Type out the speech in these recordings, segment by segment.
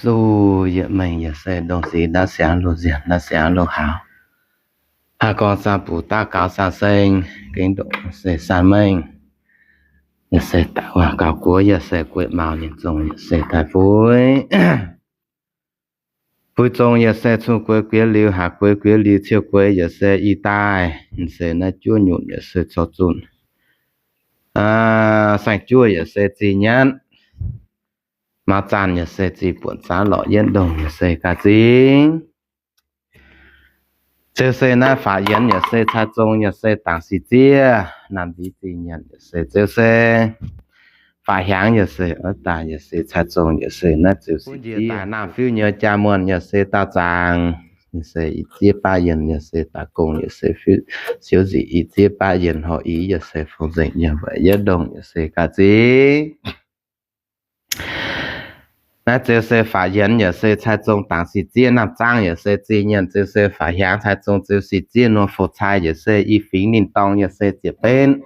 Duqv yietc mengh yaac se ndongc sic naaiv siangx loz-nziex naaiv siangx loz-haaux. Haaix gorngv saah, bungx daav gaux saah seng, gengh ndongc se saah mengh. Yaac se daaih waac gaux guoqv, yaac se gueiv maux ninh zong, yaac se daaih fuix. Fuix zong yaac se cun gueix gueix liuz, haaix gueix gueix liuz ciouv gueix, yaac se ih daaih se naaiv juov nyutc yaac se corc zunh. Saeng-juoh yaac se zih nyanv. Maux zaanh yaac se zih buonc zaanv lorqc, yietv ndongh yaac se ga'zingx. Ziouc se naaiv faatv yienx yaac se cai zong yaac se dangc sic zieqv, naamh nziv zih nyanc yaac se ziouc se faatv hiaangx yaac se oix daaih yaac se cai zong yaac se naaiv ziouc sic zieqv. Naamh fiuv nyei jaa muonh yaac se daauh zaangc, yaac se ih zieqv baav yienx yaac se daaih gong yaac se siouv nzic ih zieqv baav yienx horh i yaac se fong nzengc yaac weic yietv ndongh yaac se ga'zingx. Naaiv ziouc se faatv yienx yaac se cai zong dangc sic zieqv, naamh zaangv yaac se zih nyanc ziouc se faatv hiaangx cai zong ziouc sic zieqv, norm fouc cai yaac se i fingx ninh dorngx yaac se ziepc benv.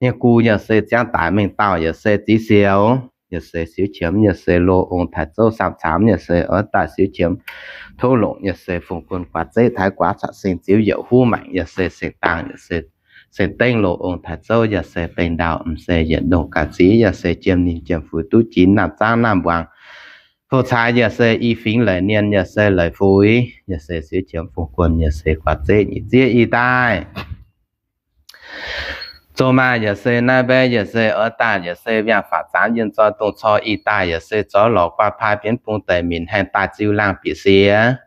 Nyei gu yaac se ziangv daic mengh dauh yaac se zix siouc, yaac se siouv qiemx yaac se loz ong taaix zouv samh caamx yaac se oix daaih siouv qiemx tov longc yaac se fungx guon guaax zeqv taaix guaax caqc seng ziouv yaac huv maengc yaac se seng dangh yaac se seng dengv loz ong taaix zouv yaac se bengx ndau m'seix yietc ndongh ga'zingx yaac se jiem ninh jiem fuix duqv jiex naamh zaangv naamh mbuangz. Fouc cai yaac se i fingx leic nien yaac se leic fuix yaac se siouv qiemx fungx guon yaac se guaax zeqv nyic zieqv ih daaih. Zoux maaih yaac se naaiv mbaeqv yaac se oix daaih yaac se viangh faatv zaanv yienh zoi dongh cor ih daaih yaac se zorqv lorz guaax paaiv bienv bung deic minc haengh daaih ziux laangh bieqc siex.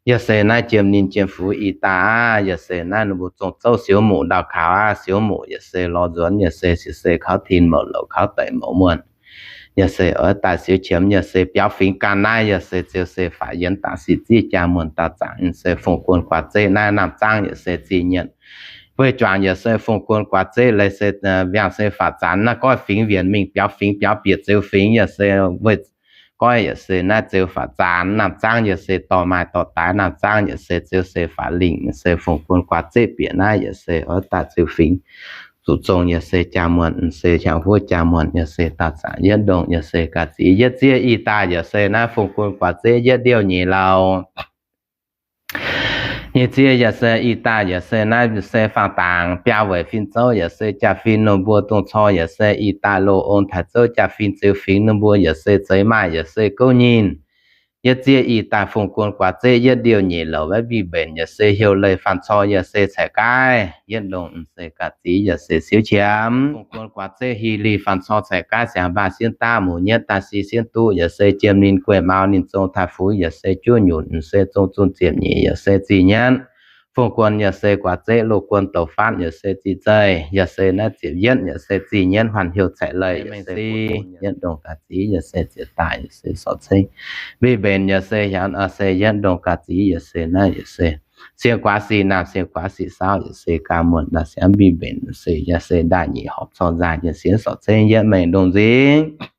Yaac se naaiv jiem ninh jiem fuix ih daaih aqv. Yaac se naaiv ninh mbuo zong zouv siouv muqc ndau kaux aqv. Siouv muqc yaac se lorz nzuonx yaac se siec se kaux tin mouc louc kaux deic mouc muonh. Yaac se oix daaih siouv qiemx yaac se biauv fingx ganh naaiv yaac se ziouc se faatv yienx dangc sic zieqv jaa muonh daauh zaangc se fungx guon guaax zeqv naaiv naamh zaangv yaac se zih nyienc. Weih juangc yaac se fungx guon guaax zeqv leiz se viangh se faatv zaanz naaiv goiv fingx wienc mingh biauv fingx biauv bieqc zeux fingx yaac se weih goiv yaac se naaiv zeux faatv zaanz naamh zaangv yaac se dorh maaih dorh daaih naamh zaangv yaac se ziouc se faatv lingc se fungx guon guaax zeqv bieqc naaiv yaac se oix daaih zeux fingx. Zuqc zong yaac se jaa muonh se hiaangx huov jaa muonh yaac se daauh zaangc yietv ndongh yaac se ga'zingx yietv zieqv ih daaih yaac se naaiv fungx guon guaax zeqv yietv ndiouh nyeic lauh. Nyic zieqv yaac se ih daaih yaac se naaiv se faang dangc biaa weic fin zouv yaac se jaa-fin ninh mbuo dongh cor yaac se ih daaih loz ong taaix zouv jaa-fin zeux fingx ninh mbuo yaac se zeix maaih yaac se gouv nyinh. Yietv zieqv ih daaih fungx guon guaax zeqv yietv ndiouh nyeic louc maiv mbiv mbenc yaac se heuc leih faanh cor yaac se caeqv gaav yietv ndongh m'seix ga'zingx yaac se siouv qiemx. Fungx guon guaax zeqv hieh liz faanh cor caeqv gaav siangx mbaah sienv daav muc nyietv daaih si sienv duqv yaac se jiem ninh gueiv maux ninh zong taaih fuix yaac se juov nyutc m'seix zong zunh ziepc nyeic yaac se zih nyanv. Fungx guon yaac se guaax zeqv loz guon douc faatv yaac se zih zeih yaac se naaiv ziepc yietv yaac se zih nyanv huaanh heuc caeqv leih yaac se yietv ndongh ga'zingx yaac se ziepc daaih yaac se sorc cengv. Mbiv mbenc yaac se hiaangx se yietv ndongh ga'zingx yaac se naaiv yaac se sienx guaax sic naamh sienx guaax sic saauv yaac se gaa muonh ndau siangx mbiv mbenc se yaac se ndaaih nyeic horpc cor nzaaih yaac sienx sorc cengv yietv mengh ndongh nzingx.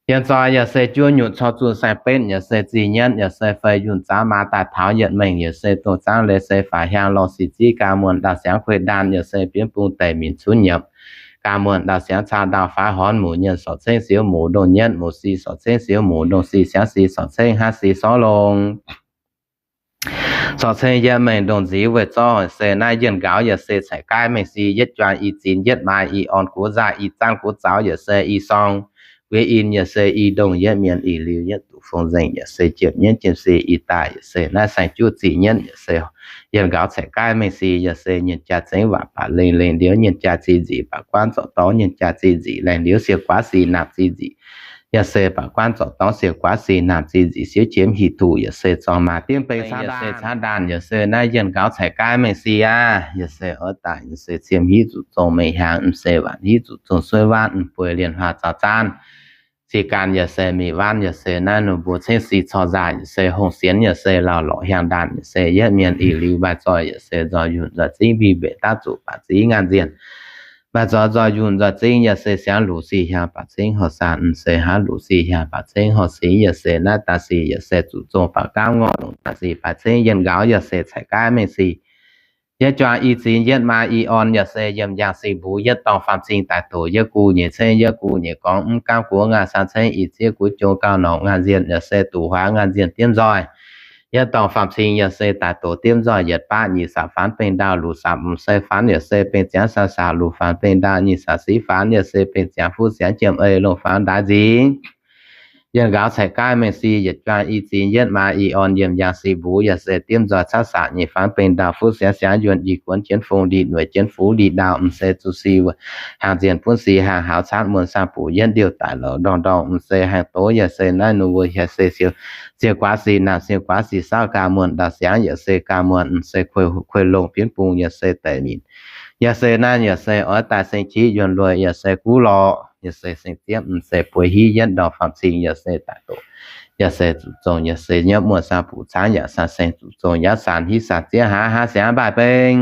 Yienh zoi yaac se juov nyutc cor zunh saeng-betv yaac se zih nyanv yaac se fei yunh zaaux maa daaih taux yietv mengh yaac se dongh zaangv leiz se faatv hiaangx lorh sic zieqv gaa muonh ndau siangx kuei ndaanh yaac se bienv bung deic minc cunv nyiemc. Gaa muonh ndau siangx caa ndau faix horn muc nyienz sorc cengv siouv muc ndongh nyietv muc si sorc cengv siouv muc ndongh si siangx si sorc cengv haav si sorv longx. Sorc cengv yietv mengh ndongh nzingx weic zorqv se naaiv yienh nqaux yaac se caeqv gaav mengh si yietv juang i zinh yietv maaiz i orn guov nzaaih i zaanv guov zaux yaac se i sorng guiex in yaac se i ndongh yietv mienh ih liuz yietv duqv fong nzengc yaac se jiem nyienv jiem si ih daaih yaac se naaiv saeng-juv zih nyienv yaac se yienh nqaux caeqv gaav mengh si yaac se nyienh jaa cengv waac baac lengh lengh liuz nyienh jaa zinh nzic baac guanv zorc dorngx nyienh jaa zinh nzic lengh liuz sienx guaav sic naamh zinh nzic yaac se baac guanv zorc dorngx sienx guaav sic naamh zinh nzic siouv jiem hieh tuc yaac se zorng maaih diev bengx caav ndaanh yaac se naaiv yienh nqaux caeqv gaav mengh si aqv. Yaac se oix daaih yaac se ciem hiuv zuqc zong mengh hiaangx, m'seix waanc hiuv zuqc zong sueiv waanv, m'bueix lienh huaah zaux zaanv. Sic ganh yaac se mingh waanv yaac se naaiv ninh mbuo cengv si cor nzaaih yaac se hongh sienx yaac se lauh lorqc hiaangx ndaanh yaac se yietv mienh ih liuz maaih zoih yaac se nzoih yunh nzoih zingv mbiv mbenc daav zuqc baac zingv ngaanh nzienh. Maaih zoih nzoih yunh nzoih zingv yaac se siangx luc sic hiaangx baac cengv horh saanh, m'seix haav luc sic hiaangx baac cengv horh sic yaac se naaiv daaih sic yaac se zuqc zong baac gaamv ngorc longc daaih sic baac cengv yienh nqaux yaac se caeqv gaav mengh sic. Yietv juang i zin yietv maa i orn yaac se yiem yangh sing mbux yietv dorngh faam cing daaih doqc yietv guv nyeic ceng yietv guv nyeic gorngv mv gaamv guov ngaanh san ceng i zieqv guv jong gauh norqc ngaanh nzienh yaac se duqv huaax ngaanh nzienh diemv nzoih. Yietv dorngh faam cing yaac se daaih doqc diemv nzoih yietc baqv nyic saac faanx bengh ndaauh luc saac m'sei faanx yaac se bengh ziangx saac saac luc faanx bengh ndaauh nyic saac siv faanx yaac se bengh ziangx fuqv siangx jiem ei longh faanx ndaix nzingx. Yienh nqaaux caic gaaiv mengh si yietc juang i zin yietv maa i orn yiem yangh sing mbux yaac se diemv nzoih caqv saac nyic faanx bengh ndaauh fuqv siangx siangx yuonh i guonx jienv fong li nueic jienv fuqv li ndaauh m'sei zuqc si haangh nzienh bunv si haangh haaux caatv muonh saah buc yietv ndiuh daic louc ndorngh ndorngh m'sei haangh doz yaac se naaiv nor wuov yaac se siou guaav si naamh siou guaav si saauv gaax muonh ndau siangx yaac se gaax muonh m'sei kuei longh bienv bung yaac se daic minc. Yaac se naaiv yaac se oix daaih seng qiex yuonh lueic yaac se guv lorqc yaac se seng zieqv m'sei bueix hiv yietv ndorngh faam cing yaac se daaih doqc. Yaac se zuqc zong yaac se nyiemv muonh saah buc caangv yaac saah seng zuqc zong yaac saan hiv saan zieqv hnangv hnangv siangx mbaih beng.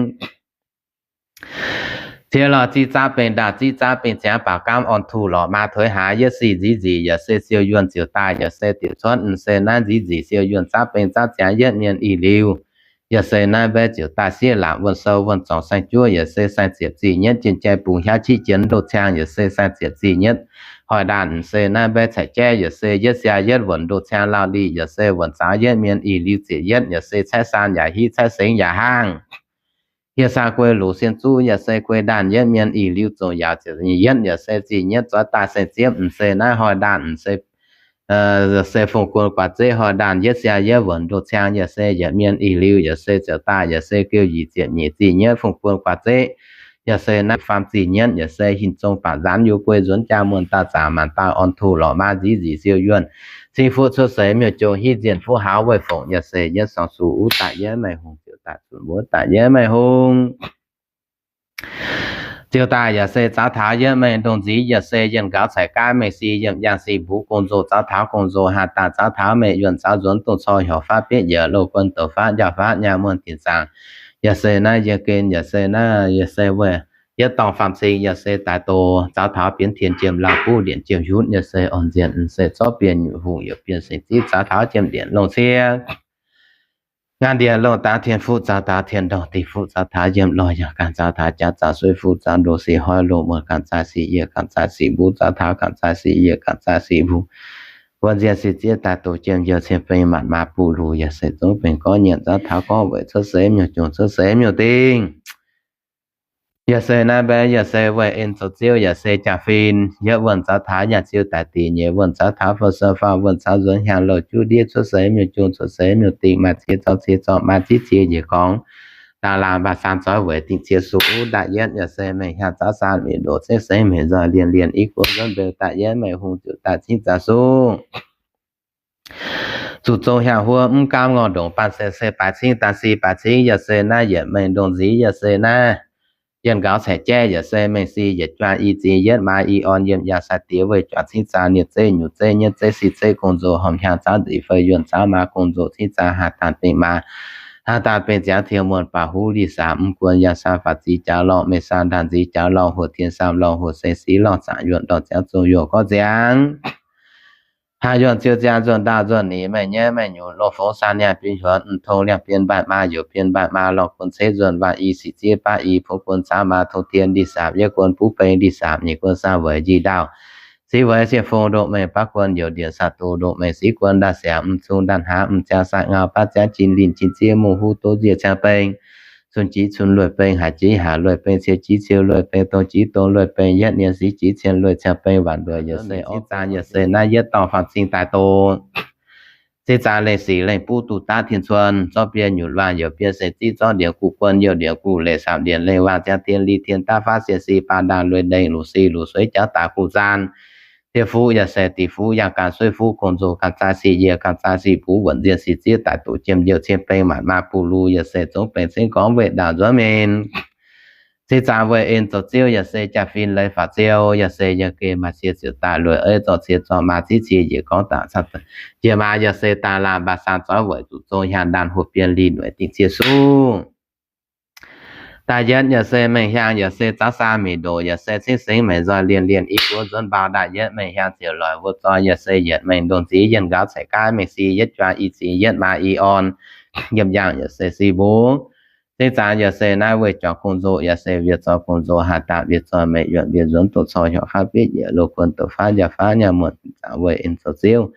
Ciex lorh ziqv zaav bengh ndaauh ziqv zaav bengh ziangx baaux gaamv orn tuh lorqc maa tuix haaix yietv sic nziv nzic yaac se siou yuonh ziouc daaih yaac se diuc cuotv m'sei naaiv nziv nzic siou yuonh zaav bengh zaav ziangx yietv mienh ih liuz. Yaac se naaiv mbaeqv ziouc daaih sieqv laangc wuonh sou wuonh zorngc saeng-juov yaac se saeng-ziepc zih nyietv jien jai bungx hiav qiex jienv ndoh ciang yaac se saeng-ziepc zih nyietv hoic ndaanh m'sei naaiv mbaeqv caic jaiv yaac se yietv siaa yietv wuonc ndoh ciang lauh lih yaac se wuonc zaaux yietv mienh ih liuz ziepc yietv yaac se caeqv saan yaac hiv caeqv sengx yaac hnangv. Hieh saan guei lux sien zuqv yaac se guei ndaanh yietv mienh ih liuz zongc yaac ziepc yietv yaac se zih nyietv zuov daaih saeng-ziepv m'sei naaiv hoic ndaanh m'sei se fong guon guaax zeqv hoic ndaanh yietv siaa yietv wuonc ndoh ciang yaac se yietc mienh ih liuz yaac se ziouc daaih yaac se geu yie ziepc nyeic zih nyietv fong guon guaax zeqv. Yaac se naaiv faam zih nyietv yaac se hinc zong baac nzaanx yuoqv guei nzuonx jaa muonh daaih zaqc maanc daaih orn tuh lorqc maa nziv nzic siou yuonh cing fuqv cuotv seix miuc-jong hiv nzienh fuqv hauz weih fongc yaac se yietv sorng suqv uv daaih yietv meih hungh ziouc daaih zunc mbuov daaih yietv meih hungh ziouc daaih yaac se zaux taux yietv meih ndongh nziv yaac se yienh nqaux caic gaaiv mengh si yiem yangh si mbux gong-nzou zaux taux gong-nzou haah daaih zaux taux meih yuonh zaux nzuonx dongh cor hiorc faatv bietv yiec loz guon douc faatv njaaux faatv nyaah muonh dinc zaangc. Yaac se naaiv yie gen yaac se naaiv yaac se weih yietv dorngh faam cing yaac se daaih doqc zaux taux bienx tien jiem lauh buv ndienc jiem hiuv yaac se orn nzienh m'sei zorqv bienh nyutc hungh yaac bienh sengx zipv zaux taux jiem ndienc longh ciev ngaanh ndienc longh dangx tien fuqv zaux taux tien ndorngh dih fuqv zaux taux yiem lorh yaac ganh zaux taux jaax zaux suiv fuqv zaux ndoh sic hnoi loz muonh ganh zaaix sic yie ganh zaaix sic mbux zaux taux ganh zaaix sic yie ganh zaaix sic mbux wuonh nzienh sic zieqv daaih doqc jiem youh cien beng maanc maa buv lux yaac se zungv bengx gorngv nyiemc zaux taux gorngv weic cuotv seix miuc-jong cuotv seix miuc-dingh. Yaac se naaiv mbaeqv yaac se weih en zoux ziouv yaac se jaa-fin yietv wuonh zaux taux yaac ziouv daic dingc nyeic wuonh zaux taux fou sou faam wuonh caux nzuonx hiaang louh juqv ndiev cuotv seix miuc-jong cuotv seix miuc-dingh maaih cie zorqv cie zorqv maav zieqv cie njiec gorngv daaih laangh mbaah saan zoix weic dingc cie suqv uv daaih yietv yaac se mengh hiaang zaux saan mingh ndoqc cengv sengx mengh nzoih lienh lienh i guoqv nzuonx mbeu daaih yietv meih hungh ziouc daaih cingv zaux suqv zuqc zong hiaang huov mv gaamv ngorc ndongc baan se se baaix cingv daaih si baaix cingv yaac se naaiv yietc mengh ndongh nziv yaac se naaiv yienh nqaux caeqv jaiv yaac se mengh si yietc juang i zin yietv maa i orn yiem yangh sai diex weih juangc cingv zaax nienv zeiv nyutc zeiv nyietv zeiv si zeiv gong-nzou hormh hiaang zaav nzic fei yuonh zaav maa gong-nzou cingv zaax haah daanh bengh maa haah daanh bengh ziangx tiuv muonh baac huv li saam mv guon yangh saam faatv zic jaax lorngh mengh saam ndaanh nzic jaax lorngh hoc tien saam lorngh hoc seng siv lorngh zaangc yuonh ndorngh ziangx zong youh gorngv ziangx haah yuonh ziouv ziangx nzuonh ndaauh nzuonh nix meih nyaiv meih nyunc longh fongx saam nyaanh bienh huonx mv tong liangh bienh mbaanh maa youc bienh mbaanh maa lorngh guon ceix nzuonh waanc i sic zieqv baav i fongx guon caav maa tong tien li saam yietv guon buv beng li saam nyic guon saam weic njiec ndaauh siv weic sieqv fong ndoqv mengh baav guon youc ndienc saah doz ndoqv mengh siv guon ndaauh siangx mv cung ndaauh hnaav mv ziangx saah ngau baav ziangx jin linh jin zieqv mungh huv doz nziec ciangx beng cun jiex cun lueic beng haic jiex haic lueic beng ciou jiex ciou lueic beng dong jiex dong lueic beng yietv nien siv jiex cien lueic ciangx beng waanc nduoc yaac se orv zaang yaac se naaiv yietv dorngh faam cing daaih doqc zieqv zaang lengh sic lengh buv duqv daav tien cuon zorqv bienh nyutc waang youc bienh seng zieqv zorqv ndienx guv guon youc ndienx guv leic saam ndienx lengh waang ziangx tien li tien daav faav sien si baan ndaang lueic ndengh luc si luc sueiv jauv daaih guv zaan diev fuqv yaac se diev fuqv yangh ganh sueiv fuqv gong-nzou ganh zaaix sic yie ganh zaaix sic buv wuonc nzienh sic zieqv daaih doqc jiem youh cien beng maanc maa buv lux yaac se zungv bengx cingv gorngv weih ndaauh nzuonx mienh zieqv zaang weih en zoux ziouv yaac se jaa-fin leiz faatv ziouv yaac se yiem geh maaih cie ziouc daaih lueic ei zorqv cie zorqv maa zieqv cie njiec gorngv daaih caux njiec maa yaac se daaih laanh mbaah saan zoix weic zuqc zong hiaang ndaanh hoc bienh linh weic dingc cie suqv daaih yietv yaac se mengh hiaang yaac se zaux saan mingh ndoqc yaac se cingv sengx mengh nzoih lienh lienh i guoqv nzuonx mbau daaih yietv mengh hiaang ziouc loic wuov zoi yaac se yietc mengh ndongh nziv yienh nqaux caic gaaiv mengh si yietv juang i zin yietv maa i orn yiem yaangh yaac se si mbux Zingh zaangc yaac se naaiv weih juangc gong-nzoh, yaac se wiev zoi gong-nzoh, haih daaih wiev zoi meiv yuonc wiev nzuonx doqc cor hnyouv faav bieiv yiec loz kuon doqc faav njaaux faav nyaanh muonc. Zingh zaangc weih en zoux ziouv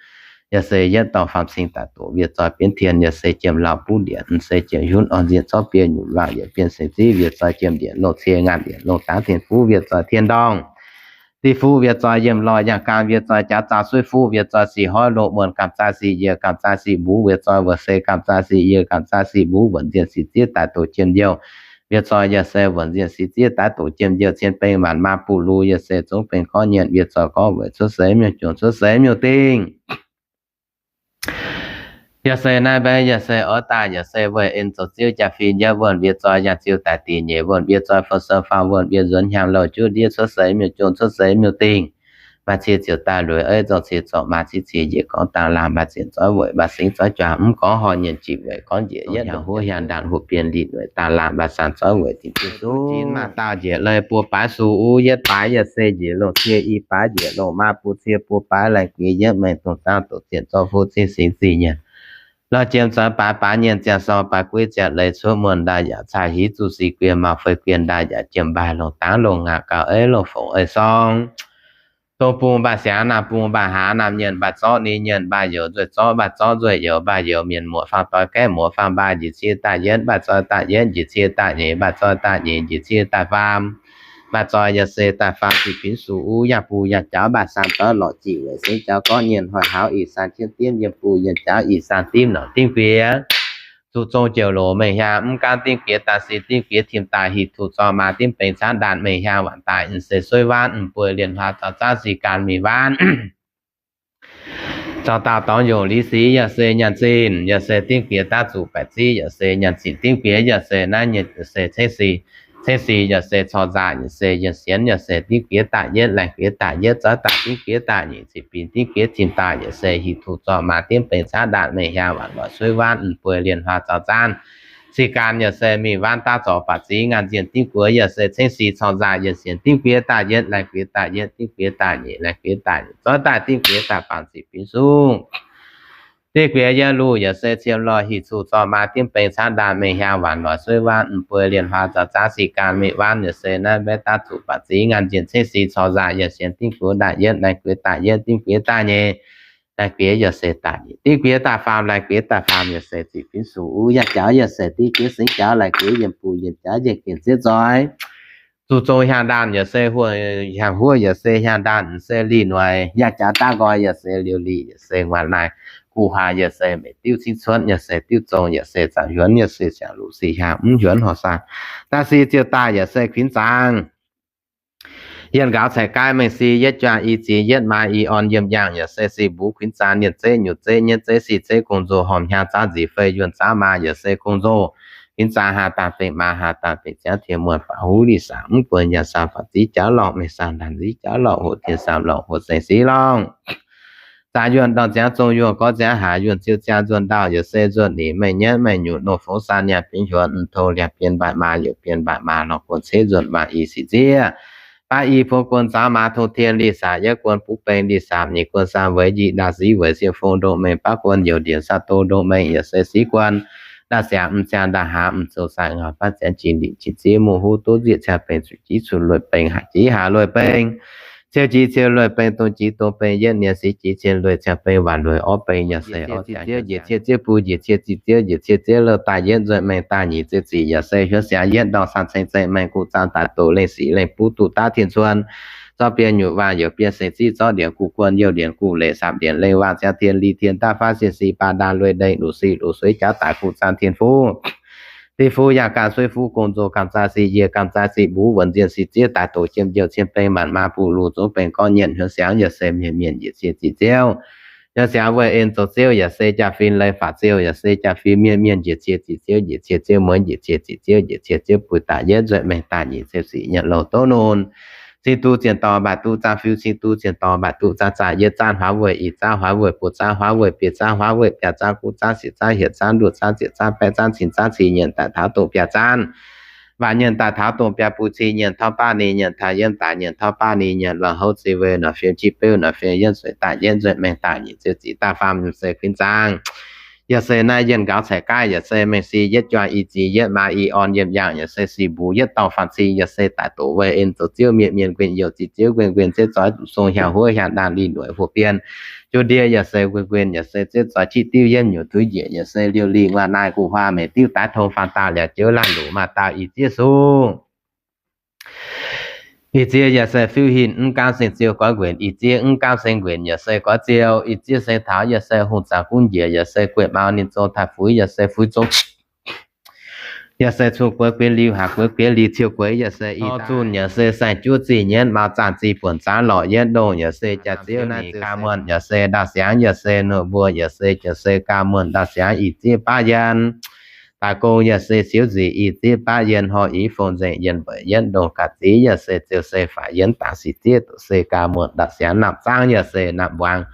yaac se yietv dorh faam cing daaih doqc wiev zoi bienv tien, yaac se jiem lauh buv ndieqc, se jiem hunv orn nzieqc zorqv biei nyutc waac yietc bienv seix ziv wiev zoi jiem ndieqc loh cie ngaanh ndieqc loh dangv tien fuv wiev zoi tien ndorngh. Div fuv wiev zoi yiem lorh yangh gaam wiev zoi jaav zaux suiv fuv wiev zoi sic hoiv loh muonc gamh zaaih sic yiec gamh zaaih sic mbuv wiev zoi wuoc se gamh zaaih sic yiec gamh zaaih sic mbuv wuonc nzieqc sic ziev daaih doqc jiem youh. Wiev zoi yaac se wuonc nzieqc sic ziev daaih doqc jiem youh cien beng maanc maa buv lux yaac se zungv beng gorngv nyienh wiev zoi gorngv weic cuotv seix miuc-jungc cuotv seix miuc-dingh. Yaac se naaiv mbaeqv yaac se oix daaih yaac se weih en zoux ziouv jaa-fin yietv wuonh wiev zoi yangh ziouv daaih dingc nyeic wuonh wiev zoi fou sou faam wuonh wiev nzuonx hnyangx louh juv ndiev cuotv seix miuc-jungc cuotv seix miuc-dingh. Maaih cie ziouc daaih lueic eiv zorqv cie zorqv maa ziev cie njiec gorngv dangh laangh maaih zienc zorqv weic maaih singx zorqv juangc mv gorngv horh nyienh jiex weic gorngv njiec yietv hiaangx huov hiaangx ndaangc hoqc bienh liqc weic dangh laangh maaih sanh zorqv weic dingc jienv suv jin maaih daauh njiec leiz buo baaix suv uv yietv baaix yaac se njiec longc cie i baaix njiec longc maa buo cie buo baaix laengz guiex yietv maengx dongh zaangv doqc zienc zorqv fuv ziev singx zih nyienh lorh jiem zoix baaix baaix nyienh ziangh sorng baaix gueiv ziangh leiz cuotv muonh ndaaih yaac caa hiv zuqc sic guien maux fei guien ndaaih yaac jiem mbaaih longc dangv longc ngaqc gauh eiv longc fongc ei sorng. Dongh bung mbaaih siangx naamh bung mbaaih hlaax naamh nyienh mbaaih zorqv ninh nyienh mbaaih youz nzueih zorqv mbaaih zorqv nzueih youz mbaaih youz mienh muoz faam doix gaeqv muoz faam mbaaih njiec cie daaih yietv mbaaih zoi daaih yietv njiec cie daaih nyeic mbaaih zoi daaih nyeic njiec cie daaih faam. Mbaaih zoi yaac se daaih faam ziqc binv suqc uv yangh buh yangh jaux mbaaih sanh doiv lorqc jic weic singx jaux gorqv nyienh hoic hlauv ih sanh jienv dimv yiem buh yiem jaux ih sanh dimv lorqc dimv guiex. Zuqc zong jeuc loc mengh hiaang mv gaanv dimv guiex daaih si dimv guiex tim daaih hic tuc zorqv maa dimv bengx caanv ndaanh mengh hiaang waanc daaih se suiv waanv m'buo lienh hlaax zaux zaanv si gan mingh waanv. Zaux daauh dorngx yongc li sic yaac se nyaanh zinh yaac se dimv guiex daav zuqc baeqc ziv yaac se nyaanh zinh dimv guiex yaac se naaiv nyienh se cengv si. Cengv si yaac se corc nzaaih yaac se yienh sienx yaac se dimv guiex daaih yietv laengh guiex daaih yietv zorqv daaih dimv guiex daaih nyeic ziqc binc dimv guiex tim daaih yaac se hic tuc zorqv maa dimv bengx caanv ndaanh mengh hiaang waanc lorqc suiv waanv m'buo lienh hlaax zaux zaanv si gan yaac se mingh waanv daav zorqv baeqc ziv ngaanh nzienh dimv guiex yaac se cengv si corc nzaaih yienh sienx dimv guiex daaih yietv laengh guiex daaih yietv dimv guiex daaih nyeic laengh guiex daaih nyeic zorqv daaih dimv guiex daaih faam ziqc binc sung. Dimv guiex yietv luh yaac se ciem lorh hic tuc zorqv maa dimv bengx caanv ndaanh mengh hiaang waanc lorqc suiv waanv m'buo lienh hlaax zaux zaanv si gan mingh waanv yaac se naaiv mbaeqv daav zuqc baeqc ziv ngaanh nzienh cengv si corc nzaaih yienh sienx dimv guiex daaih yietv laengh guiex daaih yietv dimv guiex daaih nyeic laengh guiex yaac se daaih nyeic dimv guiex daaih faam laengh guiex daaih faam yaac se ziqc binc sung uv yaac jaux yaac se dimv guiex singx jaux laengh guiex yiem buh yiem jaux yiem gengh zieqv zoih. Zuqc zong hiaang ndaanh yaac se huoqv hiaang huoqv yaac se hiaang ndaanh se lih noic yaac jaux daav nqoi yaac se liouh lih yaac se nguaaic naaic guv haaix yaac se meic diuv cingv cuotv yaac se diuv zong yaac se zaangc hiuonx yaac se siangx luqc sic hiaang mv hiuonx horc saang. Daaih si ziouc daaih yaac se kuinx zaang. Yienh nqaaux caic gaaiv mengh si yietv juang i ziex yietv maa i orn yiem yaangh yaac se sic mbuv kuinx zaang nienh zeiv nyutc zeiv nyienv zeiv sic zeiv gong-nzou hormh hnyangx zaanv nzic fei yuonh zaanv maa yaac se gong-nzou. Kuinx zaang haa daan fengx maa haa daan fengx ziangv tien muonh faatv huv lih saangc mv buonc yaac saang faatv ziv jaav lorngh mengh saang daan ziv jaav lorngh hoqc tien saam lorngh hoqc sengx sic lorngh. Zaangc yuonh dorh ziangv zong yuonh gorngv ziangv haaix yuonh ziouv ziangv nzuonh ndau yaac se nzuonh nyic mengh nyienv mengh nyutc nongh fongx san niaa binv hiuonx mv tong liangx bien mbaatc maa youc bien mbaatc maa lorngh guon ceix nzuonh waangc i sic ziev. Baav i buo guon zaangv maa tong tien lih saam yietv guon buv beng lih saam nyic guon saam weic njiec ndau ziv weic siec fong ndoqv mengh baav guon youc ndiev saam do ndoqv mengh yaac se siv guon. Ndau siangx m'ziangx ndau haaix m'zou sai ngau baav ziangx jiex ndiev jiex ziev muoz huv duqv nzieqc ciangv beng zuqc jiv cuotv lueic beng haaix jiv haaix lueic beng. Ciou jiv ciou lueic beng dong jiv dong beng yietv nienx siv jiv cien lueic ciangv beng waanc lueic orv beng yaac se orv ziangx njiec cie ziev buo njiec cie ziev njiec cie ziev louh daaih yietv nzuonx mengh daaih nyic ziouc zic yaac se hiuonx siangx yietv ndorngh san ceng zeng mengh guv zaang daaih doqc lengh sic lengh buv duqv daav tien cuon. Zorqv biei nyutc waang youc biei sengx ziv zorqv ndienx guv guon youh ndienx guv leic saapv ndienx lengh waang ziangh tien li tien daav faav sienh sic baac ndaanh lueic ndengh luqc sic luqc sueiv jaav daaih guv zaang tien fuv. Div fuv yangh gaam suiv fuv gong-nzou gamh zaaih sic yiec gamh zaaih sic mbuv wuonx nzienh sic ziev daaih doqc jiem youh cien beng maanc maa buv lux zungv beng gorngv nyienh hiuonx siangx yaac se mienh mienh njiec cie zic ziouv. Hiuonx siangx weih en zoux ziouv yaac se jaa-fin leiz faatv ziouv yaac se jaa-fin mienh mienh njiec cie zic ziouv njiec cie ziouv mueiz njiec cie zic ziouv njiec cie ziouv buix daaih yietv nzuonx mengh daaih nyic ziouc sic nyietc louh doqv nunc. Cing duqv zienh dorngx mbaatc duqv zaangv fiuv, cing duqv zienh dorngx mbaatc duqv zaangv zaah, yietv zaangv huaav weic, ih zaangv huaav weic, buo zaangv huaav weic, biaa zaangv huaav weic, biaa zaangv guv zaangv siec zaangv hietc zaangv nduoh zaangv ziepc zaangv baeqv zaangv cin zaangv cin nyienc daaih taux dongh biaa zaangv. Waac nyienc daaih taux dongh biaa buv cin nyienc torv baav ninh nyienc taux yiem daaih nyienc torv baav ninh nyienc lorz houv zic weic norqc fiem jiv beuv norqc fiem yienv sueic daaih yietv nzuonx mengh daaih nyic ziouc zic daaih faam se kuinx zaang. Yaac se naaiv yienh nqaaux caic gaaiv, yaac se mengh si yietv juang i ziex yietv maa i orn yiem yangh, yaac se sic mbuc yietv dorngh faam cing, yaac se daaih doqc weih en zoux ziouv mietc mienh nquin youh ziqc ziouv nquin nquin ziev zoix zuqc zong hiaang huov hiaang ndaanh lih nueic huoqc bienh juov ndie, yaac se nquin nquin yaac se ziev zoix qiex diuv yietv nyuoqc tuix njiec, yaac se liouh lih nguaaic naaiv guv huaang meic diuv daaih tong faang daauh liac joux laanh luqc maaih daauh i ziev sung. Ih ziex yaac se fiuv hinc mv gaamv seng ziou goiv nquenc, ih ziex mv gaamv seng nquenc yaac se goiv ziou, ih ziex seng taux yaac se hungh zaangc gunv njiec, yaac se gueiv mau ninh zong taaih fuix, yaac se fuix zong, yaac se cun gueix gueix liuz haac gueix gueix liuz ciou gueix, yaac se i zunh, yaac se saeng-juov zih nyienv mau zaangh zih buonc zaangv lorqc yietv ndongh, yaac se jaax ziev naaiv gaa muonh, yaac se ndau siangx, yaac se nuoc mbuo, yaac se jaax se gaa muonh ndau siangx ih ziex baav yienh. Daaih gong yaac se siouv nziec ih ziex baav yienh hor, i fong nzengc yienh mbeic yietv ndongh ga'ziex, yaac se ziouc se faatv yienh dangc sic ziev doqc se gaa muonh ndau siangx namh zaangv, yaac se namh mbuangz,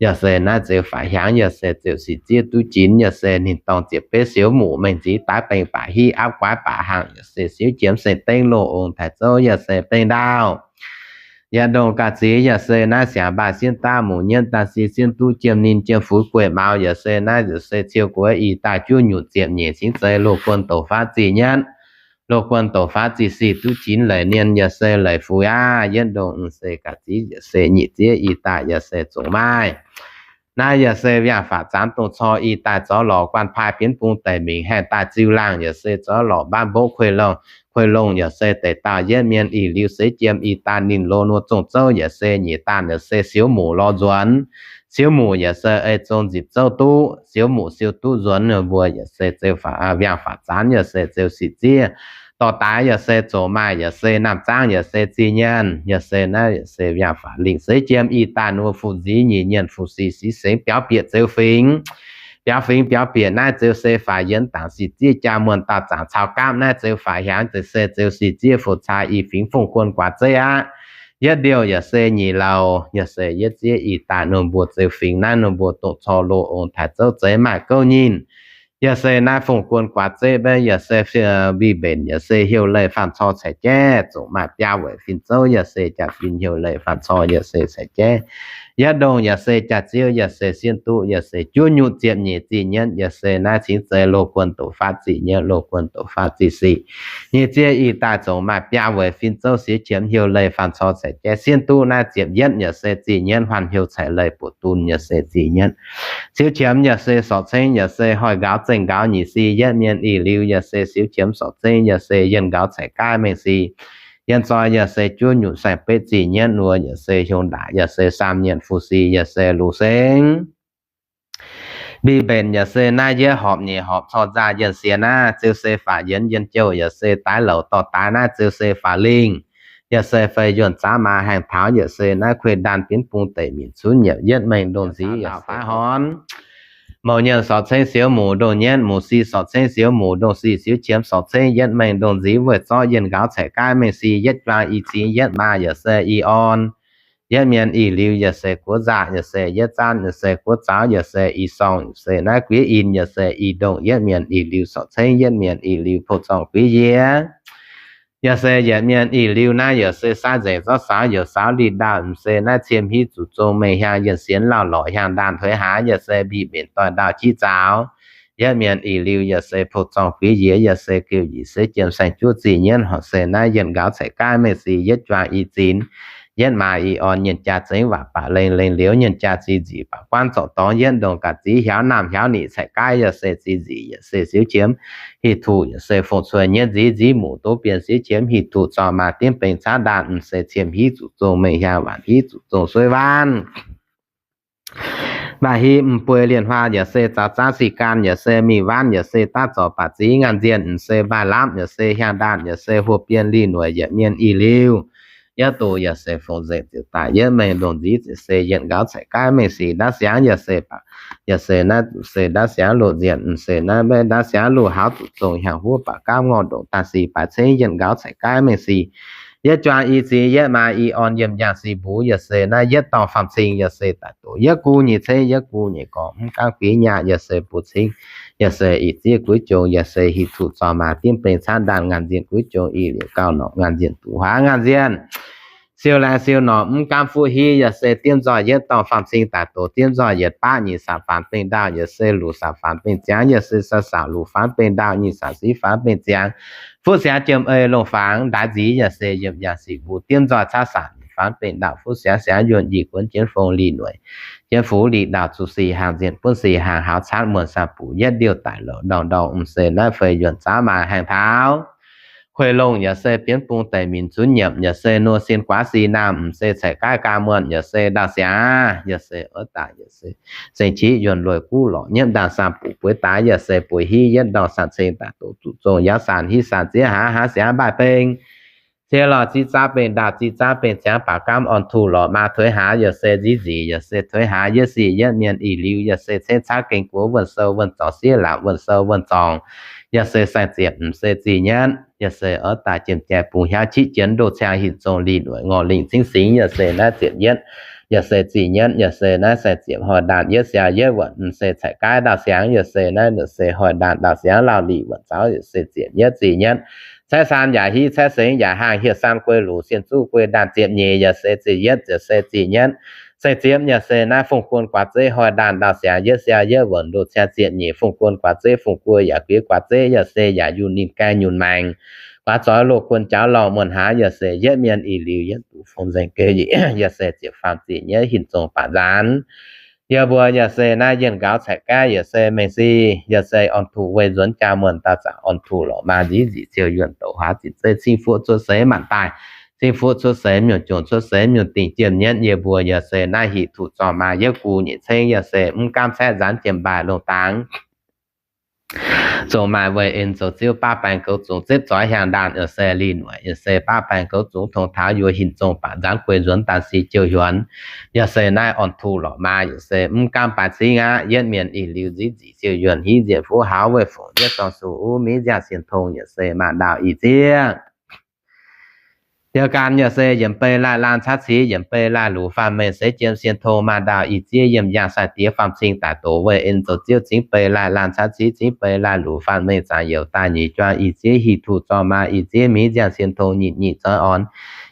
yaac se naaiv ziouc faatv hiaangx, yaac se ziouc sic ziev duqv jinx, yaac se ninh dorng ziepc betv siouv muc mengh nzix daaih bengh baac hiv aapv guaav baac hangh, yaac se siouv qiemx seng dengv loz ong taaix zouv, yaac se bengh ndaauh. Yietv ndongh ga'ziex yaac se naaiv siangx mbaaih sienh daav muc nyienv daaih si sienh duqv jiem ninh jiem fuix gueiv mau, yaac se naaiv yaac se ciou gueix ih daaih juov nyutc ziepc nyeic cingv zei loz guon douc faatv zih nyienv. Loz guon douc faatv zih sic duqv jinx leic nien, yaac se leic fuix aqv. Yietv ndongh se ga'ziex yaac se nyic ziex ih daaih yaac se zongc maaih. Naaiv yaac se viangh faatv zaanx dongh cor ih daaih zorqv lorqc guanh paaiv bienv bung deic mingh haengh daaih ziux laangh, yaac se zorqv lorqc mbaanv mbopv kuei longh, kuei longh, yaac se deix dauh yietv mienh ih liuz seix jiem ih daaih ninh lo nuov zongh zouv, yaac se nyeic daanh yaac se siouv muc lorz nzuonx. Siouv muc yaac se ei zong nzipc zouv duqv, siouv muc siou duqv nzuonx mbuo yaac se zeu faatv, viangh faatv zaanx yaac se zeu sic ziev. Dorh daaix yaac se zoux maaih, yaac se namh zaangv yaac se zih nyienv, yaac se naaiv yaac se viangh faatv lingh seix jiem ih daaih nuov fu nziex nyic nyienv fu sic six sengx biaux bieqc zeu fingx. Biaux fingx biaux bieqc naaiv zeu se faatv yienh dangc sic ziev jaa muonh dauh zaangc caux gaamv naaiv zeu faatv hiaangx, yaac se zeu sic ziev fu caa i fingx fongh guon guaax zeiv aqv. Yietv ndiouh yaac se nyic lauh, yaac se yietv ziev ih daaih norm mbuo zeu fingx naaiv norm mbuo dongh cor loz ong taaix zouv zeiz maaih gouv nyinh. Yaac se naaiv fongh guon guaax zeiv mbenc, yaac se mbic mbenc, yaac se heuc leih faanh cor caic jaiv, zongc maaih biaa weic fin zouv, yaac se jaax fin heuc leih faanh cor, yaac se caic jaiv. Yietv ndongh yaac se jaax ziev, yaac se sienh duqv, yaac se juov nyutc ziepc nyeic zih nyienv, yaac se naaiv cingv zei loz guon douc faatv zih nyienv, loz guon douc faatv zih sic. Nyic ziev ih daaih zongc maaih biaa weic fin zouv siouv qiemx heuc leih faanh cor caic jaiv. Sienh duqv naaiv ziepc yietv yaac se zih nyienv huaanh heuc caic leih buoqc dun, yaac se zih nyienv. Siouv qiemx yaac se sorc cengv, yaac se hoic nqaaux zengh nqaaux nyic si yietv mienh ih liuz, yaac se siouv qiemx sorc cengv, yaac se yienh nqaaux caic gaaiv mengh si. Yienh zoi yaac se juov nyutc saeng-betv zih nyienv wuov, yaac se hiuv ndaaic, yaac se saam nyienc fu si, yaac se luc sengx. Mbic mbenc yaac se naaiv yietv horpc nyeic horpc cor nzaaih yienh sienx naaiv, zeu se faatv yienx yienh jouh, yaac se daaix louc dorh daaix naaiv zeu se faatv lingh. Yaac se fei yuonh zaav maa haengh taux, yaac se naaiv kuei ndaanh bienv bung deic minc cunv nyiepc yietv mengh ndongh nziv yaac faix horn. Mouc nyienc sorc cengv siouv muc ndongh nyienv, muc si sorc cengv siouv muc ndongh si, siouv qiemx sorc cengv yietv mengh ndongh nziv weih zorqv yienh nqaaux caeqv gaaiv mengh si yietv juang i cingx yietv maa yaac se i orn. Yietv mienh ih liuz yaac se guoqv nzaqc, yaac se yietv zanv, yaac se guoqv zaux, yaac se i sorng, yaac se naaiv guiv in, yaac se i ndongh yietv mienh ih liuz sorc cengv yietv mienh ih liuz pou zorng guiv yie. Yaac se yietv mienh ih liuz naaiv yaac se saav nzengc zorqv saux youc saux li ndaauh, m'se naaiv ciem hiv zuqc zong mengh hiaang yienh sienx lauh lorqc hiaang ndaanh tuix haaix, yaac se mbic mbenc doix ndaauh jiv zaux. Yietv mienh ih liuz yaac se pou zorng guiv yie, yaac se geuh yic se jiem saeng juov zih nyienv horc se naaiv yienh nqaaux caeqv gaaiv mengh si yietv juang i zinx. Yietv maa i orn nyienh jaa zengv waac baac lengh lengh liuz nyienh jaa zih nzic baac guanv zorc dorngx yietv ndongh ga'zix hiaaux naamh hiaaux nic caeqv gaaiv yaac se zih nzic yaac se siouv qiemx hiv tuc yaac se fong cuei nyienv nziv nziv muc duqv bienh siouv qiemx hiv tuc zorqv maa diemv beng caaiv ndaanh m'se ciem hiv zuqc zong mengh hiaang waanc hiv zuqc zong suiv waanv. Maaih hiv m'bueix lienh huaang yaac se zaux zaanv si gan yaac se mingh waanv yaac se daav zorc baac zingx ngaanc nzienh m'se maaih lamv yaac se hiaang ndaanh yaac se huoqv bienh lih nueic yietc mienh ih liuz. Yietv doqc yaac se fongc nzengc ziouc daaih yietv mengh ndongh nziv ziouc se yietv nqaaux caeqv gaaiv mengh sic ndaauv siangx yaac se baac, yaac se naaiv se ndaauv siangx loz nzienh m'se naaiv maiv ndaauv siangx loz hauz zuqc zong hiaang huov baac gaamv ngorc ndongc daaih sic baaix cengv yietv nqaaux caeqv gaaiv mengh sic. Yietv juang i zic yietv maa i orn yiem njang sic mbuv yaac se naaiv yietv dorngh faam cing yaac se daaih doqc yietv gu nyei cengv yietv gu nyei gorngv mv gaamv guiv nyaah yaac se mbuo cingv, yaac se ih ziev guiv jong yaac se hiv tuc zorqv maa diemv beng caaiv ndaanh ngaanc nzienh guiv jong ih liuz gauh norqc ngaanc nzienh duqv huaav ngaanc nzienh. siou laengz siou norqc mv gaamv fuqv hiv, yaac se diemv nzoih yietv dorngh faam-cing daaih doqc diemv nzoih yietc baqv nyic saatc faanx bengh ndaauh, yaac se luc saatc faanx bengh ziangx, yaac se saatc saatc luc faanx bengh ndaauh, nyic saatc sic faanx bengh ziangx, fuqv siangx jiem ei longh fangx ndaix nziez, yaac se yiem yangh sic mbuo diemv nzoih caaiv saatc faanx bengh ndaauh, fuqv siangx siangx yuonh i guon jienv fong li noic, jienv fuqv li ndaauh, zuqc sic haangh nzienh buonv sic haangh hauz caatv muonh saah buc yietv ndiuh daic louc ndorngh ndorngh, m'seix naaiv fei yuonh zaav maaih haengh taux kuei longh, yaac se bienv bung deic minc zunv nyiemc, yaac se nor sin guaav sic naamh, m'seix caeqv gaaiv gaam muonh, yaac se ndaauh siangx, yaac se oix daaih, yaac se zengc qiex yuonh lueic guv lorqc nyiemv ndaauh saah buc bueix daaih, yaac se bueix hiv yietv ndorngh saah ceng daaih doqc zuqc zong yaav saanh hiv saanh ziev hnangv hnangv siangx mbaih beng. Cie lorh ziev zaav bengh ndaauh ziev zaav bengh ziangx baac gaamv orn tuh lorqc maa tuix haaix, yaac se nziv nziec, yaac se tuix haaix yietv sic yietv mienh ih liuz, yaac se cengv caaiv gengh guoqv wuonh sou wuonh zorngc siev laauc wuonh sou wuonh zorngc, yaac se saeng ziepc m'seix zih nyietv, yaac se oix daaih jiem jai bungx hiaauv qiex jienv ndoh ciang hinc zong lih noic ngorc lingh cingv singx, yaac se naaiv ziepc yietv, yaac se zih nyietv, yaac se naaiv saeng ziepc hnoi ndaanh yietv siaa yietv wuonc, m'seix caeqv gaaiv ndaauh siangx, yaac se naaiv se hnoi ndaanh ndaauh siangx lauh lih wuonc zaux, yaac se ziepc nyietv zih nyietv, caeqv saan yaac hiv caeqv sengx yaac haangh hieh saan guei luc sienh zuqv guei ndaanh ziepc nyeic, yaac se zih yietv, yaac se zih nyietv, saeng ziepc, yaac se naaiv fongh guon guaax zeiv hnoi ndaanh ndaauh siangx yietv siaa yietv wuonc ndoh ciang ziepc nyeic fongh guon guaax zeiv fongh guei yaac guiex guaax zeiv, yaac se yaac yunh ninh gaengh nyunc maengc guaax zoix loz guon jaux lorh muonh hnangv, yaac se yietv mienh ih liuz yietv duqv fongc nzengc geh yic, yaac se ziepc faam zih nyietv hinc zong baac nzaanx. Yie mbuo yaac se naaiv yienh nqaux caeqv gaaiv, yaac se mengh sic, yaac se orn tuh weih nzuonx jaa muonh dauh zanc orn tuh lorqc maa nziv nzic ziouc yuonh douc huaax zinh zeiv cingv fuqv cuotv seix maanc daaih, cingv fuqv cuotv seix nyungc jomc cuotv seix nyungc dingc jiem nyietv. Yie mbuo yaac se naaiv hic tuh zorqv maa yietv guv nyeic cengv, yaac se mv gaamv caeqv nzaanx jiem mbaih longh dangx. Zong maaih weih en zoux ziouv baav baengx goux zungx zipv zoix hiaangx ndaanh, yaac se lih noic, yaac se baav baengx goux zungx tong taux yuoz hinc zong baac nzaanx guei nzuonx daaih si jouh hiuonx. Yaac se naaiv orn tuh lorqc maa, yaac se mv gaamv baaix cingv aqv. Yietv mienh ih liuz nziv nzic ziouc yuonh hiv nzienh fuqv haux weih fongc yietv dorngh suqv uv miv nziangh sienh tong, yaac se maanc ndaauh ih zieqv. Yaac gan yaac se yiemc bei laih laanh caaiv civ, yiemc bei laih luc faam mengh seix jiem sienh tong, maanc ndaauh ih zieqv yiem yangh sai diex faam cing daaih doqc weih en zoux ziouv cingv bei laih laanh caaiv civ, cingv bei laih luc faam mengh zaangc youc daaih nyeic juang ih zieqv hic tuh zorqv maa ih zieqv miv nziangh sienh tong nyitc nyitc zoix orn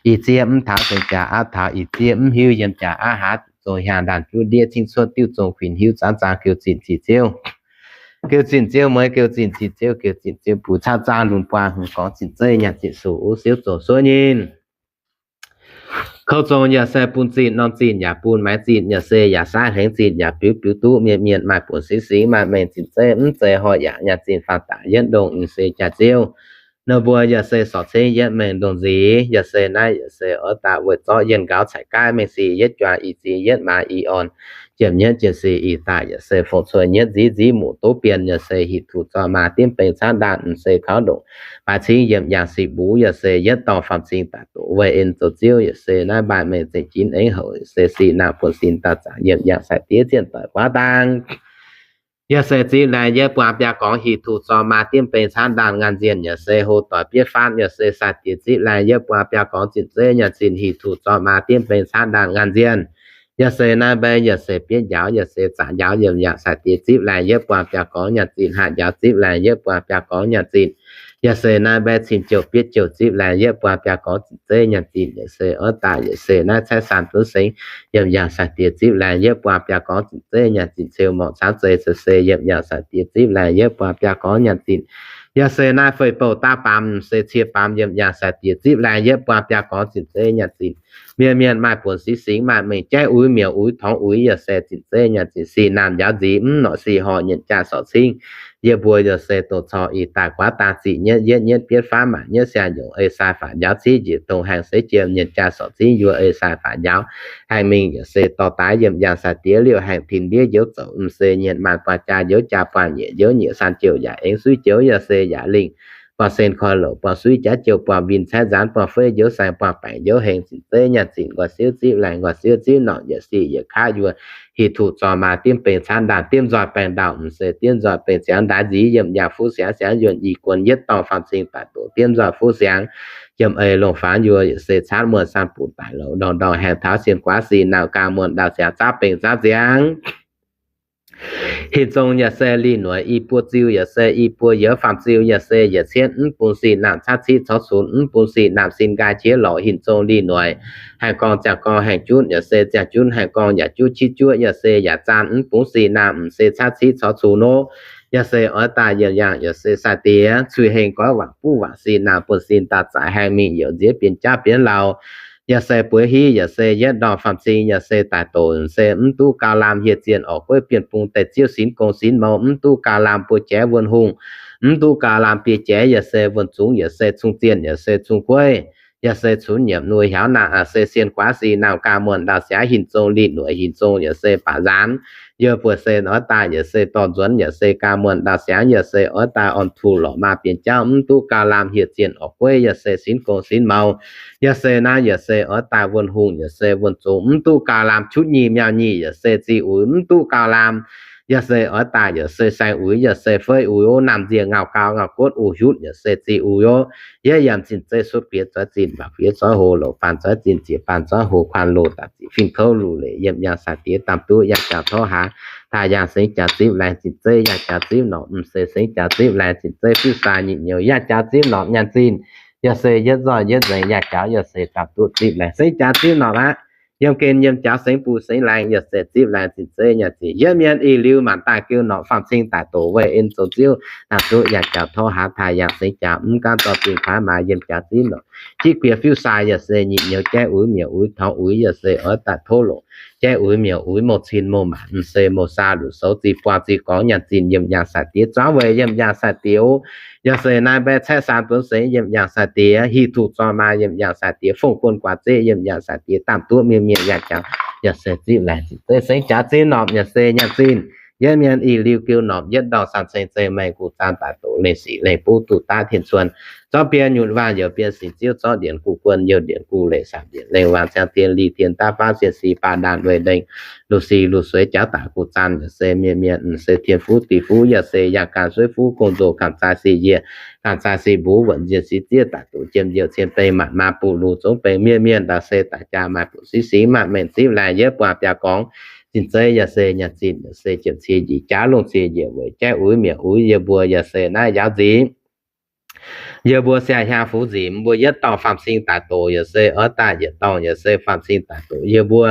ih zieqv mv taux zengc jaax aqv, taux ih zieqv mv hiuv yiem jaax aqv, haaix zong hiaangx ndaanh juv ndiev cingv cuotv diuv zong kuinx hiuv zaangv zaang geu zinh zic ziouv. Geu zinh ziouv mueiz geu zinh zic ziouv, geu zinh ziouv buc caapv zaang lunx buang hmz gorngv zinh zeiv nyanc zinh suqv uv siouv zoux suov nyinh. Kouv zong yaac se bun zinh norm zinh yaac bun maaiz zinh, yaac se yaac saav hlengx zinh yaac biux biux duqv mienh mienh maaih buonc singx singx maaih mengh zinh zeiv mv zeiz horh yaac nyanc zinh faang daaih yietv ndongh m'seix jaax ziouv. Ninh mbuo yaac se sorc cingv yietv mengh ndongh nziez, yaac se naaiv yaac se oix daaih weic zorqv yienh nqaux caeqv gaaiv mengh sic yietv juang ih zieqv yietv maaz ih orn jiem nyietv jien sic ih daaih yaac se fongc cuotv nyietv nziv nziv muqc doqv bienh, yaac se hic tuh zorqv maa diemv beng caanv ndaanh m'seix kaux ndongc baaix cingv yiem yangh sic mbuv, yaac se yietv dorngh faam cing daaih doqc weih en zoux ziouv, yaac se naaiv mbaanh mengh zengc jinv aengx houc, yaac se sic naamh buonv sin dauh zanc yiem yangh sai diev zienh doic guaav dang. Yaac se zipv laengz yietv buang biaa gorngv hic tuh zorqv maa diemv beng caanv ndaanh ngaanh nzienh, yaac se hlo doic bietv faanv, yaac se sai diex zipv laengz yietv buang biaa gorngv zinh zeiv nyanc zinh hic tuh zorqv maa diemv beng caanv ndaanh ngaanh nzienh. Yaac se naaiv mbei yaac se bietv njaaux, yaac se zaqc njaaux yiem yangh sai diex zipv laengz yietv buang biaa gorngv nyanc zinh, haav njaaux zipv laengz yietv buang biaa gorngv nyanc zinh. Yaac se naaiv mbei cin jouh bietv jouh zipv laengz yietv buang biaa gorngv zinh zeiv nyanc zinh, yaac se oix daaih yaac se naaiv caaiv saan dunv sengx yiem yangh sai diex zipv laengz yietv buang biaa gorngv zinh zeiv nyanc zinh, ceu morc caanv zeiz se se yiem yangh sai diex zipv laengz yietv buang biaa gorngv nyanc zinh. Yaac se naaiv fei bouh daav baamz se cie baamz yiem yangh sai diex zipv laengz yietv buang biaa gorngv zinh zeiv nyanc zinh. Mienh mienh maaih buonc singx singx maaih mengh jaiv uix miuc uix torngx uix, yaac se zinh zeiv nyanc zinh, sic naamh njaaux nziez mv norqc sic horc nyienc jaa sorc cingv. Yie mbuo yaac se dongh corc ih daaih guaav dang ziqc nyietv yietv nyietv bietv faanv maanc nyietv siang nyungc ei sai faatv njaaux civ njiec dongh haengh seix jiem nyienc jaa sorc cingv yuoz ei sai faatv njaaux haengh mingh, yaac se dorh daaih yiem yangh sai diex liouh haengh tin ndiev njoux zoux m'seix nyienc maanc buang jaa njoux jaa buang nyiec njoux nyiec saan jouh yaac aengx suiv joux, yaac se yaac lingh buang sen koi louc buang suiv jaav jouh buang win caeqv nzaanx buang feiv njoux saeng buang baengc njoux hengx zinh zeiv nyanc zinh nqoi siouv zipv laengz nqoi siouv zipv norqc yietc sic yietc kaav yuoz hic tuh zorqv maa diemv beng caanv ndaanh diemv nzoih baengh ndau m'seix diemv nzoih beng ziangx ndaix nziez yiem yangh fuqv siangx siangx yuonh i guon yietv dorngh faam cing daaih doqc diemv nzoih fuqv siangx jiem ei longh fangx yuoz yaac se caanv muonh saan buc daic louc ndorngh ndorngh haengh taux sien guaav sic naamh gaang muonh ndau siangx zaapv beng zaapv ziangx. Hinc zong yaac se lih noic i buo ziu, yaac se i buo youz faam ziu, yaac se yietc cietv mv bun sin naamh caqv ciqv corc cunx, mv bun sin naamh sin nqaai jiex lorqc. Hinc zong lih noic haengh gorngv ziangh gorngv haengh junv, yaac se ziangh junv haengh gorngv yaac juqv ciqv juoqv, yaac se yaac zaanv, mv bun sin naamh mv se caqv ciqv corc cunx nor. Yaac se oix daaih yiem yangh, yaac se sai-diex cuiv heng goiv waac buv waac sin naamh buonv sin daaih zaaix haengh mingh youc nziex bienx jauv bienx lauh. Yaac se bueix hiv, yaac se yietv ndorm faam-cing, yaac se daaih doqc se mv duqv gauh lamh hieh zienh orqc gueiv bienh bung deix ziouv sinx gong sinx mou, mv duqv gauh lamh buo jaaix wuonh hungh, mv duqv gauh lamh biei jaaix, yaac se wuonh zungx, yaac se cung zienh, yaac se cung gueiv, yaac se cunx nyiemc nuv hiaaux naaic, se sien guaav sin naamh gauh muonc ndau siangx hinc zong lih noic hinc zong, yaac se baac nzaanx. Yie mbuo se oix daaih yaac se dorh nzuonx, yaac se gauh muonc ndau siangx, yaac se oix daaih orn tuh lorqc maa bienx jauv mv duqv gauh lamh hieh zienh orqc gueiv, yaac se sinx gong sinx mou. Yaac se naaiv yaac se oix daaih wuonh hungh, yaac se wuonh zungx mv duqv gauh lamh cuotv nyic miauh nyic, yaac se zih uix mv duqv gauh lamh. Yaac se oix daaih yaac se saeng uix, yaac se feiv uix, naamh nziec ngauh gau ngauh guotv uix hiuv, yaac se zih uix oc. Yie yaac zinh zeiv sutv fiev zoix zinh, mbaac fiev zoix hoc, loc baan zoix zinh, zieqc baan zoix hoc, kuaanx loz daaih ziqc fingx kouv luc leic, yiem yangh sai-diex daamh duqv yangh jaux tov haaix, taaih yangh sengx jaux zipv laengz zinh zeiv, yangh jaux zipv norqc mv se sengx jaux zipv laengz zinh zeiv, fiuv sai nyic nyouz yangh jaux zipv norqc nyaanh zinh, yaac se yietv nzoih yietv nzengc yangh jaux, yaac se daamh duqv zipv laengz sengx jaux zipv norqc aqv. Yiem gen yiem jaux sengx bun sengx laengz, yaac se zipv laengz zinh zeiv nyaanh zinh, yietv mienh ih liuz maanc daaih geu norqc faam-cing daaih doqc weih en zoux ziouv, daamh duqv yangh jaux tov haaix, taaih yangh sengx jaux mv gaanv dorh zinh kuaaiv maaiz yiem jaux zipv norqc. Jiv guiex fiuv sai yaac se nyic nyouz jaiv uix miuc uix torngx uix, yaac se oix daaih tov longc jaiv uix miuc uix mouh cin mouh maanc, mv se mouh saa luc soux zih buangh zih gorngv nyaanh zinh yiem yangh sai-diex zuangx weic yiem yangh sai-diex oc. Yaac se naaiv mbaeqv caeqv saan buonv sengx yiem yangh sai-diex, hih tuc zorng maa yiem yangh sai-diex, fongv guon guaax zeqv yiem yangh sai-diex, daamh duqv mienh mienh yangh jaux, yaac se zipv laengz zinh zeiv sengx jaux zipv norqc, yaac se nyaanh zinh. Yietv mienh ih liuz geu norqc yietv ndorngh san ceng zeiv maengx guv zaanv daaih doqc lengh sic lengh buv duqv daav tien cuon, zorqv biei nyutc waanh youc biei sic ziouv, zorqv ndienx guv guon youc ndienx guv leic, saamv ndienx lengh waanh ziangh tien li tien daav faanv sien si baac ndaanh weih ndengh, luc si luc sueix jaux daaih guv zaanv, yaac se mienh mienh mv se tien fuv dih fuv, yaac se yangh ganh sueiv fuv gong-nzou ganh zaai si yiec, ganh zaai si mbuv wuonc nziex si zieqv daaih doqc jiem youc cien beng maanc maa buqc lungh zongv beng, mienh mienh ndau se daaih jaa maaih buqc siqv singx maaih mengh zipv laengz yietv buangh biaa gorngv zinh zeiv, yaac se nyaanh zinh, yaac se jiem cie njiec jaav lungh cie njiec weic jaiv uix miuc uix. Yie mbuo yaac se naaiv njaaux nzingc, yie mbuo siang hiaang fuv nzingc, mbuo yietv dorngh faam-cing daaih doqc, yaac se oix daaih yietc dorngh, yaac se faam-cing daaih doqc yie mbuo,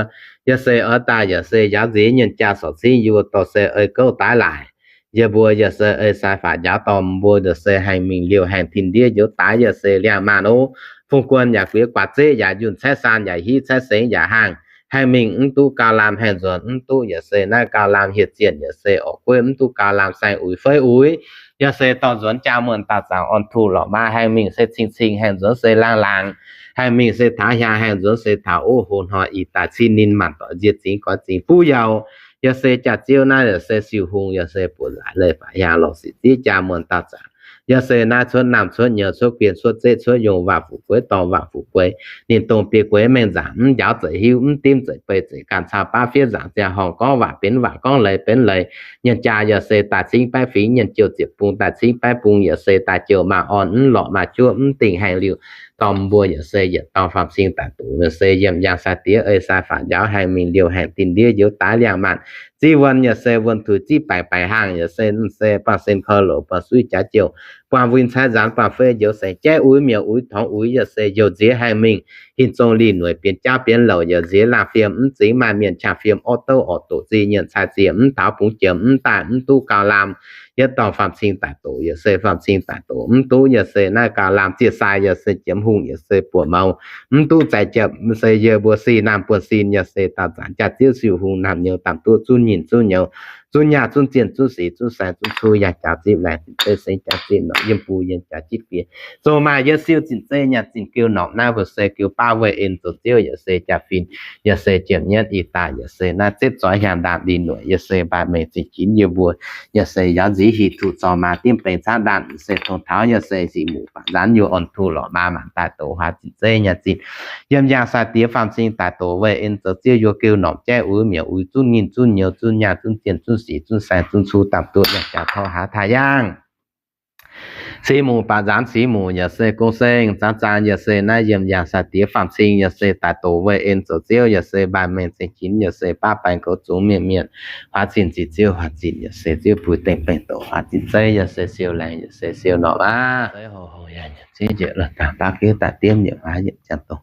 yaac se oix daaih yaac se njaaux nzingc nyienh jaa sorc cingv yie mbuo dorh se ei gouv daaih laaic. Yie mbuo yaac se ei sai faatv njaaux dorh mbuo, yaac se haengh mingh liouh haengh tin ndiev njoux daaix, yaac se liangh maanh oc. Fongv guon yaac guiex guaax zeqv yaac yunh caeqv saan yaac hiv caeqv sengx yaac haangh, haengh mingh mv duqv gauh lamh haengh nzuonx mv duqv, yaac se naaiv gauh lamh hieh zienh, yaac se orqc gueiv mv duqv gauh lamh saeng uix feiv uix. Yaac se dorh nzuonx jaa muonh daaih zaangc orn tuh lorqc maa, haengh mingh se cing-cing haengh nzuonx se laangh laangc, haengh mingh se taux hiaang haengh nzuonx se taux ov hoz hnoi ih daaih cin ninh maanc doic nzie zingx goix zingx buv youh. Yaac se jaax-ziouv naaiv yaac se siou-hungh, yaac se buoqc nzaaic leiz-baaix hiaang lorz sic zieqv jaa muonh daaih zaangc. Yaac se naaiv cuotv naamh cuotv nyouz cuotv guien cuotv zeqv cuotv yongh waac fuqv gueix dorngh waac fuqv gueix, ninh dongh biei gueix mengh nzaangc mv njaaux zeic hiuv mv dimv zeic bei zeic ganh cau baav fiev nzaangc ziangh horngh gorngv waac benx waac gorngv leiz benx leiz. Nyienh jaa yaac se daaih cingv baeqv fingx, nyienh jouh ziepc bung daaih cingv baeqv bung, yaac se daaih jouh maaih orn mv lorqc maaih juov mv dingh haengh liuh. Dorh mbuo yaac se yietc dorngh faam-cing daaih doqc, yaac se yiem yangh sai-diex ei sai faatv njaaux haengh mingh liouh haengh tin ndiev njoux daaix liangh maanh. Ziv wuonh yaac se wuonh tuix ziv baengc baengc haangh, yaac se mv se buangh sen korv-loc buangh suiv jaax jouh, buangh win caaiv nzaanx buangh fei njoux saeng jaiv uix miuc uix torngx uix, yaac se youh nziex haengh mingh. Hinc zong lih noic bienx jauv bienx louc, yaac nziex laangh fiem mv zingx maaih mienh qangh fiem orv douv orv doqc ziex nyienc cai ziex mv taux bungx jiem mv daaih mv duqv gauh lamh. Yietv dorngh faam-cing daaih doqc, yaac se faam-cing daaih doqc mv duqv, yaac se naaiv gauh lamh zieqc sai, yaac se jiem hungh, yaac se buoqc mouz mv duqv zaix jepv, se yie mbuo sih naamh buonv-sin, yaac se daauh zanc jaax-ziouv siou-hungh naamh nyouz daamh duqv zunv nyinh zunv nyouz, zunv nyaah zunv zienh zunv sic zunv saeng zunv cu yaac jaax zipv laengz zinh zeiv sengx jaax zipv norqc yiem bung yiem jaax zipv bieqc. Zoux maaih yietv siou zinh zeiv nyaanh zinh geu norqc naaiv mbuo se geu baav weih en zoux ziouv, yaac se jaax-fin, yaac se jiem nyienv ih daaih, yaac se naaiv zipv zoix hiaang ndaamv lih noic, yaac se mbaih mengh zinh jinv yie mbuo, yaac se yaac nziv hih tuh zorng maa dimv bengx caangv ndaamv se tong taux, yaac se ziqc muc faatv nzaanx yie orn tuh lorqc maa maanc daaih doqc huaax zinh zeiv nyaanh zinh. Yiem yangh sai-diex faam-cing daaih doqc weih en zoux ziouv yie geu norqc jaiv uix miuc uix zunv nyinh zunv nyouz zunv nyaah zunv zienh zunv sic zunv saeng zunv cu daamh duqv yangh jaax tov haaix taaih yangh. Six muc baac nzaanx six muc yaac se gong seng, zaang zaang yaac se naaiv yiem yangh sai-diex faam-cing yaac se daaih doqc weih en zoux ziouv yaac se mbaih mengh zingh jinx yaac se baav baengh goux zungx mienh mienh huaav zinh ziqc ziouv huaav zinh yaac se ziouv buix dengh baengh doqc huaav zinh zeiv yaac se siou laengz yaac se siou norqc aqv. Zeiv hoc hoc yaac nyiemc ziev njiec lorh dangh baav fiev daaih diemv nyiemc huaav yietc ziangh dongh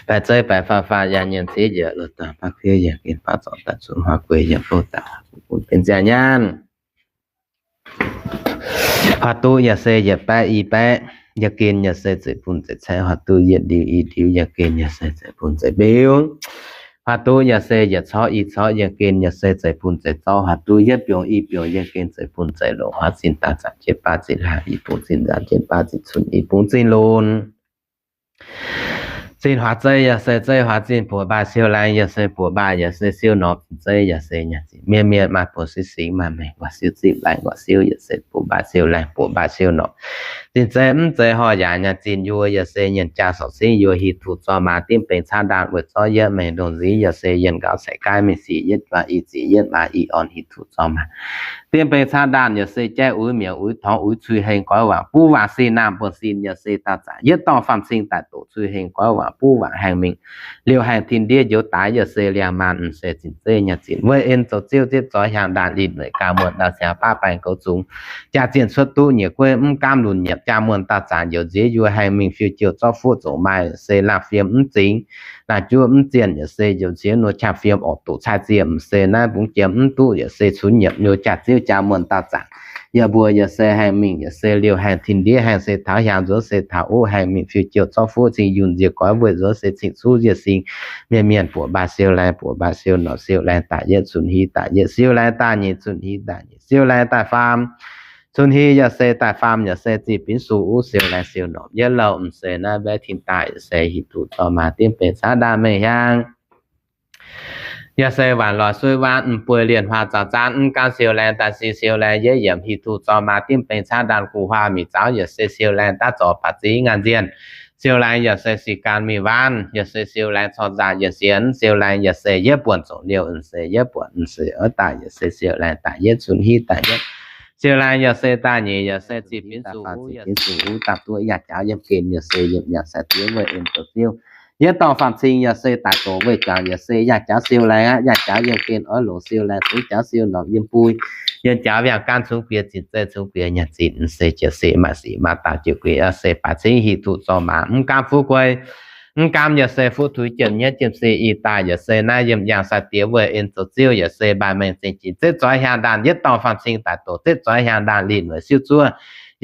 baeqc zeiv baeqc faam faam yaac nyiemc ziev njiec lorh dangh baav fiev yaac gen baav zorc daaih zunc huaav gueix yaac bouh daaih bun benx ziangh nyaanh. Huaav duqv yaac se yietc baeqv i baeqv, yaac gen yaac se zeiv bun zeiv caeqv. Huaav duqv yietc ndiux i ndiux, yaac gen yaac se zeiv bun zeiv mbiux. Huaav duqv yaac se yietc corc i corc, yaac gen yaac se zeiv bun zeiv zorqv. Huaav duqv yietc biongc i biongc, yaac gen zeiv bun zeiv longc. Huaav zinh daaih zanc jienv baav zinh hlaang, i bungx zinh nzaanx jienv baav zinh cunx, i bungx zinh lunx. Zinh huaav zeiv yaac se zeiv huaav zinh buoqc mbaih siou laengz yaac se buoqc mbaih yaac se siou norqc. Zinh zeiv yaac se nyaanh zinh mienh mienh maaih buoz siqv singx maaih mengh guaax siou zinh mbaih guaax siou yaac se buoqc mbaih siou laengz buoqc mbaih siou norqc. Zinh zeiv mv zeiz horh yaac nyaanh zinh yuoz yaac se yienh jaa sorc singv yuoz hieh tuc zorc maaz dimv beng caqv ndaanh weic zorqv yietv mengh ndongh nziv yaac se yienh nqaaux caiv gaav mingh sic yietv juaav i ziec yietv maaih i orn hieh tuc zorc maaz dimv beng caqv ndaanh yaac se jaiv uix mi'aqv uix torngx uix cui heng goiv waac buv waac sin naamh buonv sin yaac se daauh zanc yietv dorngh faam-cing daaih doqc cui heng goiv waac buv waac haengh mingh liouh haengh tin ndiev njoux daaix yaac se liangh maanh m'seix zinh zeiv nyaanh zinh weih en zoux ziouv zipv zoix hiaangx ndaanh lih nueic gauh muonh ndau siangx baav baengh goux zungx jaa zienh cuotv duqv nyiec gueiv mv gaamv lunx nyiepc jaa muonh daauh zanc njoux nziex yuoz haengh mingh fiou jouh zorqv fuqv zoqc maaih se laangh fiem mv zingx laangh juov mv zienh yaac se njoux nziex nor qaqv fiem orqc doqc caaiv zienh m'seix naaiv bungx jiem mv duqv yaac se cunx nyiepc nor jaa ziouv jaa muonh daauh zanc yaac mbuo yaac se haengh mingh yaac se liouh haengh tin ndiev haengh se taux hiaangx nzuonx se taux uv haengh mingh fiou jouh zorqv fuqv cing yunh nziex goiv weih nzuonx se cing cuv nziex sing mienh mienh buoqc mbaih siou laengz buoqc mbaih siou norqc siou laengz daaih yietv cunx hi daaih yietv siou laengz daaih nyic cunx hi daaih nyic siou laengz daaih faam cunx hi yaac se daaih faam yaac se zih binv suh uv siou laengz siou norqc yietv louh m'seix naaiv mbaeqv tin daaih yaac se hieh tuc zorc maaz dimv beng caqv ndaanh mengh hiaang yaac se waanc loix suiv waanv m'bueix lienh huaax zaux zaanv mv gaanv siou laengz daaih si siou laengz yietv yiemc hieh tuc zorc maaz dimv beng caqv ndaanh guv huaav mi'aqv zaux yaac se siou laengz daav zorc baac zingx ngaanc nzienh siou laengz yaac se sic gaanv mingh waanv yaac se siou laengz corc nzaac yietc sienx siou laengz yaac se yietv buonc zongc liouh m'seix yietv buonc m'seix oix daaih yaac se siou laengz daaih yietv cunx hi daaih yietv siou laengz yaac se daaih nyic yaac se zih binv suh uv yaac binv suh uv daaih duqv yaac jaax yiem gen yaac se yiem yaac sai diev weih en zoux ziouv yietv dorngh faam-cing yaac se daaih doqc weih jangx yaac se yaac jaax siou laengz aqv yaac jaax yiem gen oix longc siou laengz zungv jaax siou norqc yiem bui yiem jaax wiangh gaanv cunx guiex zinh zeiv cunx guiex nyaanh zinh m'seix jiex se maaih sic maaih daaih jiex guiex yaac se baac cingv hieh tuc zorc maaz mv gaamv fuqv guei mv gaamv yaac se fuqv tuix jiem nyietv jiem se i daaih yaac se naaiv yiem yangh sai diex weih en zoux ziouv yaac se mbaih mengh zingh jiex zipv zoix hiaangx ndaanh yietv dorngh faam-cing daaih doqc zipv zoix hiaangx ndaanh lih nueic siouv zuov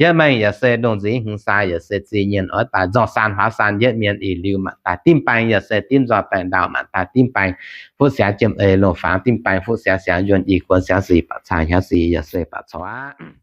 yietv mengh yaac se ndongh nzingx hmz sai yaac se zih nyienh oix daaih nzorh saan huaav saan yietv mienh ih liuz maanc daaih dimv baeng yaac se dimv nzoih baengh ndau maanc daaih dimv baeng fuqv siangx jiem eix longc fangx dimv baeng fuqv siangx siangx yuonh i guon siangx sic baac caangh hiaangx sic yaac se baac corc aqv.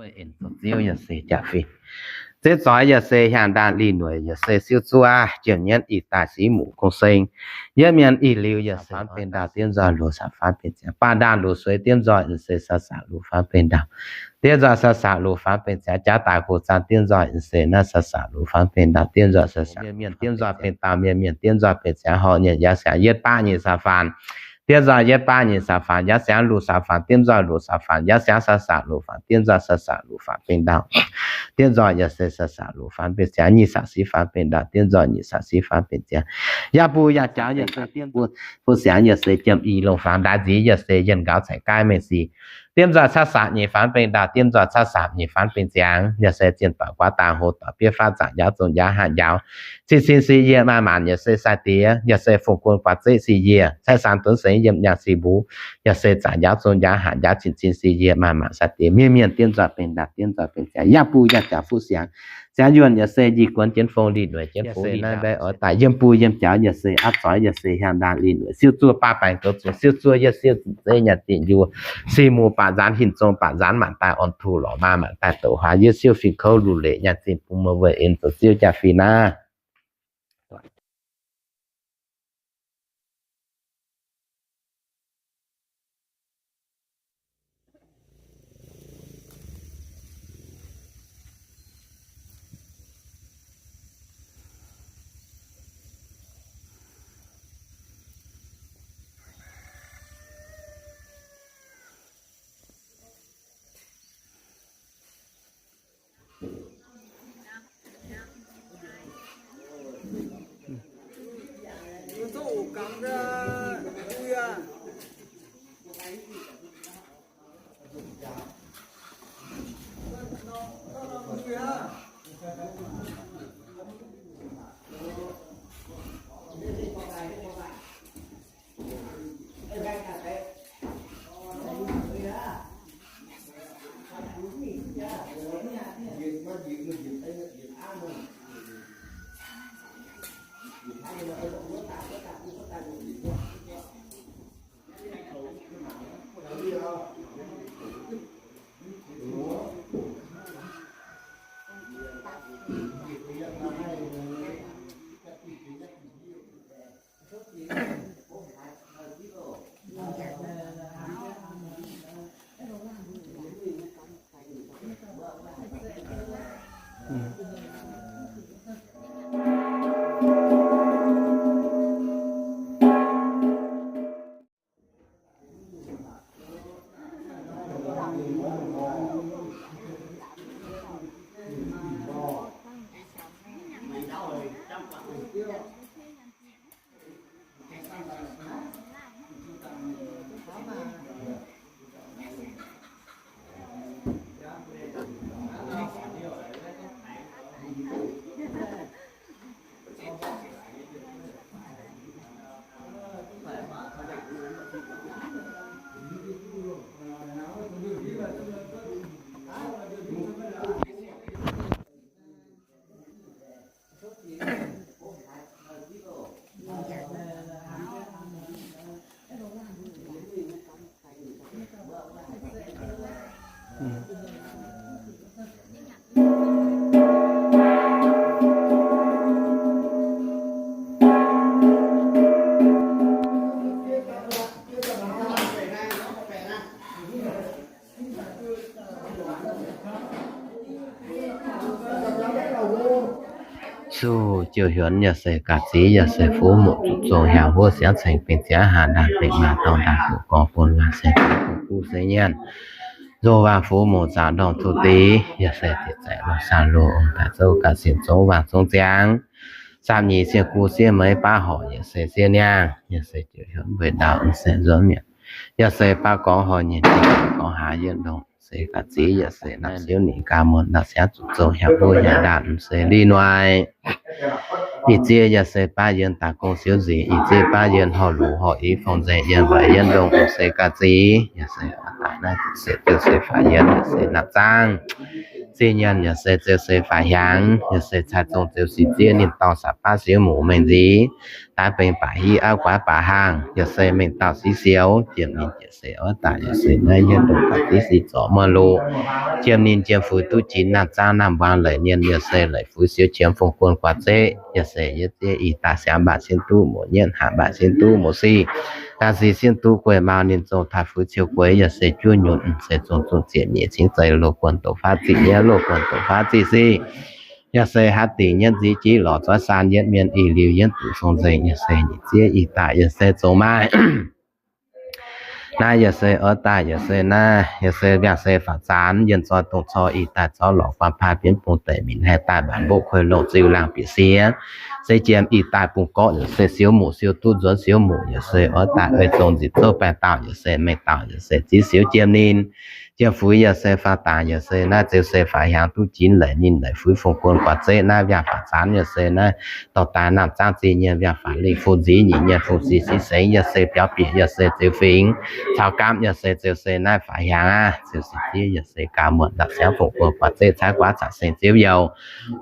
Weih en zoux ziouv yaac se jaax fih. Zipv zoix yaac se hiaangx ndaanh lih nueic yaac se siouv zuov jiem nyietv ih daaih siqv muc gong seng. Yietv mienh ih liuz yaac se faanv benx ndaauh diemv nzoih luoqc saqc faanv benx ziangx. Baac ndaauh luoqc sueix diemv nzoih se saqc saqc luoqc faanv benx ndaauh. Diemv nzoih saqc saqc luoqc faanv benx ziangx. Jaax daaih gox zaang diemv nzoih se naaiv saqc saqc luoqc faanv benx ndaauh diemv nzoih saqc saqc. Mienh mienh diemv nzoih benx ndaauh mienh mienh diemv nzoih benx ziangx horc nyienh yaac siangx yietv baav nyei saqc faanv. Diemv nzoih yietv baav nyei saqc faanv yaac siangx luqc saqc faanv diemv nzoih luqc saqc faanv yaac siangx saqc saqc luqc faanv diemv nzoih saqc saqc luqc faanv benx ndaauh. Diemv nzoih yaac se saqc saqc luqc faanv benx ziangx nyic saqc siqv faanv benx ndaauh diemv nzoih nyic saqc siqv faanv benx ziangx. Yaac buo yaac jaux yaac se diemv buo, buo siangx yaac se jiem i longc fangx ndaix nziv yaac se yienh nqaux caiv gaaiv mengh sic. Diemv nzoih cav saqc nyeic faanv benx ndaauh diemv nzoih cav saqc nyeic faanv benx ziangx yaac se zienh doic guaav dangh hlo doic bieiv faatv zaangc njaaux zong njaaux hatc njaaux. Cin cin si yie maaih maanc yaac se sai diex yaac se fungx guon guaav zeqv si yie caiv saan dunv sengx yiem nyaanh si mbuv yaac se zaangc njaaux zong njaaux hatc njaaux cin cin si yie maaih maanc sai diex mienh mienh diemv nzoih benx ndaauh diemv nzoih benx ziangx yaac buo yaac jaux fuqv siangx. Ziangh yuonh yaac se njiec guonx jienv fong lih nueic jienv fong lih naaiv mbaeqv oix daaih yiem buo yiem jaux yaac se aav zoix yaac se hiaang ndaangc lih nueic siou zuoqv baav baengc goux zuqc siou zuoqv yaac siou zuqc zeiv nyanc zinh njuov sic muc baac nzaanx hinc zong baac nzaanx maanc daaih orn tuh lorqc maa maanc daaih douc huaax yie siou fingx kouv luc leic nyanc zinh bung muoz weic en zoux siou jaa fih naaiv. Suv jiouv hiuonv yaac se ga'zic yaac se fuv muoc zuqc zong hiaangx huov siangx ceng bingx ziangx haah ndaangc bingx maaz dorngx ndaangc hoc gorngv bun waac se bun kuv se nyienv. Nzong waangc fuv muoc zaangc ndorngx tuv deix yaac se diec zaeqc lorh saah loh ong daaih zouv ga'sienx zongv waangc zongv ziangx. Zaapv nyeic sieqv gu sieqv meix baav horc yaac se sieqv niangh yaac se jiouv hiuonv weic ndaauv se nzuonx mi'aqv. Yaac se baav gorngv horc nyeic gorngv haaix yieqv ndongc se ga'zic yaac se naaiv siouv ninh gaax muonc naaiv siangx zuqc zong hiaangx huov hiaangx ndaangc se lih noic. Ih zieqv yaac se baav yieqv daaih gong siouv nziex, ih zieqv baav yieqv horh luc horh i fong nzengc yieqv weic yieqv ndongc se ga'zic yaac se daaih naaiv se ziouc se faix yieqv yaac se napv zaangv. Zinh nyaanh yaac se ziouc se faix hiaangx, yaac se cai zong ziouc sic zieqv ninh dorh saac baav siouv muc mengh nziex. Daaih bengx baac hiv auv guaav baac haangh, yaac se mengh dauh siqv siou, jiem ninh jiex se oix daaih yaac se naaiv yieqv ndongc ga'zic sic zorc muoz loc. Jiem ninh jiem fuix duqv jiex naamh zaangv naamh mbuangz leic nienh, yaac se leic fuix siou qiemx fongc guon guaax zeqv, yaac se yieqv zieqv ih daaih siangx mbaatc sin duqv muoc nyietv, haanc mbaatc sin duqv muoc sic, daaih sic sin duqv gueiv mau ninh zong taaih fuix ciou gueix, yaac se juov nyunc se zong zong ziepc nyeic cingv zeiz loz guon doqc faatv ziqc yieqv, loz guon doqc faatv ziqc sic. Yaac se haaix dingc nyienv nziv jiv lorz zuov saan yieqv mienh ih liuz yieqv duqv fong nzengc, yaac se nyic zieqv ih daaih yaac se zong maaih. Naaiv yaac se oix daaih yaac se naaiv yaac se mbiaangc se faaux zaanx yienh zoi dongh cor ih daaih zorqv lorqc guaan paav bienv bung deic minc haih daaih mbaanc mboqv kuei longh ziuh laangh bieqc siex. Se jiem ih daaih bung gorqv yaac se siouv muc siouv duqv nzuonx siouv muc yaac se oix daaih ei zong nzipc zouv baengh dauh yaac se mengh dauh yaac se zieqv siouv jiem ninh. Jiex fuix yaac se faaux daaih yaac se naaiv ziux se faaux hiaangx duqv jinx leic ninh leic fuix fungx guon guaax zeqv naaiv mbiaangx faaux zaanx yaac se naaiv dorh daaih naamh zaangv zinh nyei mbiaangx faaux lingh fungx nziv nyic nyei fungx sic sic sengx yaac se biaux bieqc yaac se ziux fingx caux gaamv yaac se ziux se naaiv faaux hiaangx aqv. Ziux sic ziev yaac se gaax muonc ndau siangx fungx guon guaax zeqv caaiv guaav caux seng ziouv youh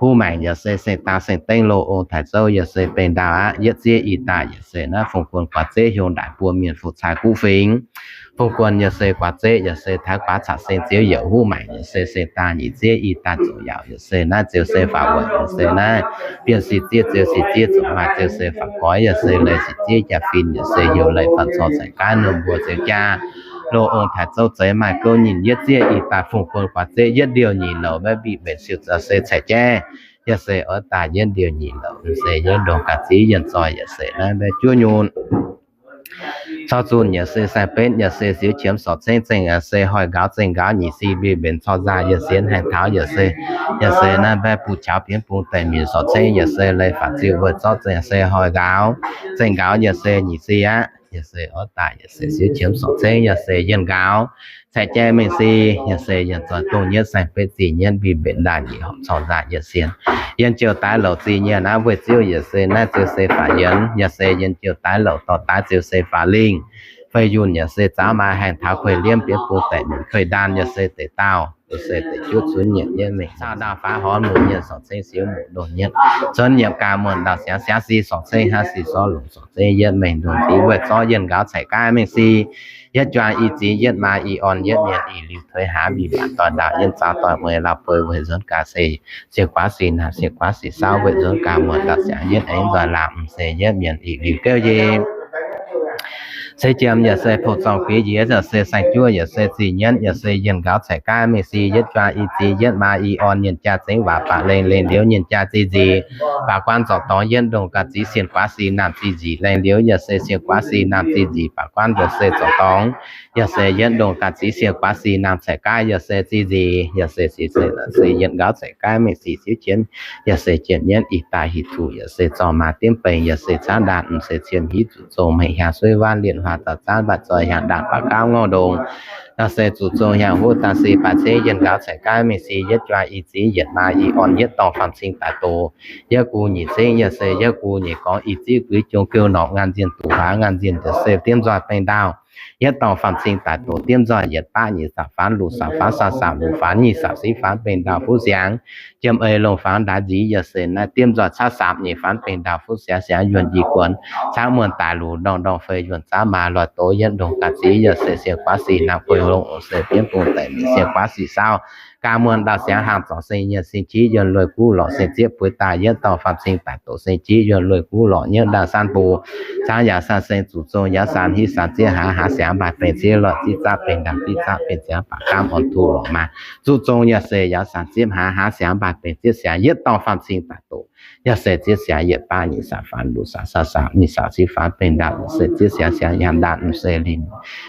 huv maengc yaac se seng daaih seng dengv loz ong taaix zouv yaac se bengh ndau aqv. Yietv ziev ih daaih yaac se naaiv fungx guon guaax zeqv hiuv ndaaic buo mienh fu'cai guv fingx fungx guon yaac se guaax zeqv yaac se taaix guaav caux seng ziouv youh huv maengc yaac se seng daaih nyic ziev ih daaih zoux yaauc yaac se naaiv ziux se faaux weic yaac se naaiv bienh sic ziev ziux sic ziev zoux maaih ziux se faaux goix yaac se leiz sic ziev jaa-fin yaac se youh leiz faaux corc caic gaaiv norm mbuo ziux jaa loz ong taaix zouv zeix maaih gouv nyinh yietv ziev ih daaih fungx guon guaax zeqv yietv ndiouh nyic louc maiv mbic mbenc siou za'se caic jaiv yaac se oix daaih yietv ndiouh nyic louc se yietv ndongh ga'ziv yienh zoih yaac se naaiv mbaeqv juov nyunc corc zunh yaac se saeng-betv yaac se siouv qiemx sorc cengv zengh yaac se hoic nqaaux zengh nqaaux nyic si mbic mbenc corc nzaaih yaac sienx haengh taux yaac se yaac se naaiv mbaeqv buv qaux bienv bung deic minc sorc cengv yaac se leiz faaux ziux weic zorqv zengh se hoic nqaaux zengh nqaaux yaac se nyic si aqv. Yaac se oix daaih yaac se siouv qiemx sorc cengv yaac se yienh nqaaux caic jaiv mengh si yaac se yienh zoih dongh nyietv saeng-betv zih nyietv mbic mbenc ndaaih nyic horpc corc nzaaih yaac sienx yienh jiouh daaix louc zih nyienh naaiv weih ziouv yaac se naaiv ziux se faaux yienx yaac se yienh jiouh daaix louc dorh daaix ziux se faaux lingh fei yunh yaac se zaux maaih haengh taux kuei liemv bienv bung deic minc kuei ndaanh yaac se deic dauh yaac se deic juov cunx nyiemc yietv mengh caux ndaauh faaux horn muoc nyietv sorc cengv siouv muoc ndongh nyietv cunx nyiemc gaax muonh ndau siangx siangx si sorc cengv hnangv si sorc longc sorc cengv yietv mengh ndongh nziv weic zorqv yienh nqaaux caic gaaiv mengh si yietv juang i ziex yietv maa i orn yietv mienh i liuz tuix hlaax mbic mbaatc doix ndaauh yietv zaux doix mueiz lauh beu weic nzuonx gaax se sienx guaav si naamh sienx guaav si saauv weic nzuonx gaax muonh ndau siangx yietv aengx nzoih laangh m'seix yietv mienh i liuz gouv yie se jiem yaac se pou-zorng guix yie yaac se saeng-juov yaac se zih nyienv yaac se yienh nqaaux caic gaaiv mengh si yietv juang i ziex yietv maa i orn nyienh jaa zengv waac baac lengh lengh liuz nyienh jaa zih nzic baac guaan zorc dorngx yietv ndongh ga'ziv sienx guaav si naamh zih nzic lengh liuz yaac se sienx guaav si naamh zih nzic baac guaan yaac se zorc dorngx yaac se yietv ndongh ga'ziv sienx guaav si naamh caic gaaiv yaac se zih nzic yaac se si se se yienh nqaaux caic gaaiv mengh si siouv jienv yaac se jiem nyienv ih daaih hic tuc yaac se zorng maaz diemv bengx yaac se caanv ndaanh m'seix ciem hiuv zuqc zong mengh hiaang suiv waanv lienh huaang zaux zaanv mbaatc zoih hiaang ndaanh baac gaamv ngorc ndongx yaac se zuqc zong hiaang huv daaih se baac cingv yienh nqaaux caic gaaiv mengh si yietv juang i ziex yietv maa i orn yietv dorngh faam cing daaih doqc yietv gu nyic cingv yaac se yietv gu nyic gorngv i ziex guix jong geu norqc ngaan nzienh duqv huaax ngaan nzienh yaac se diemv nzoih bengh ndaauh yietv dorngh faam cing daaih doqc diemv nzoih yietc baqv nyic saauc faanx luoqc saauc faanx saauv saauc luoqc faanx nyic saauc siv faanx bengh ndaauh fuqv siangx jiem ei longh faanx ndaaiv nziv yaac se naaiv diemv nzoih caaiv saamx nyic faanx bengh ndaauh fuqv siangx siangx yuonh i guonx caaiv muonh daaih luqc ndorngh ndorngh fei yuonh caaiv maaz loic doz yietv ndongh ga'ziv yaac se sienx guaav si naamh gueix longh se bienv bung deic mingh sienx guaav si saauv gaax muonh ndau siangx hnaangx zorc seng nyienz seng jiv yuonh lueic guv lorqc seng zieqv bueix daaih yietv dorngh faam cing daaih doqc seng jiv yuonh lueic guv lorqc nyienv ndaauh san buc caangv yaac san seng zuqc zong yaac san hiv san zieqv hlaax hlaax siangx mbaaih bengh zieqv lorqc zieqv zaqv bengh ndaauh zieqv zaqv bengh siangx baac gaamv orn tuqv lorqc maaz zuqc zong yaac se yaac san zieqv hlaax hlaax siangx mbaaih bengh zieqv siangx yietv dorngh faam cing daaih doqc yaac se zieqv siangx yietc baav nyic saauc faanx luoqc saauc saauv saauc nyic saauc siv faanx bengh ndaauh yaac se zieqv siangx siangx yangh ndaanh m'seix lingh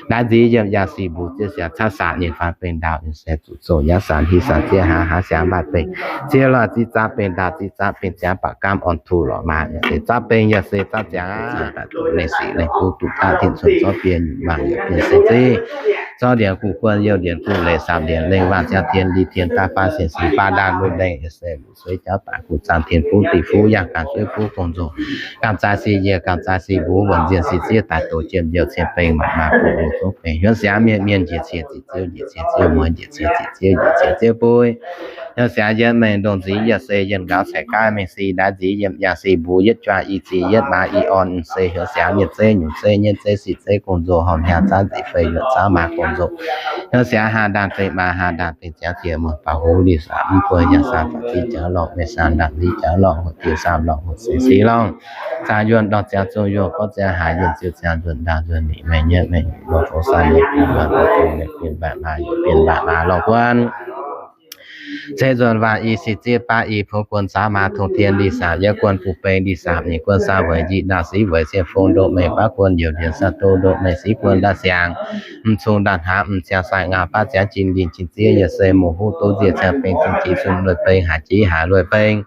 ndaaiv nziv yiem yangh si mbuo zieqv siangx caaiv saamx nyic faanx bengh ndaauh yaac se zuqc zong yaac san hiv san zieqv hlaax hlaax siangx mbaaih bengh zieqv lorqc zieqv zaqv bengh ndaauh zieqv zaqv bengh siangx baac gaamv orn tuqv lorqc maaz yaac se zaqv bengh yaac se zaqv siangx lengh sic lengh guv duqv daaih tin cun zorqv bieqc nyutc mangc yaac bieqc se zieqv zorqv ndienx guv guon youh ndienx guv leiz saamx ndienx lengh waanc ziangh tien li tien daaih faanv sienx sic baav ndaanh luv lengh yaac se luc sueiv jauv daaih guv zaangh tien fuqv diuh fuqv yangh ganh sueiv fuqv gong nzunc ganh zaaix sic yiec ganh zaaix sic mbuo wuonc nzienh sic zieqv daaih doqc jiem youh cien bengh maanc maanc guv luc zungv bengh hiuv siangx mienh mienh njiec cie ziqc ziouv njiec cie ziouv mueiz njiec cie ziqc ziouv njiec cie ziouv buiv hiuv siangx yietv mengh ndongh nziv yaac se yienh nqaaux caic gaaiv mengh si ndaaiv nziv yiem yangh si mbuo yietv juang i ziex yietv maa i orn m'seix hiuv siangx mienh zeiv nyungc zeiv nyienv zeiv sic zeiv gong nzunc horngh hiaangx zaanv ziqc fei yuonh zaanv maaz gong nzunc hiuv siangx haa ndaanh bengh maa haa ndaanh bengh ziangx jiex muonh baac huv li saauc mv buo yaac saauc faatv ziqv jauv lorqc mengh saauc ndaanh ziqv jauv lorqc hoc jiex saauc lorqc hoc seix sic lorqc zaangc yuonh ndorh ziangx zong yuonh gorngv ziangx haaix yuonh ziouc ziangx nzuonx ndaauh nzuonx nyic mengh nyietv mengh yuonh lorqc fongx san mengh kuv yuonh gorngv dongh mengh bienh mbaeqc maa yuonh bienh mbaeqc maa lorqc guon Ceix nzuonx waac i sic zieqv baav i fongx guon caux maa tong tien li saamx yietv guon buv beng li saamx nyic guon saau weic njiec naauh siv weic sienx fong ndoqv mengh baav guon youc ndienx saau do ndoqv mengh siv guon ndaauh siangx m'cung ndaauh hnamv m'ciangx sai ngau baav ziangx jin lingh jin zieqv yaac se moc huv doz nziec ciangx beng cun jiv cun lueic beng haaix jiv haaix lueic beng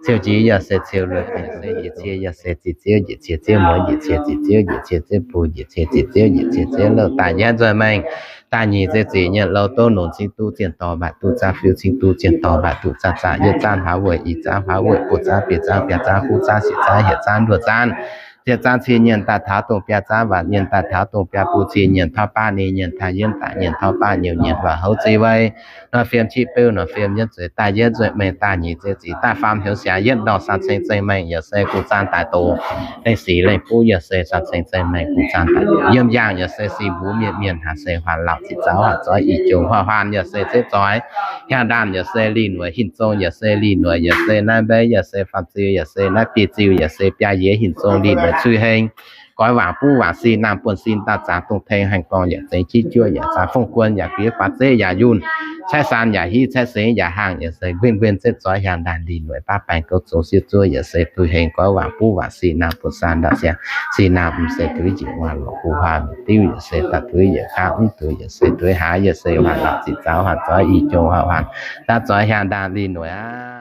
ciouv jiv yaac se ciouv lueic beng se njiec cie yaac se ziqc ziouv njiec cie ziouv mueiz njiec cie ziqc ziouv njiec cie ziouv buv njiec cie ziqc ziouv njiec cie ziouv louh daaih yietv nzuonx mengh Da'nyeic zeiv zic nyienc louh douv nongx cingv duqv zienh dorngx mbaatc duqv zaanv fiuv cingv duqv zienh dorngx mbaatc duqv zaanv zaanv yietv zaanv hlaax weic i zaanv hlaax weic buo zaanv biei zaanv biaa zaanv kuv zaanv sic zaanv hietc zaanv luoqc zaanv ziepc zaanv cin nyienc daaih taux dongh biaa zaanv waanc nyienc daaih taux dongh biaa bung cin nyienc tauv baav ni nyienc taaih yienv daaih nyienc tauv baav nyienc nyienc waac houv ziv weic norm fiem qiex beuv norm fiem yienv zueiz daaih yienv zueiz mengh daaih nyic zeiv zic daaih faam hnyouv siangx yietv ndorh san ceng zengh mengh yaac se guv zaanv daaih doz lengh sic lengh buv yaac se san ceng zengh mengh guv zaanv daaih doz yiem yaangh yaac se sin mbuv mienh mienh haaix se huaanc lauc ziqc zaux huaanc zoix i jongc huaanc huaanc yaac se zeiv zoix hiaang ndaanh yaac se lih noic hinc zong yaac se lih noic yaac se naaiv mbeiv yaac se faam ziu yaac se naaiv biei ziu yaac se biaa yiez hinc zong lih noic cui heng goix waangc buv waangc sin naamh buonv sin daaih zaangc dongh teng haengh gorngv yaac zengx qiex juoqv yaac zaangc fongv guon yaac fiev guaax zeqv yaac yunh caeqv saan yaac hiv caeqv sengx yaac haangh yaac se nquin nquin zeiv zoix hiaang ndaanh lih noic baav baengx gouv zoux sieqv zuov yaac se duih heng goix waangc buv waangc sin naamh buonv saan ndaauv siang sin naamh mv se duih njiec waac lorqc hu huaang diuv yaac se daaih duih yietc kaav mv duih yaac se duih haaix yaac se huaanc lauc ziqc zaux huaanc zoix i jongc huaanc huaanc daaih zoix hiaang ndaanh lih noic aqv.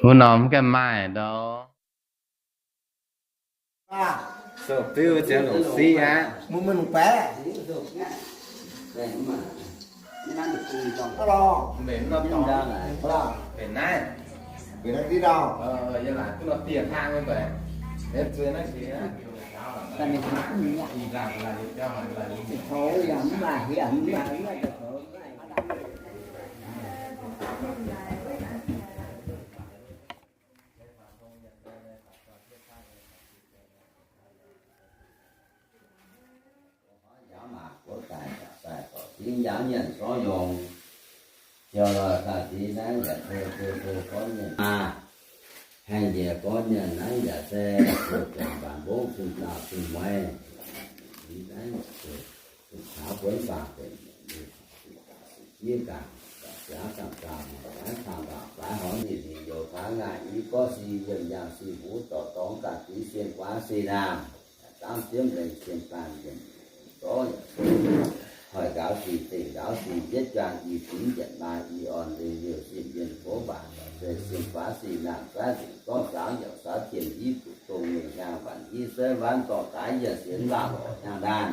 Wuov norm ganh maaih ndau. Sou biu ziouc longc siqv aqv. Mbenc naaiv, mbenc naaiv, mbenc naaiv diqv ndau. Njaaux maac gox daaih, daaih daaih dorh zingv njaaux nyienc sorv yongc. Ziouc lorz daaih dix naaiv yaac se, se, se gorngv mienh maah. Haengh njiec gorngv mienh naaiv yaac se, se juangc baanc mbopv zunh dauh zunh mueiz. Dix naaiv se, se taux buonv faah benx mienh, se daaih se jiex ganh, daaih siangx ganh ganh, naaiv tangx ganh fai horngz ninh, ninh youz taux ngaih i gorngv si yiem yangh si mbuv dorh dorngx ganh dix sien guaav si naamh. Dangv ziemv lengh sien baanh yiemc zorv yaac se, hoic nqaaux sic, zengc nqaaux sic, yietv juang i fingx yietc maa i orn, lengh liouh sienh yienh gox mbac, se sien guaav sic naamh zaav nzengc gorngv saaux yaac saaux tien hiv, zuqc dongh mengh hiaang waanc hiv sueiv waanv dorh daaih yienh sienx laauh lorqc hiaang ndaanh.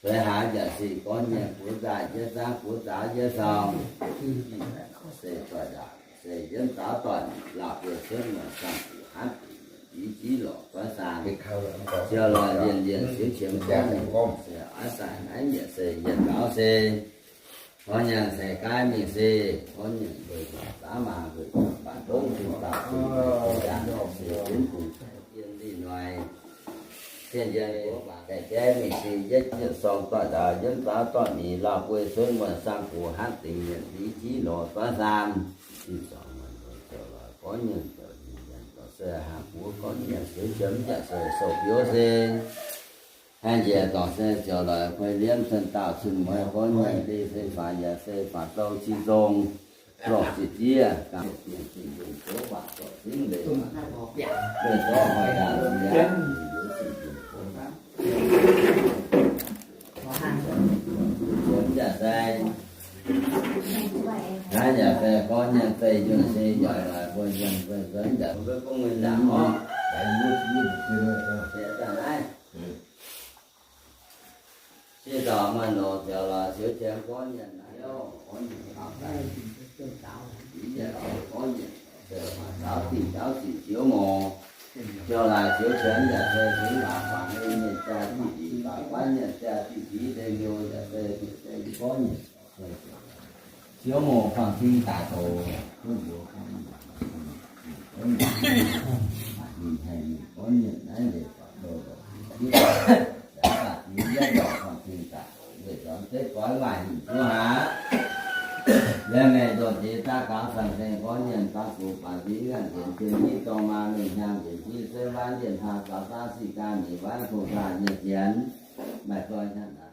Sueiv haaix yaac se gorngv nyei, buov nzaaih yietv zaangv, buov zaaux yietv sorng. Se doic ndaangc se yienv zaaux doic, lauh buo cuotv muonc saanh fuqv hanv dingc, i jiv lorqc goiv saan. Ziouc lorz lienh lienh siouv qiemx gorngv, se oix saah naaiv yaac se yietc gaux se gorngv nyanc se gaaiv mingh se, gorngv nyanc nzueic zaangc daav maah, nzueic zaangc baanc dongv zunh dauh zunh mueiz, se yaac se yunv bungx caux yien lih noic. Cien yien gox mbac gaih jaiv mingh se yietv yietc sorng doic ndau, yienv zaaux doic mingh, lauh buo cuotv muonc saanh fuqv hanv dingc, mienh i jiv lorqc goiv saan. Ih zanc muonc zoux lorz gorngv nyanc zoux nyanc zoux se haangh buov gorngv nyanc siouv qiemx yaac se sou biouv se. Haengh njiec dorngc se ziouc lorz kuei liemv cuotv dauh zunh mueiz gorngv nyanc deix se faaux yaac se faaux dou cing zong, lorqc ziex jiex ganh mienh zingh yungh gox mbac zorc zingv leiz, leiz zorqv hoic ndaangc ziex, yaac se, naaiv yaac se gorngv nyanc fei yunh se yaac lorz mbuo yiem fei nzuonx yaac mbuo gong mienh ndaangc orqc. Se daaih naaiv, se dorh maaih longc ziouc lorz siouv qiemx gorngv nyanc naaiv, gorngv nyanc faaux daaih, gorngv nyanc se faaux ndaauv dingh ndaauv sic ziouv mouz. Ziouc laaix siouv qiemx yaac se fingx waac faaux nyei mienh jaa diqv diqc, faaux guaiv nyanc jaa diqv diqc, lengh liouh yaac se bieqc se gorngv nyanc ziouv mouz faang-fing daaih doz, gunv mbuo gorngv ninh haih ninh gorngv nyanc naaiv leiz faaux doz lorqc, faang-fing daaih doz, weic zuangx zeiv goix maaih hingh duqv haaix. Liemh meih ndoh jiex daav gaux cang-seng gorngv nyanc daav gux baac nziex ngaanc njiec jien hiv dorng maa mengh hnyangx njiec hiv seiv waanv lienh hlaang zaux daav sic gaanv nyeic waanv kungx zaah nyanc jienx, maaih zoi nyanc naaic.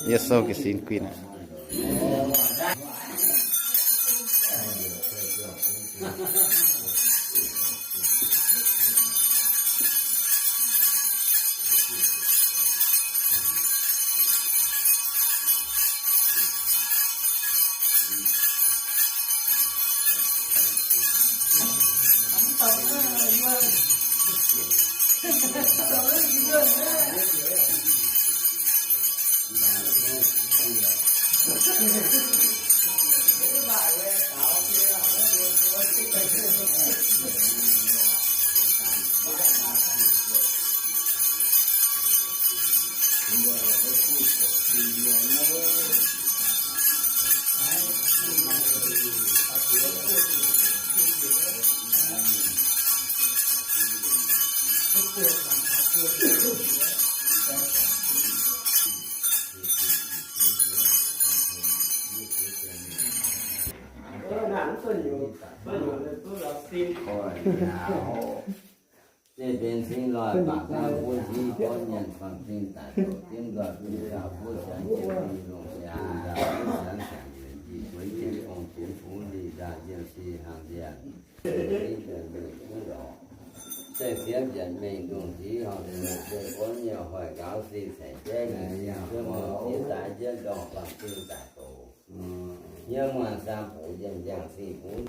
Yie sou ga'sin guinh aqv. Zeiv benx cingv loih, baac gaanv buov nziv gorngv mienh fangx zingh daic douc, dimv nzoih bun ziangh buov siangx jiex mingh longc siangx, buov siangx siangx njiec bueix jienv gong jienv fungx ndih ndaangc yiem si hnaangx ndiangx. Zengv siemv njiec mingh ndongh nziv horngh deix mienh se gorngv mienh hoic nqaaux si ceix jaiv mingh siang, ziex daaih jienv ndorngh fangx zingh daic douc. Yiem muonh saam bux yiem njang sih bux.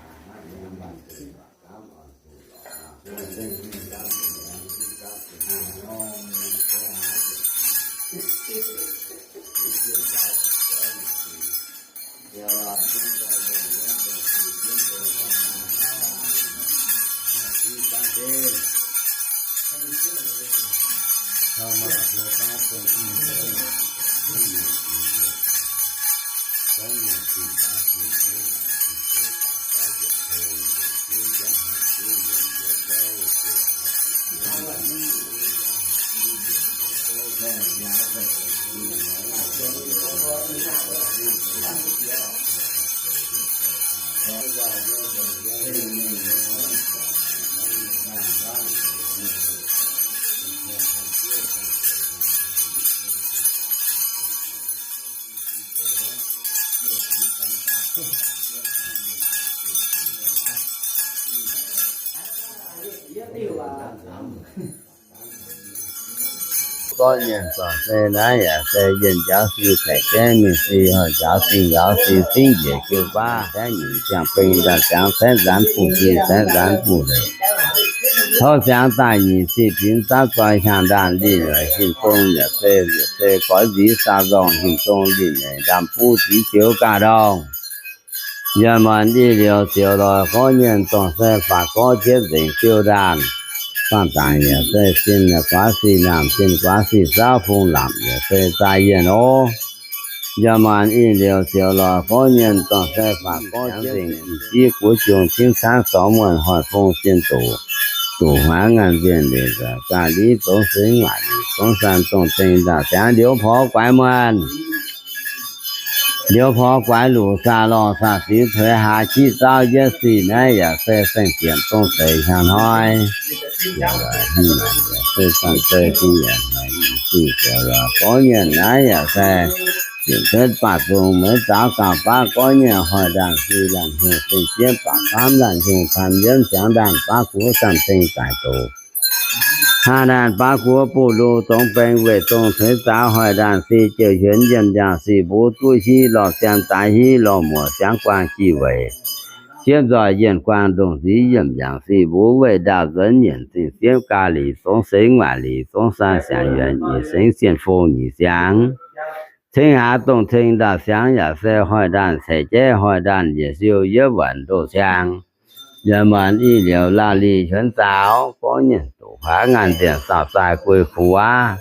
Gorngv mienh zorc se naaiv yaac se yienh njaaux si ceix jaiv mingh si, hoic njaaux si nqaaux si, zingv njiec jiu baav, caeqv nyungc ziangh beng daaih ziangx, caeqv nzaanx buv si, caeqv nzaanx buv leic, tov ziangx daaih nyic si pinx zaav zoi hnyangx ndaanh lih leic, hinc zong yaac se, yaac se goix nziv saa nzorng, hinc zong lih leic ndaamv buv zix joux gaax ndorngh. Yaac maanc ih liouc ziouc loic gorngv mienh zorc se faatv gorngv jienv nzengc jiu ndaanh. Faanh dangc yaac se sin guaav si naamh, sin guaav si saauv fung lamc yaac se zaaih yienh ov. Yaac maanc ih liouc ziouc loic gorngv mienh zorc se faatv gorngv jienv nzengc ih jiv guoqv jung cingv caangv sorngx muonh hoic fong sin doqc, doqc hmuangx ngaanh nzienh leic nzaac gaax liv zongx seix ngaaic lic zongx san dongh dengh ndaauh ziangx liuz porx guaix muonh. Liuz porx guaix luc saah lorh saah sic tuix hlaax jiv zaauv yietv sic naaiv yaac se saeng-zienc zong zeiz hnyangx hnoi. Se zanc se dingh yaac hnyangx sic ziouc lorz gorngv mienh naaiv yaac se ziepc cuotv baah zungh meix zaaux gauh baav gorngv mienh hoic ndaanh si laanh hungh zengh jieqv baac faamv laanh hungh caan yienv ziangx ndaanh baav guoqv zanc dengh daic doz. Hnangv naaic baav guoqv buv lu dongx beng weic dongh tuix zaaux hoic ndaanh si jiouc hienx yienh yaac sic mbuo duqv hiv lorh jiem daaix hiv lorh muoc siangx guaang jih weic. Siepv nzoih yienh guaang ndongc nziv yiemh yangh sic mbuv weih ndaauh nzuonx nyienc zingh siepv ga'lic zongx sengx waaic lic zongx saang siangx yuonc nyic sengx zienh fong nyic siangx. Ceng haax dongh ceng ndaauh siangx yaac se hoic ndaanh ceix jeiv hoic ndaanh yietc siou yietv waanc ndoh siang. Yaac muonc ih liouc laauh lic hiuonv zaaux gorngv nyienc doqc haax ngaanh nzienh saauh zaaih guei kuv aav,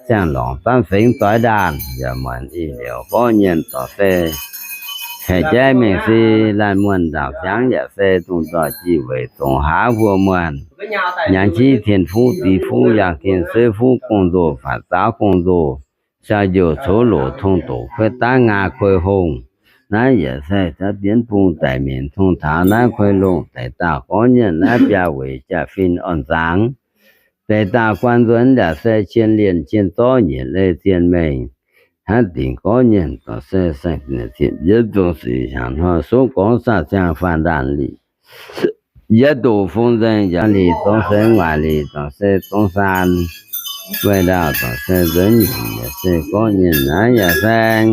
ziangh lorngc zanv fengx doix ndaanh. Yaac muonc ih liouc gorngv nyienc dorc se ceix jeiv mengh si laanh muonh ndaauh siangx yaac se dongh nzoih jih weic zongc haav huo muonh, nyaangc qiex tien fuqv dix fuqv yangh tien suiv fuqv gong-nzoh faatv zaaux gong-nzoh, siaaux njoux coux loc tong doqc kuetv daav ngaa kuei hongh. Naaiv yaac se caux bienv bung daic mienc tong taux naaiv kuei longh daic dauh gorngv nyienc naaiv biaa weic jaa-fin orn-nzangc. Deix dauh guan nzuonx yaac se cien lienh cien zorv nyiec leiz zien mengh. Hnangv dingc gorngv nyienc dorc se saeng-yietv zong sic hnyangx hnoi suqv gorngv saah ziangh faanh ndaanh lic. Yietv doqc fung nzengc yaac lic zong seix waaic lic dorc se zong saan. Weih ndaauh dorc se nzuonx nyic yaac se gorngv nyienc naaiv yaac saeng.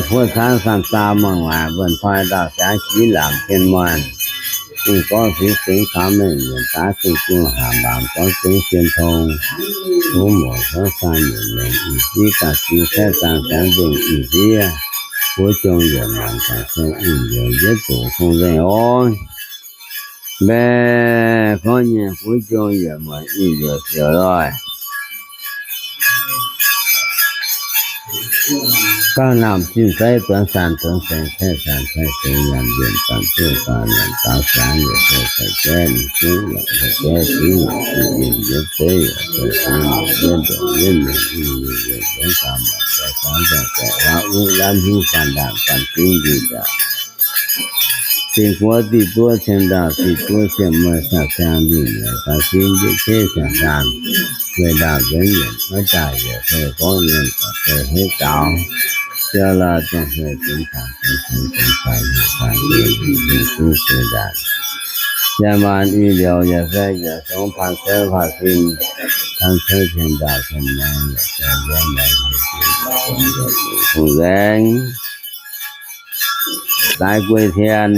Fuov caanv saam zaau muonh waaic mbuonx toi ndaauh siangx qiex laamc tien muonh. Zingh gorngv singx singx kaux mengh yienc daav zingh zingh haanc laamc gorngv zingx sien tong. Kuv muoc huov saang yienc lengc ih ziv ga'ziex saeqv zaang siangx nzengc ih ziev. Guov jong yietc muonc ga'sie ih liouc yietv doqc fung nzengc oc. Mbaeqc gorngv nyei guv jong yietc muonc ih liouc ziouc loih. Gauh namh zinh zeiv duonx saanh duonx sengx caeqv saanh caeqv sengx nyanc nzengc zanc zuqv saanh nyanc daaux siangx yietc se ceix jaiv mingh zuqv yietc se jaiv zuqv yietc se yinh yietv zeiv yietc se zuqv yietv ndongc yietv mingh ih yietc yietc yietv gauh muonc nqoi saangv nzaangc zaeqc huaav uv lanv hingv faanh ndaangc faanh zingv njiec nzaangc. Zinh guoqv diuh duqv cien ndaauh diuh duqv cien mueiz saah siang mbic mueiz faanh zingv njiec ceiv siang-saanh. Weic ndaauh nzuonx yienc maiv daaih yietc se gorngv mienh dorc se hetv zaux. Ziouc lorh zong se zunx taux zunx cingx zunx faix heuc faix heuc heuc duqv zunx ndaauh. Yaac maanc ih liouc yaac se yietc songx paan ceuv faah sin, paan ceuv cien ndaauh cien mueiz yaac se nzuonx mueiz heuc duqv zunx nzengc. Daaih guei tien,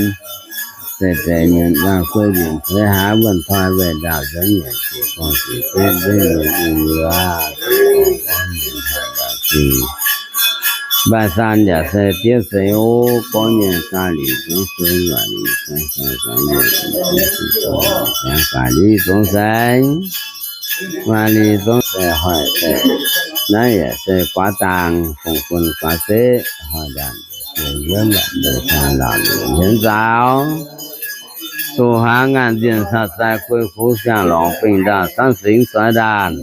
zeiz zeiz mienh maah guei mienh cueix haaix wuonh toi weih ndaauh nzuonx nyiec ziqc gorngv ziqc betv nzengc mienh ih liuc aac, gorngv gorngv mienh haaix ndaauh zingh. Mbaih saan yaac se diev seix o, gorngv nyei ga'lic zungv se luoqc lic zungv se zungv lic zungv se ziqc zungv se ziangx ga'lic zungv se, ga'lic zungv se hoic se, naaiv yaac se guaav dang fongc guon guaav zeqv hoic ndaanh se nyiemv mbatc mbuo siang laauc liuc hienx nzaaux. Doqc haax ngaanh nzienh saah zaaih guei kuv siang-lorngc bingh ndaauh zanv singx zoix ndaanh.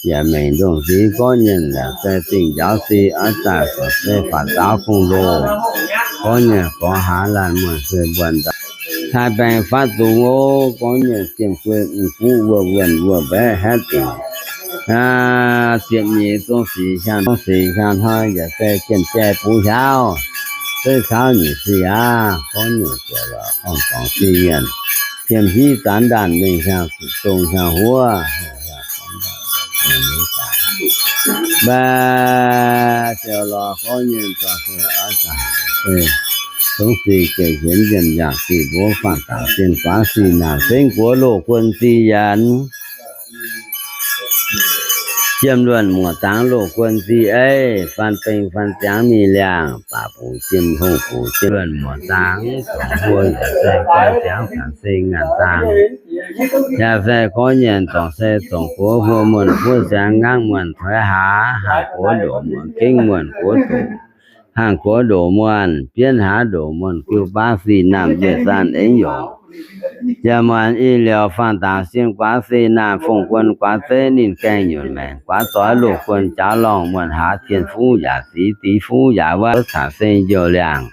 Yaac mengc ndongh nziv gorngv nyienh yaac se zingh njaaux si oix zaah gorc se faatv zaaux gong-ndoh. Gorngv nyienh gorx haaix laanh muonh se mbuonx ndaauh, cai baeng fatv zungx o. Gorngv nyienh jiem guei mv guv wuov wuonh wuov mbaeqc haeqv dingc. Ziepc nyeic zong sic hiaang, zong sic hiaang hnoi yaac se jiem jai buv hiauv, zeiv caux nyic sic aav. Gorngv nyungc zuoqc lorqc orn dorngx sic mienh, jiem hiv zanc ndaanh mingh hiaang dongh hiaang huov. Mbaeqc ziouc lorz gorngv nyienh zorqv se oix zaah se zungv sic gec hienx nzienh yaac sic mbuov faanh dangc zinh guaav sic naanc sengv guoqv loz guon zinh yienx. Jiem luonh muoc dangx loz guon zinh eiv, faan beng faan ziangx mingh liangh, baac buc jiem hungh buc jiem luonh muoc dangx, dongc huo yaac se guai ziangx caux se ngaanh dangx. Yaac se gorngv nyienh dorngc se dongc guoqv huo muonh guoqv ziangx nqangv muonh tuix haax, haangh guoqv ndoqc muonh gengh muonh guoqv doqc, haangh guoqv ndoqc muonh bienv haax ndoqc muonh jiu baav sic naamh njiec zaanh aengx yongc. Yaac muonc ih liouc faanh dangx sien guaav sic naamh fongc guon guaav zeiv ninh gaengh nyunc maengc guaav zoix loz guon jaaux lorngh muonh haax tien fuqv yaac zix dix fuqv yaac wuov caux se njoux liangh.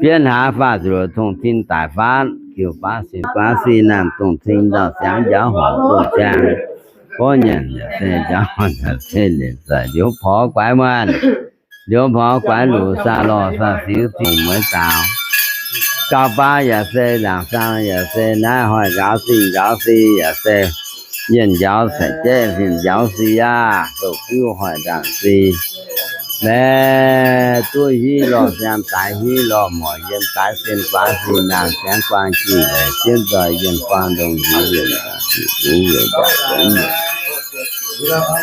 Bienv haax faah ziouc tongh tin daic faatv, jiu baav sic guaav sic naamh dongh cing ndau-siangx njaaux horngc loz-siang. Gorngv nyanc yaac se njaaux horngc yaac se lienc zaih liuz porx guaix muonh, liuz porx guaix luc saah lorh saah siux zingh mueiz zaaux. Gauh baav yaac se ndaangc saang yaac se naaiv hoic njaaux zingh njaaux si yaac se yienh njaaux caic jaiv zinh njaaux si yaac doqc biuv hoic ndaangc si. Laeh duqv hiuv lorh siang daaix hiuv lorh morc yiem daaix sin guaax sin naamh siangx guang jiex leiz jienv nzoih yienh guang ndongc nziux yienh ziqc buv yienh nzaangc zunv yienh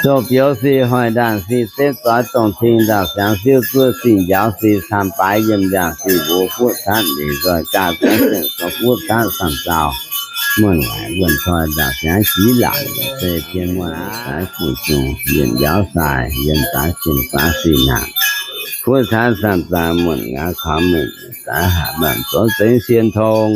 zoh biouv si hoic ndaangc si zepv zoix dongh cing ndaangc siangx siuv zuov zingh njaaux si camv baaix yiem nzaangc si mbuo fuqv catv liuz nzoih gaax zunv zienc zoux fuqv catv camv zaaux muonh waaic wuonh toi ndaangc siangx jiex laangc se tien muonh aav guv jung yienh njaaux sai yiem daaix sin guaax sin naamh fuqv catv camv zaaux muonh ngaaz kaux mengh daaix haac maanc zoux zengx sien tong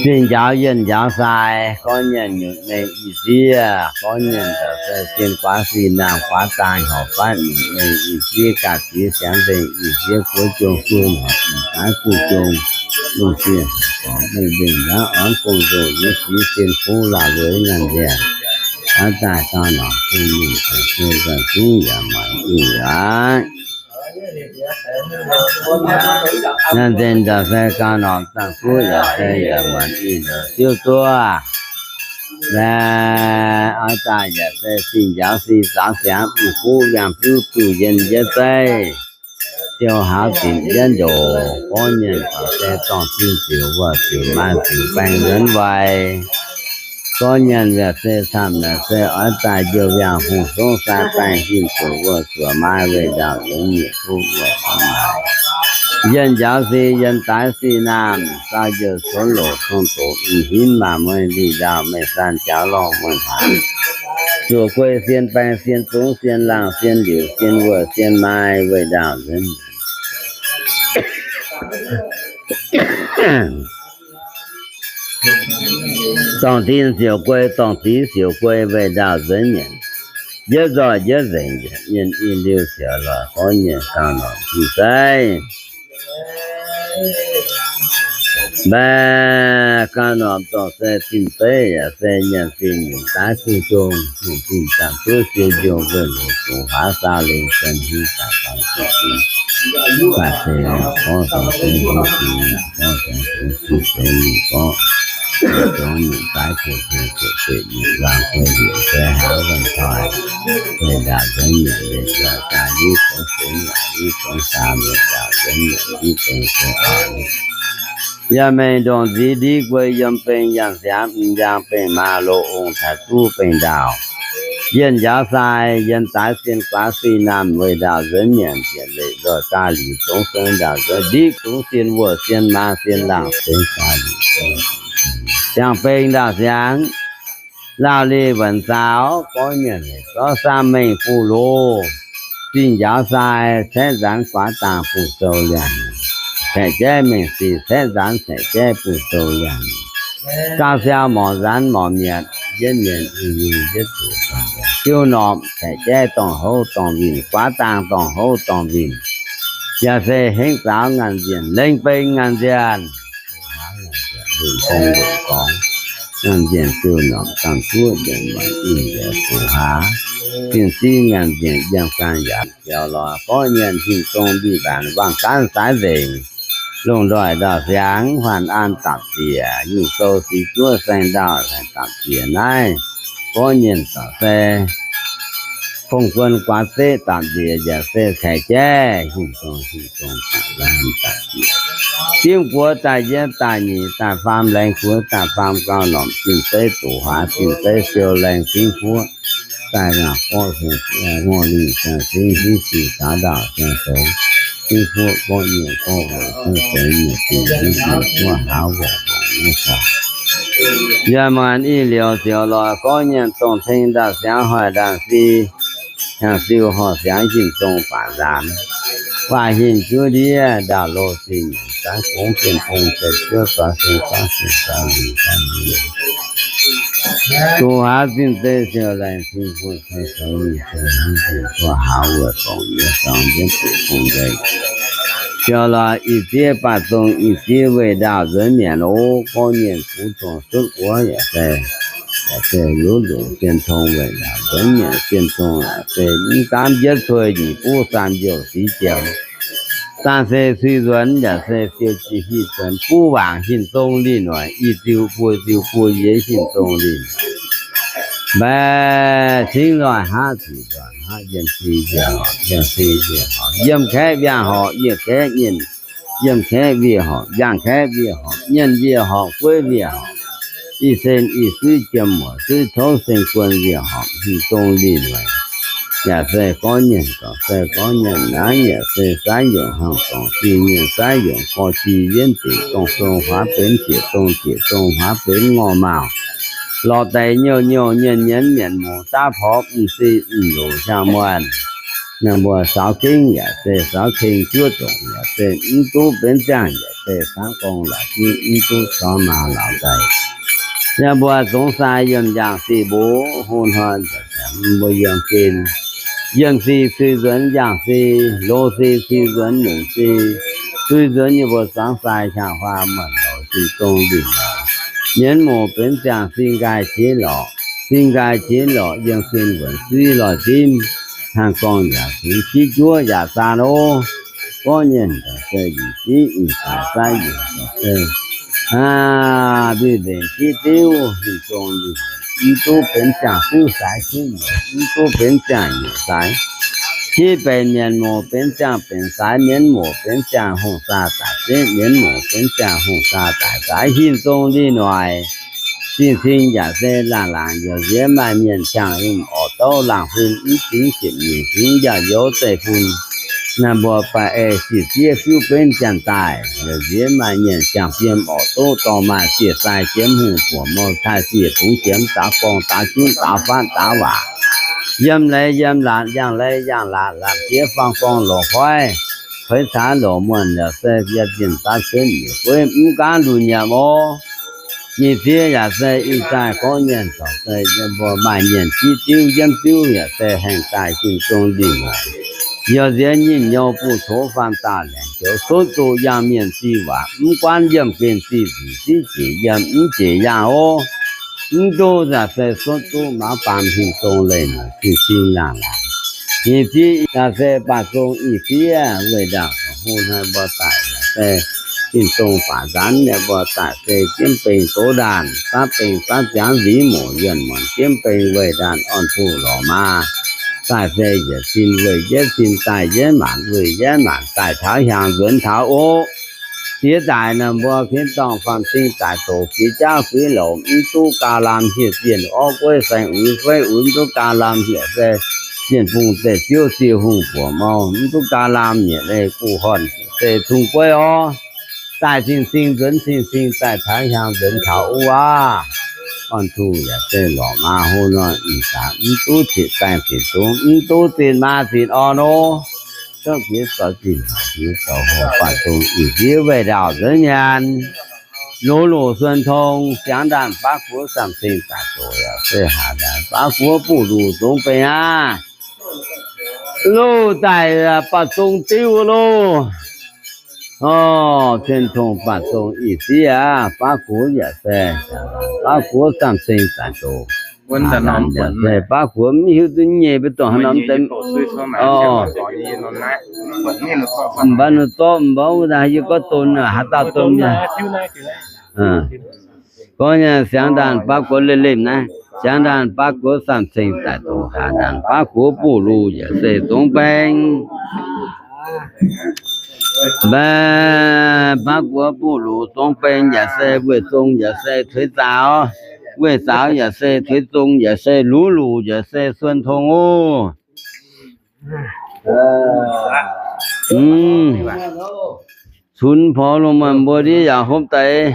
zingh njaaux yienh njaaux sai gorngv nyienh nyutc mengh ih sieqv gorngv nyienh daaih se sin guaax sin naamh guaax dang horpc fatv nyutc mengh ih sieqv gaax ziex siangx mbenc ih sieqv guoqv jung suv horpc ih gaax guv jung lungh sieqv horpc mengh mbenc naaiv orn gong nzou nyei sieqv sin fuqv laauh lueiz ngaanh nziaauc aav daaih gauh norqc bun mingh taux suv nzangc zungv yaac muonc ih aqv. Naaiv nzengc nzauc se gauh norqc zangc duqv yaac se yaac muonc ih nzauc siouv duqv. Laeh oix daaih yaac se sih njaaux si zaaux siangx mv guv yangh zuqv zuqc yienh njiec zeiv, siou hauz zinc njiec njoux, gorngv nyienh taux se dorngh zinh ziouc wuov ziouc maaih ziouc baengh nzuonx waih. Gorngv nyienh yaac se camv naaic se oix daaih njoux yangh hungh zongv sai baengh hinc zuqc wuov zuqc maaih weih ndaauv nzuonx nyieqc kuv wuov zuqc maaih. Yienh njaaux si yienh daaix si naamh, saau njoux cuotv loc cong-doqc, ih hinv maaih mueiz ndih ndaauv, meih san jaux lorngh muonh haaix. Zuoqc guei sien baeng sien zungv sien laangh sien liuc sien wuov sien maaih weih ndaauv nzuonx. Dorngh din siouc guei, dorngh dic siouc guei, weih ndaauv nzuonx nyanc. Njiec nzoih njiec nzengc njiec mienh i liuz siouc lorz gorngv nyienh gauh norm zinh zeiv. Mbaeqc gauh norm dorh se zinh zeiv yaac se nyanc zinh nyungc daaih zuqc jong, nyungc zinh daaih zuqc siou jong, weic loz zuqc huaav saau lingh sen hiuv daaih daaih zuqc zinh. Daaih se gorngv daaih se hiuv zinh, gorngv daaih se hiuv zinh gorngv, gorngv nyungc daaih zuqc zinh zuqc zinh nyungc laangh guei liuc se hauz wuonh toi, weic ndaauv nzuonx nyanc liuz nzoih daaih liv zoux seix yaac liv zoux saam, weic ndaauv nzuonx nyanc liv beng se oix Yaac mengh ndongc nziv ndiqv guei yiem beng yangh siaamv m'njaang beng maa lo ong taaix duqv beng ndaauh. Yienh njaaux sai, yienh daaix sien guaax sih naamh weic ndaauh nzuonx nyanc zienc leic nzoih daaih liuz zongx seix ndaauh nzuonx ndiqv zungx sien wuoz sien maa sien laangh seix daaih liuz zongx siang beng ndaauh siangx. Laauh lih wuonc zaaux gorngv nyanc leic zorqv saam mengh buh loz, zingh njaaux sai caeqv nzaanx guaax daangh buh sou liangh, caeqv jaiv mengh sic caeqv nzaanx caeqv jaiv buh sou liangh, gauh siau morc nzaanx morc mietc, yietv mietc yietv zuqc, jiu norqc caeqv jaiv dorngh houv dorngh winh, guaax daangh dorngh houv dorngh winh, yaac se hengv zaaux ngaanh nzienh, lengh beng ngaanh nzienh. Ngaanh nzienh jiu norqc dangh zuoqv nzengc muonc ih nziex fuqv haax, zinh siv ngaanh nzienh yiem gaang yaac ziaux lorz gorqv nyanc hin zong mbiv mbaanc wangc gaanv saaix nzengc, lungh ndoih ndaauh siangx huaanh an dapc ziec, nyungc sou sic zuov saeng ndaauh dapc ziec naaiv, gorqv nyanc dapc se fong guon guaax zeqv dapc nziex yaac se caeqv jaiv hin zong hin zong dapc nziex. Dimv guoqv daaih yietv daaih nyeic daaih faam, laengz guoqv daaih faam, gauh norqc zinh zeiv doqc huaax, zinh zeiv siou laengh zingv fuoqv daaih ngaanc gorqv, ngorc lingh siang zingv hiuv zingh caux ndaauh siang zoux zingv fuoqv gorqv nyanc gorqv weic zingv seix nyeic zingh hiuv zingh fuoqv hauz weic fongc nyei caux Yaac muonc ih liouc ziouc lorz gorngv nyanc dongh teng ndaauh siangx hoic ndaangc si, hnyangx-siu horh siangx hinc zong baac nzaanx, waac hinc juv ndiev ndaauh lo zinh, zaangv gongx zien bung zeix juov zoix seng zaangv seng zoix lingc zaangv lingc, doqc huaax zinh zeiv siou laengz zingh bung ceng zoux lingc zengx hiuv zingh fuoqv hauz weic fongc nyei caux njienv doqc bung nzengc. Ziouc lorz ih zieqv baac zong ih zieq weih ndaauh nzuonx nyanc oc. Gorngv nyanc kuv zong cuotv guoqv yaac se, yaac se luv nzunc zien tong weic ndaauh nzuonx nyanc zien tong yaac se mv gaamv njietv cuei nyic buv saam youh sic jiem. Dangh se cui nzuonx yaac se siou jiex hieh zuonx buv waangc hinc zong lih noic, ih ziuh buo ziuh buo yie hinc zong lih noic. Mbaeqc cingv nzoih haav ziqc nzoih haav, yiem si nziec horpc, yiem si nziec horpc, yiem kaeqv mbiaangc horpc, yiem kaeqv nyienh, yiem kaeqv wiev horpc, yiem kaeqv wiev horpc, nyienh wiev horpc, gueiv wiev horpc, i sen i suiv jiem muoc suiv touv sen guon wiev horpc, hingh dong linh mueic. Yaac se gorngv nyienh dorc se gorngv nyienh naaiv, yaac se saiv yongc hnangv dorngc zingh nyienh saiv yongc gorx zingh yienv ziec dongh sou huaav benx ziec dongh ziec dongh huaav benx ngorc maauh. Lorz deix nyouh nyouh nyienh nyienh mienh mungz daav porv m'sieqv m'luc hiaang muonh. Naaiv mbuo saux gengh yaac se saux keng juov zongc yaac se mv duqv benx ziangh yaac se saav gorngv laaix jiv mv duqv corc maaz lauz daaih. Yie mbuo zungv sai yiem njang si mbuo hungh hnoi mbuo yiem gen. Yiem si cui nzuonx njang si, loz si cui nzuonx longc si, cui nzuonx yie mbuo zuangx sai hiaang huaang muonc loz si dong ndingc loz. Mienv muoc benx ziangh sin nqaai qiex lorqc, sin nqaai qiex lorqc yiem sin nzuonx suiv loih dimv, hnangv gorngv yaac fingx qiex juov yaac zaan ov. Gorngv nyienh se ih jiv ih daaih sai yaac se aa, mbiv mbenc qiex diuv hingh zong liuc, mv duqv benx ziangh diuv saaix qiex nyuoqc, mv duqv benx ziangh nyuoqc saaix qiex benx. Mienv muoc benx ziangh benx saaix, mienv muoc benx ziangh hungh saa daic zieqv, mienv muoc benx ziangh hungh saa daic saaix, hingh zong liuc noic. Zingh cing yaac se laangh laangc yaac nziex maaih mienh ziangh yiem orqc douv laangh fun mv dingx ziepc nyeic fingx yaac youz zeiv fun. Naaiv mbuo baac ei ziex ziev fiuv benv janx daaih yaac nziex maaih mienh ziangh fiem orqc douv dorh maaih ziex sai jiemv hungh buoc mouh taaih ziex bungx jiemv daax gorngv daax junv daax fatv daax waac. Yiem leiz yiem laatc, yangh leiz yangh laatc, laatc jiex faang gorngv lorqc hoiv, hoiv caax lorqc muonh yaac se yiem zinh daav cuotv nyeic gueiv mv gaanv luc nyiemc oc. Nyei ziev yaac se ih zaaih gorngv nyienh corc se yiem mbuo maaih nyienh jiv diuv yiemv diuv yaac se haengh daaih jin zong ndingc. Yaac nziex nyinh nyouz buv cox faam daauh laengc joux cotv zuqc yangh mienh zih waac mv guaanv yiemh gen zih nzic ziv jiex yiem mv jiex yangh oc. Mv duqv yaac se cotv duqv maaz baamz hingh zong leih noic zingh cing laangh laangc. Nyei ziev yaac se baac zong ih ziev weih ndaangc hungh hnoi mbuo daaih yaac se jin zong baac nzaanv nyei mbuo daaih se jienv beng doz ndaanh, daav beng daav ziangx nziv muoc yuonh muonc jienv beng weih ndaanh orn puh lorqc maaz. Daaih se yietc sin weih yietv sin, daaih yietv maanc weih yietv maanc, daaih taux hiaangx nzuonx taux oc. Diex daic naaic mbuo ginv dorngh faam cing daic doqc jiex jaav guix louc, mv duqv gaax lamh hieh zienh orv gueiv saeng uix feiv uix, mv duqv gaax lamh hieh se zienh bung zeiv ziouv sie hungh buoc mouh, mv duqv gaax lamh nyeic leih guh horn se zung gueiv orv. Daaih cing-cing nzuonx cing-cing, daaih taux hiaangx nzuonx taux wuov aav. Orn tuh yaac se lorqc maaz hlo nor ih zanc mv duqv zitc baengh zitc zungx, mv duqv zitc maaz zitc orn nor, zouv jiex zoux zinh jiex zoux hoc, baac zong ih ziev weih ndaauh nzuonx nyanc. Loz-loz suon tong siangx ndaanh baav guoqv samh cing daaih doqc yaac se haac ndaanh baav guoqv buv luc zongx beng aav. Loz daaih baac zong diuv loh. Orv, cien tong baac zong ih ziev aav, baav guoqv yaac se, baav guoqv samh cing daaih doqc. Haac ndaanh yaac se baav guoqv mv hiuv duqv nyei, mv dongh haaix norm deix. Orv, mv baac ninh zorqv mv baac wuov daaih yie gorngv don, haaix dauh don nyei. Gorngv nyei siangx ndaanh baav guoqv leiz-leiz naaiv, siangx ndaanh baav guoqv samh cing daaih doqc, haac ndaanh baav guoqv buv luc yaac se zongx beng. Mbaeqc baav guoqv buv luc zongx beng yaac se weih zong yaac se tuix zaaux, weih zaaux yaac se tuix zong yaac se luv luc yaac se suon tong oc. Cunx porx lungh muonc mbuo ndiev yaac hopv deix.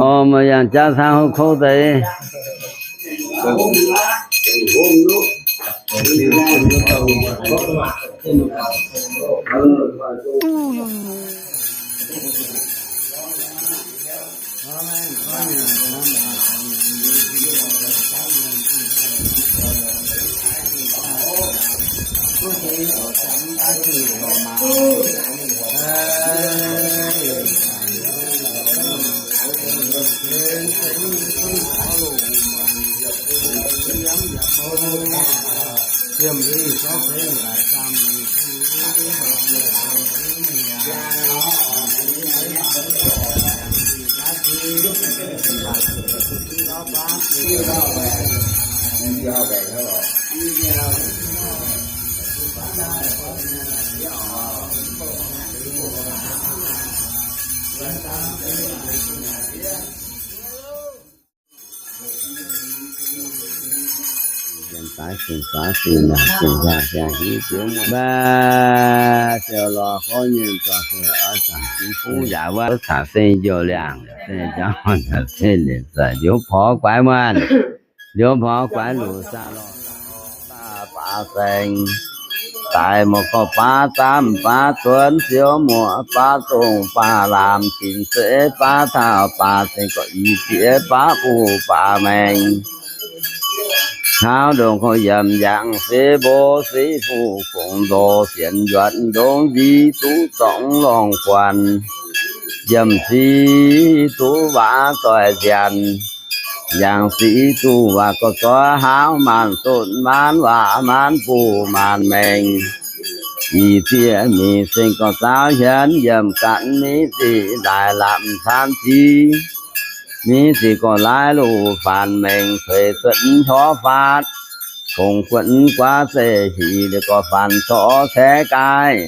Orv, maaih yangh jaav cangv hopv kouv deix. Maiv siou lorz gorngv nyei zorc fuqv yaac wuov caux seng njoux liangh, seng jauv caux seng lienc zaic ndiouv porx guaix muonh, ndiouv porx guaix luc saax lorh. Baav baaz saeng, daaih muoz-gorx baav zaamv baav duonv, siou muoz baav zongh baav laamc, tin seix baav taux baav zengx, gorqv i ziex baav buv baav maengx. Hnangv ndongc gorx yiem yangh se mbo se fuqv gongx ndoh sienx yuonx ndongc nzic duqv zorngx lorngh guanh, yiem sic duqv waac doic nzianc. Yangh sic duqv waac gorx zoih hlauv maanc sotv maanc waac maanc buv maanc maengx. Ih ziex mingh seng gorx zaauv hienx yiem ganh miv ziqc laaix lapc caan zic, miv ziqc gorx laaix luv faanx maengx cueix cuotv hnyouv faatv, fongc guotv guaav zeiv hic liuz gorx faanx corc caeqv gaih.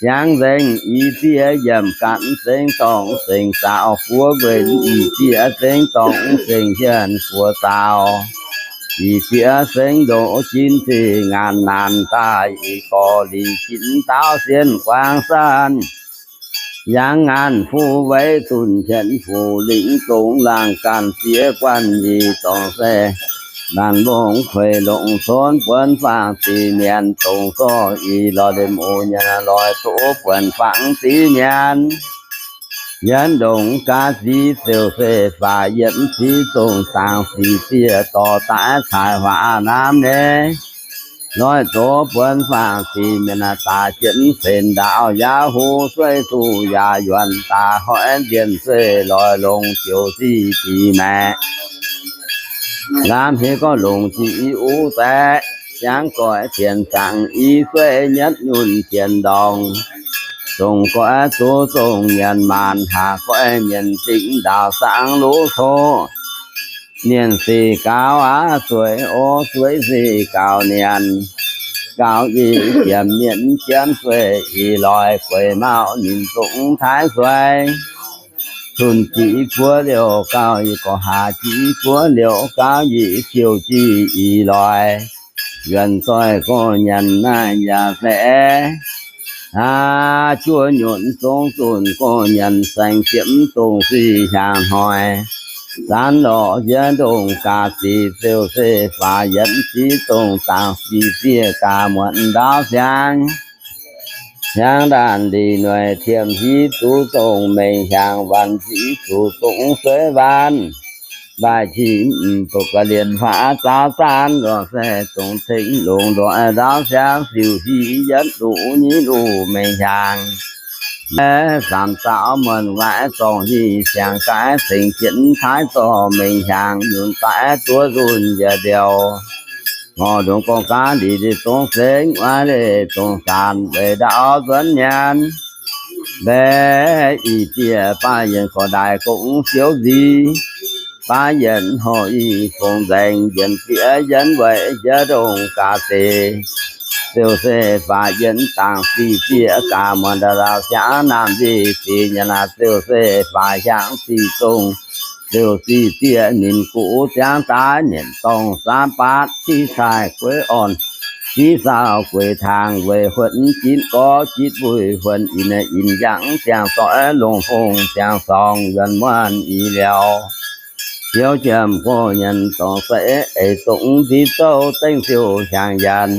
Jangv nzengc ih ziex yiem ganh zengx dorngh zengx zaaux guov nquenc, ih ziex zengx dorngh zengx hienh guoqv zaaux. Ih ziex zengx ndoqv jin ziqc ngaanc naanc daaih, ih gorx liqc jin daauv sienh guangc sanv. Yangh ngaanc fuqv weic dunh hietv fuqv lingc zongx laangh ganh ziex guanh yie dorngh se naanc mbong kueix longc conv buonv faang ziqc mienv dongh zorqv ih lorz liemh oc nyanc lorz doqv buonv faang ziqc mienv. Yienv ndongc gaax ziqc ziouc se faaux yietv ziqc zongh dangx sic zieqc dorh daaih caaix huaax namv nyei. Loiv zoux buonv faang ziqc mienv daaih jienv cen ndaauv yaac huv sueiv duqv yaac yuonc daaih hoiv nzienh sueih loix longx joux ziqc dic maeqc. Lamh heix gorngv longc ziqc i uv zaeqc, jangv goix tienx zaangc i sueiv nyetv nyunc tienx ndorngx. Zongh goix zuqc zongh nyienx maanc, haac goix nyienx zingh ndaauh saangv luv coqv. Nienh sic gaux aqv sueix o, sueix sic gaux nienh. Gaux i jiemx mienh jienv sueih ih loix gueix mauh ninh zungv taaix sueix. Tunh jiqv guoqv liouh gaux i gorx, haac jiqv guoqv liouh gaux i siouh jiqv ih loix. Yuonx zoih gorx nyanc naaiv yaac se aav juov nyunc zong zunh gorx nyanc saeng-ziepc dongh sic hiaangx hnoi. Zanv lorqc yie ndongh gaax ziqc ziouc se faaux yietv ziqc dongh dangx sic zieqc gaax muonc ndaauv siang. Hiaangx ndaanh lic noic tiemx hiv zuqc dongh mengh hiaangx, waanc ziqc zuqc dongh sueiv waanc. Mbaaih qiex mv baac ga'lienh faaux zaaux zaanv, lorqc se dongh tengx longx ndoih ndaauv siang, siouc hiv yietv luqc nyic luqc mengh hiaangx. Aeqv, samx zaaux muonc waaic zorngh hiv siang gaaix, cingx jienv taaix zorh mengh hiaangx, nyunc daaih duov nzunh njiec ndioux. Ngorc ndongc gorngv gaax lic dongh sengx, waaiv leih dongh saanc, weic ndaauv nzuonx nyanc. Mbaeqc ih zieqc baav yienc gorx ndaaih gong siouv nzic, baav yienc horh ih fongc nzaeng, yienc zieqc yienc weic jiex ndongh gaax deix. Ziouc se faaux yienc dangx sic zieqc gaax muonc ndau-ndau siangx naamh nzic zic nyanc aqv. Ziouc se faaux hiaangx sic zongh, ziouc sic zieqc ninh guv ziangx daaih nyienc dorngh saamv baatv, siqv caaih gueix orn, siqv saauh gueix taangh, weic huotv jitv gorx jitv buih, huotv in in yangh ziangh doic, longc fong ziangh sorngx yuonc muonh i liouh. Ziouv jiem gorx nyanc dorngh seix eix zongx nziv zouv dengv ziouc hiaangx yanc.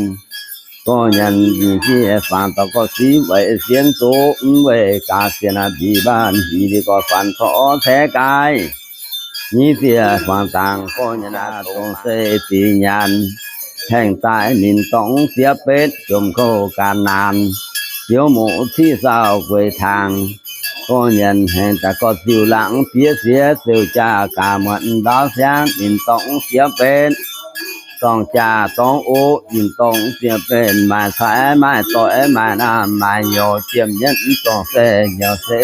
Gorx nyanc nyic zieqc faanx dorh gorx siqv weic sienx zuqc mv weic gaax sienx aqv. Nzic mbaanh nzic liuz gorx faanx corc caeqv gaih. Nyic zieqc faanx dangx gorx nyanc aqv, dongh se ziqc nyanc. Haengh daaih ninh dorngx siev betv, jomc kouv gan naanc, ziouv muqv ciqv saauh gueix taangh. Gorx nyanc haengh daaih gorx ziouc laangz bieqc siex ziouc jaa gaax muonc ndaauv siangv ninh dorngx siev betv. Dorngh jaa dorngh o, ninh dorngx siev betv, maaih cai maaih doic maaih naamh maaih nyouz, jiem yietv dorngh se nyouz se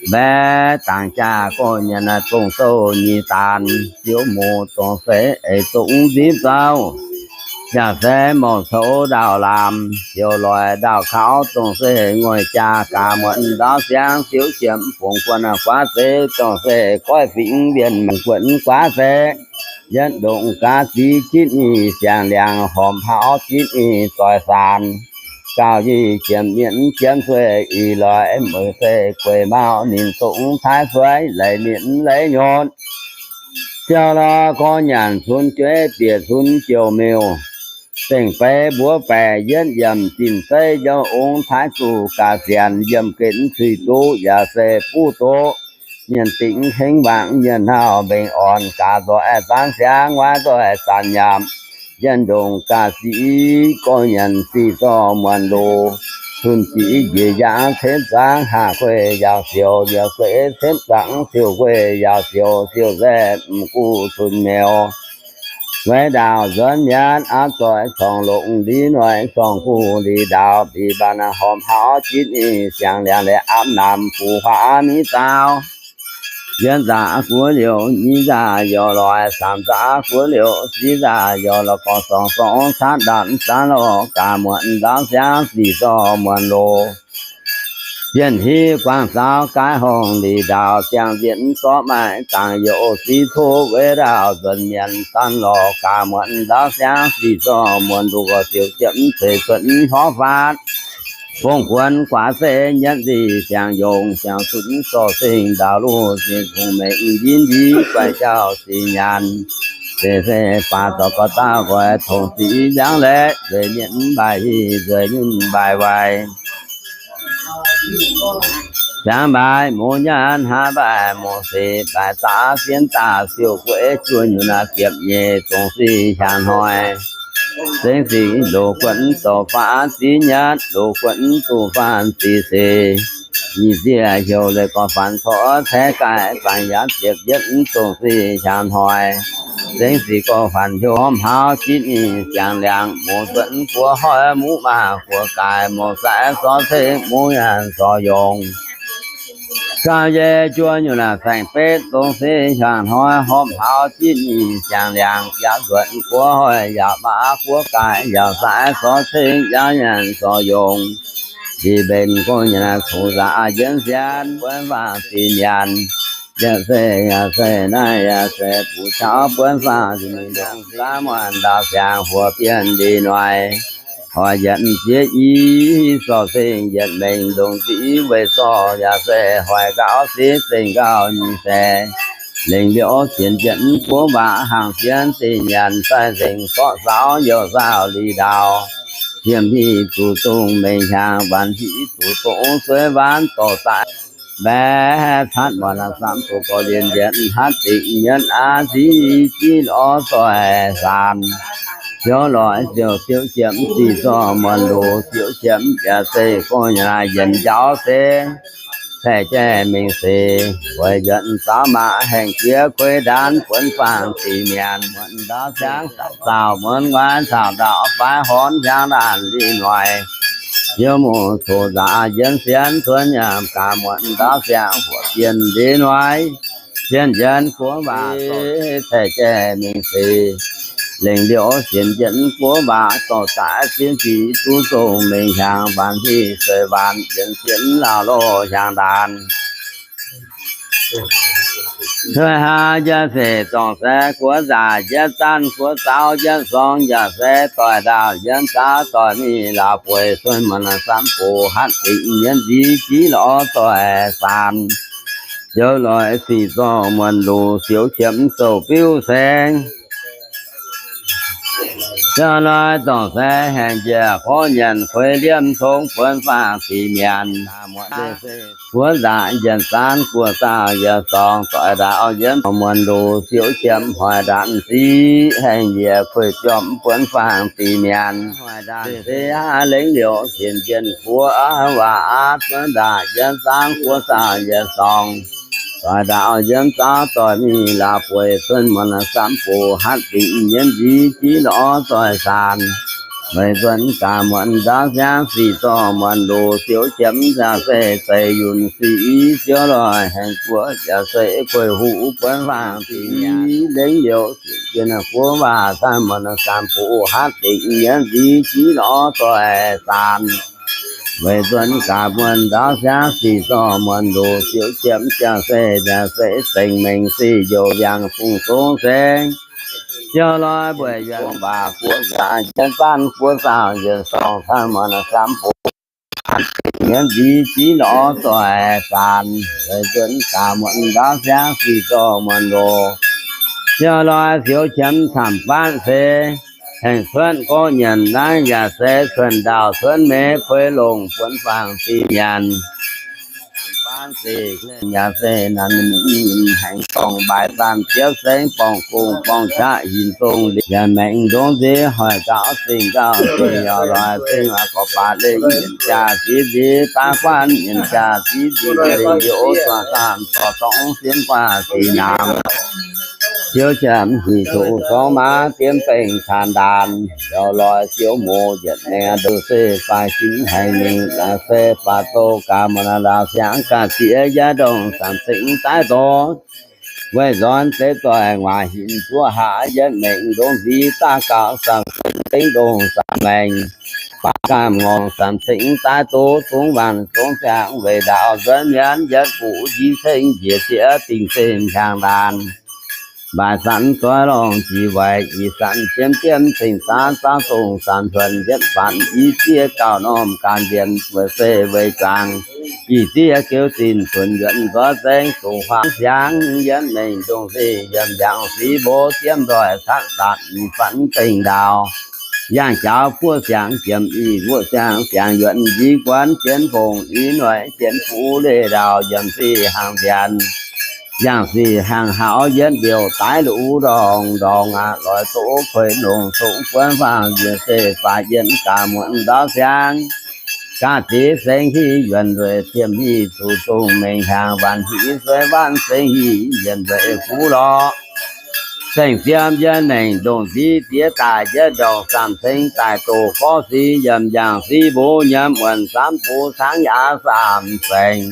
Mbaeqv dangc jaax gorx nyanc dongh sou nyic daanx, ziouv muoz dongh se eix zong nzipc zauv, yaac se mouc coux ndau laamc, ziouc loic ndau kaux dongh se ngoic jaa gaax muonc ndaauv siangv, ziouv qiemx fungx guon guaav zeiv dongh se goiv fingx wienh mangc guonx guaav zeiv, yietv ndongc gaav ziv jitv nyic siang-liangx, horpc hlauv jitv nyic zoih saanx, gauh nyic jiemx mietv jiemx sueih ih loic, meix se gueix mauh ninh dongh taaix sueiv, leiz mietv leiz nyotc. Ziouv lorz gorx nyanc cunx jueiv bieqc cunx jouh miuh, zengc beiv mbuov baeqc yietv yiem zinh zeiv, yiem ong taaix zuqc gaax sienx, yiem gen cuiv duqv yaac se buv doqv, mienh dingc hengv wangc, mienh hnauv mbengx orn, gaax nzoih zaanv siangv, waaiv nzoih zaanv nyaapc, yietv ndongc gaax ziv gorx nyanc sic zorh muonc loz, zunh ziv njiec yangh cenv zaangv, haah kueih yaauc siouc, yaac se cenv zaangv siouc kueih yaauc siouc, siouc se m'guv zunh meux. Weic ndaauh nzuonx mi'aqv, aav zoih corngh longx, liuz noic corngh guv liuz ndaauv, mbic mbaanh horpc hlauv jitv nyic siang-liangx, leiz aapv namx fuqv huaav miv zaauv. Yietv nzaqc guoqv liouc, nyic nzaqc youc loic, saamv nzaqc guoqv liouc, ziv nzaqc youc loic, gorx sorngx sorngx caatv ndanc, zaanv lorh gaax muonc ndaauv siangv, sic zorh muonc loz. Bienh hiv guangc zaux gaaiv horngh liuz ndaauv, ziangh nzieqc zorqv maaih dangx youc siv tov, weic ndaauh nzuonx mienh, zaanv lorh gaax muonc ndaauv siangv, sic zorh muonc loz, gorx ziouc jiepv ceix cuotv horv faatv, fungx guonx guaax zeiv, nyietv nzic siang-yongh, siang-cunx zorh singh ndaauv luv, zinh kungx mengh yinv nziv, guaix jauv zinh nyanc, zeiv se baac zorc gorx dauh nqoi, tongx ziv yangv laeqv, nzueic mienh mv mbaaih hih, nzueic mienh mv mbaaih waaic. Ziangx mbaaix muz nyaanh, hnangv mbaaix muz sic, mbaaix zaqc fien daaih, siouc gueiv juoh nyunc naaic, ziepc nyeic zongc sic hiaangx hnoi. Zengv sic loz guonv zoux faanv ziv nyaatv, loz guonv duqv faanv ziv seix. Nyic nziec heuc leiz gorx faanv corc caeqv gaaih, faanv yaac ziepc yietv zongc sic hiaangx hnoi. Zengv sic gorx faanv heuc horpc hlauv jitv nyic siang-liangx, muz zuonv guoqv hoiv, muz maah guoqv gaaix, muz saix zorqv ceng, muz nyaanh zorqv yongh. Gauh yie juov nyungc naaic saeng-betv dongh se hiaangx hnoi horpc hlauv jitv nyic siang-liangx, yaac nzuonx guoqv hoiv, yaac maav guoqv gaaix, yaac saix zorqv ceng, yaac nyaanh zorqv yongh. Yie mbenc gorngv nyei naaic, cungx nzangc yienv sienv buonv faah fih mienh. Yaac se, yaac se naaiv, yaac se buoz-jauv buonv faah fih mienh, ndongc zaav muonh ndaauv siangx, huox bienh ndeic noic. Hoic yietc ziex i, zorqv ceng yietc mengh ndongc ziex i, weic zorqv yaac se hoic nqaauv ziex zengh nqaauv nyei se lengc liouv sienx jienv guoqv waac, hnaangx jienv zinh nyanc, zaaih nzengc zorqv saaux youh saauh li ndaauv. Yiem hiv zuqc dongh mengh hnyangx, waanc hiv zuqc dongh sueih waanc dorh daaih. Mbaeqc catv muonc naaiv samv zuqc gorx-lienh yienc hatv dingc nyienv aqv, ziv jiv lorz zoih saanx. Ziouv loic ziouc ziouv qiemx sic zorh muonc loz, ziouv qiemx yaac se gorngv naaic yienc njaaux se caeqv jaiv mingh seix, weic yuonc zaux maac haengh jiex kuei ndaanv buonv faang deix mienh. Muonc ndaauv siangv caux muonc nguaaiv caux ndaauv faix horn hiaangx laanh li noic. Ziouv muoz-doic nzaaux yienv sienv cuonx nyaanh gaax muonc ndaauv siangx huoqc bienh li noic. Bienh yienv guoqv waac caeqv jaiv mingh seix. Lengc liouh sienx jienv guoqv waac dorh daaih zien zic duqv dongh mengh hnyangx, waanc hiv sueih waanc yienc sienx laauh loh hiaangx ndaanx. Cuotv hlaax njiec seix zorngc se guoqv nzaac njiec zaanv guoqv zaux njiec sorng, yaac se doic ndaauh njiec zaux doic mingh laauh bueix cuotv muonc samv box hatv dingc nyienv nziv jiv lorz doic saanx. Ziouv loic sic zorh muonc loz, siouv qiemx zouh biuv saeng. Ziouv loic dorngc se haengh njiec gorngv nyanc kueix liemh tong buonv faang deix mienh. Guoqv nzaac njiec zaanv guoqv zaux njiec sorng, doic ndaauh njiec muonc loz, siouv qiemx hoic ndaanv ziv haengh njiec kueix biomv buonv faang deix mienh. Hoic ndaanv se aav lengc liouh sienx jienv guoqv waac aav cuotv ndaauh njiec zaanv guoqv zaux njiec sorng. Doic ndaauh njiec zaux doic mingh laauh bueix cuotv muonc samv box hatv dingc nyienv nziv jiv lorz doic saanx. Weic nzuonx gaax muonz ndaauv siangv sic zorh muonz loz siouv qiemx jaa se zeiz yunh sic i ziouv loih hengx buoqv jaa se kueih huv buonv faang dingh nyanc lengc youz zinh jien buov waac saanh muonz saanh buv hatv dingc nyienz nziv jiv lorz doic zaanc. Weic nzuonx gaax muonz ndaauv siangv sic zorh muonz loz siouv qiemx jaa se jaa se zengc mengh sic njoux mbiaangx fungx zongv se ziouv loih mbuoqc yuonh waac buov zaanc jienv zanv buov zaanc yietc sorngc saanh muonz saanh buv nyienz nziv jiv lorz doic zaanc. Weic nzuonx gaax muonz ndaauv siangv sic zorh muonz loz ziouv loih siouv qiemx camv-baanv se hengx cuotv gorqv nyanc naaiv yaac se cuotv ndaauh cuotv meix kueix longc buonv faang dingh nyanc. Camv-baanv sic yaac se nanc hengx dorngh mbaaix zaanh ziouv sengv borngz gong borngz qaqv hinc zong liuz yaac maengx ndongc nziex hoic gauh zingh gauh zingh yaac loix zingh aqv gorx baac lengh yienc jaa ziv nziv daav guanv yienc jaa ziv nziv lengh liuz zuangx gaamh zorc dorngv sienv guaax sic naamx. Ziouv jiem hinc tuqv zorngv maaz diem bengh caan ndaanx yaac loix ziouv moz yietc mengh nduqc se faix jimv haengh mingh laaix se faix zouv gaax muonz ndaauv siangv ga'ziex yaac ndongc samx cingx daaih doz weic nzorn zeiv doic nguaaic hinc zuov haax yietc mengh ndongc nziv daav gaux samx cingx dengv ndongc samx maengh baac gaamh ngorc samx cingx daaih doz zungv waanc zungv ziangx weic ndaauv nzuonx mienv yietc buc njiec ceng njiec ziex dingc zinh hiaangx ndaanx. Mbaaix zanc zoih longc jiex waaic, ih zanc jiem jiem cingx zaanv zaanv dongh zanc huonc yietc fanc i zieqv gauh normh ganh mbienx weic se weic zuangx ih zieqv geux zinh cunx yuonc nzoih zengv zuqc huaang siangx yietc mengh ndongc se yiem yangh sic mbo jiem nzoih caqv zanc ih zanc bengh ndaauh yangh jaux buov siangx jiem ih wuov siangx siangx yuonc njiec guonv jienv fongc i noic jienv fuv leih ndaauh yiem sic hangx mbienx yangh sic hangx haux yietc mbiouh daaih luv ndorngx ndorngx aqv. Loix doqv kueix longc zungv buonv faang njiec se faix yienc gaax muonz ndaauv siangv ga'ziex sengx hiv yuonc nzueic ziemx hiv zuqc zongh mengh hiaangx waanc hiv sueiv waanc sengx hiv yienc nzueic kuv lorqc. Saeng-fiem yietc mengh ndongc nziv diex daaih yietc ndorngc samx cingx daaih doqc gorqv sic yiem yangh sic mbuo nyiemv wuonh samv bux cangv yaac samx saeng.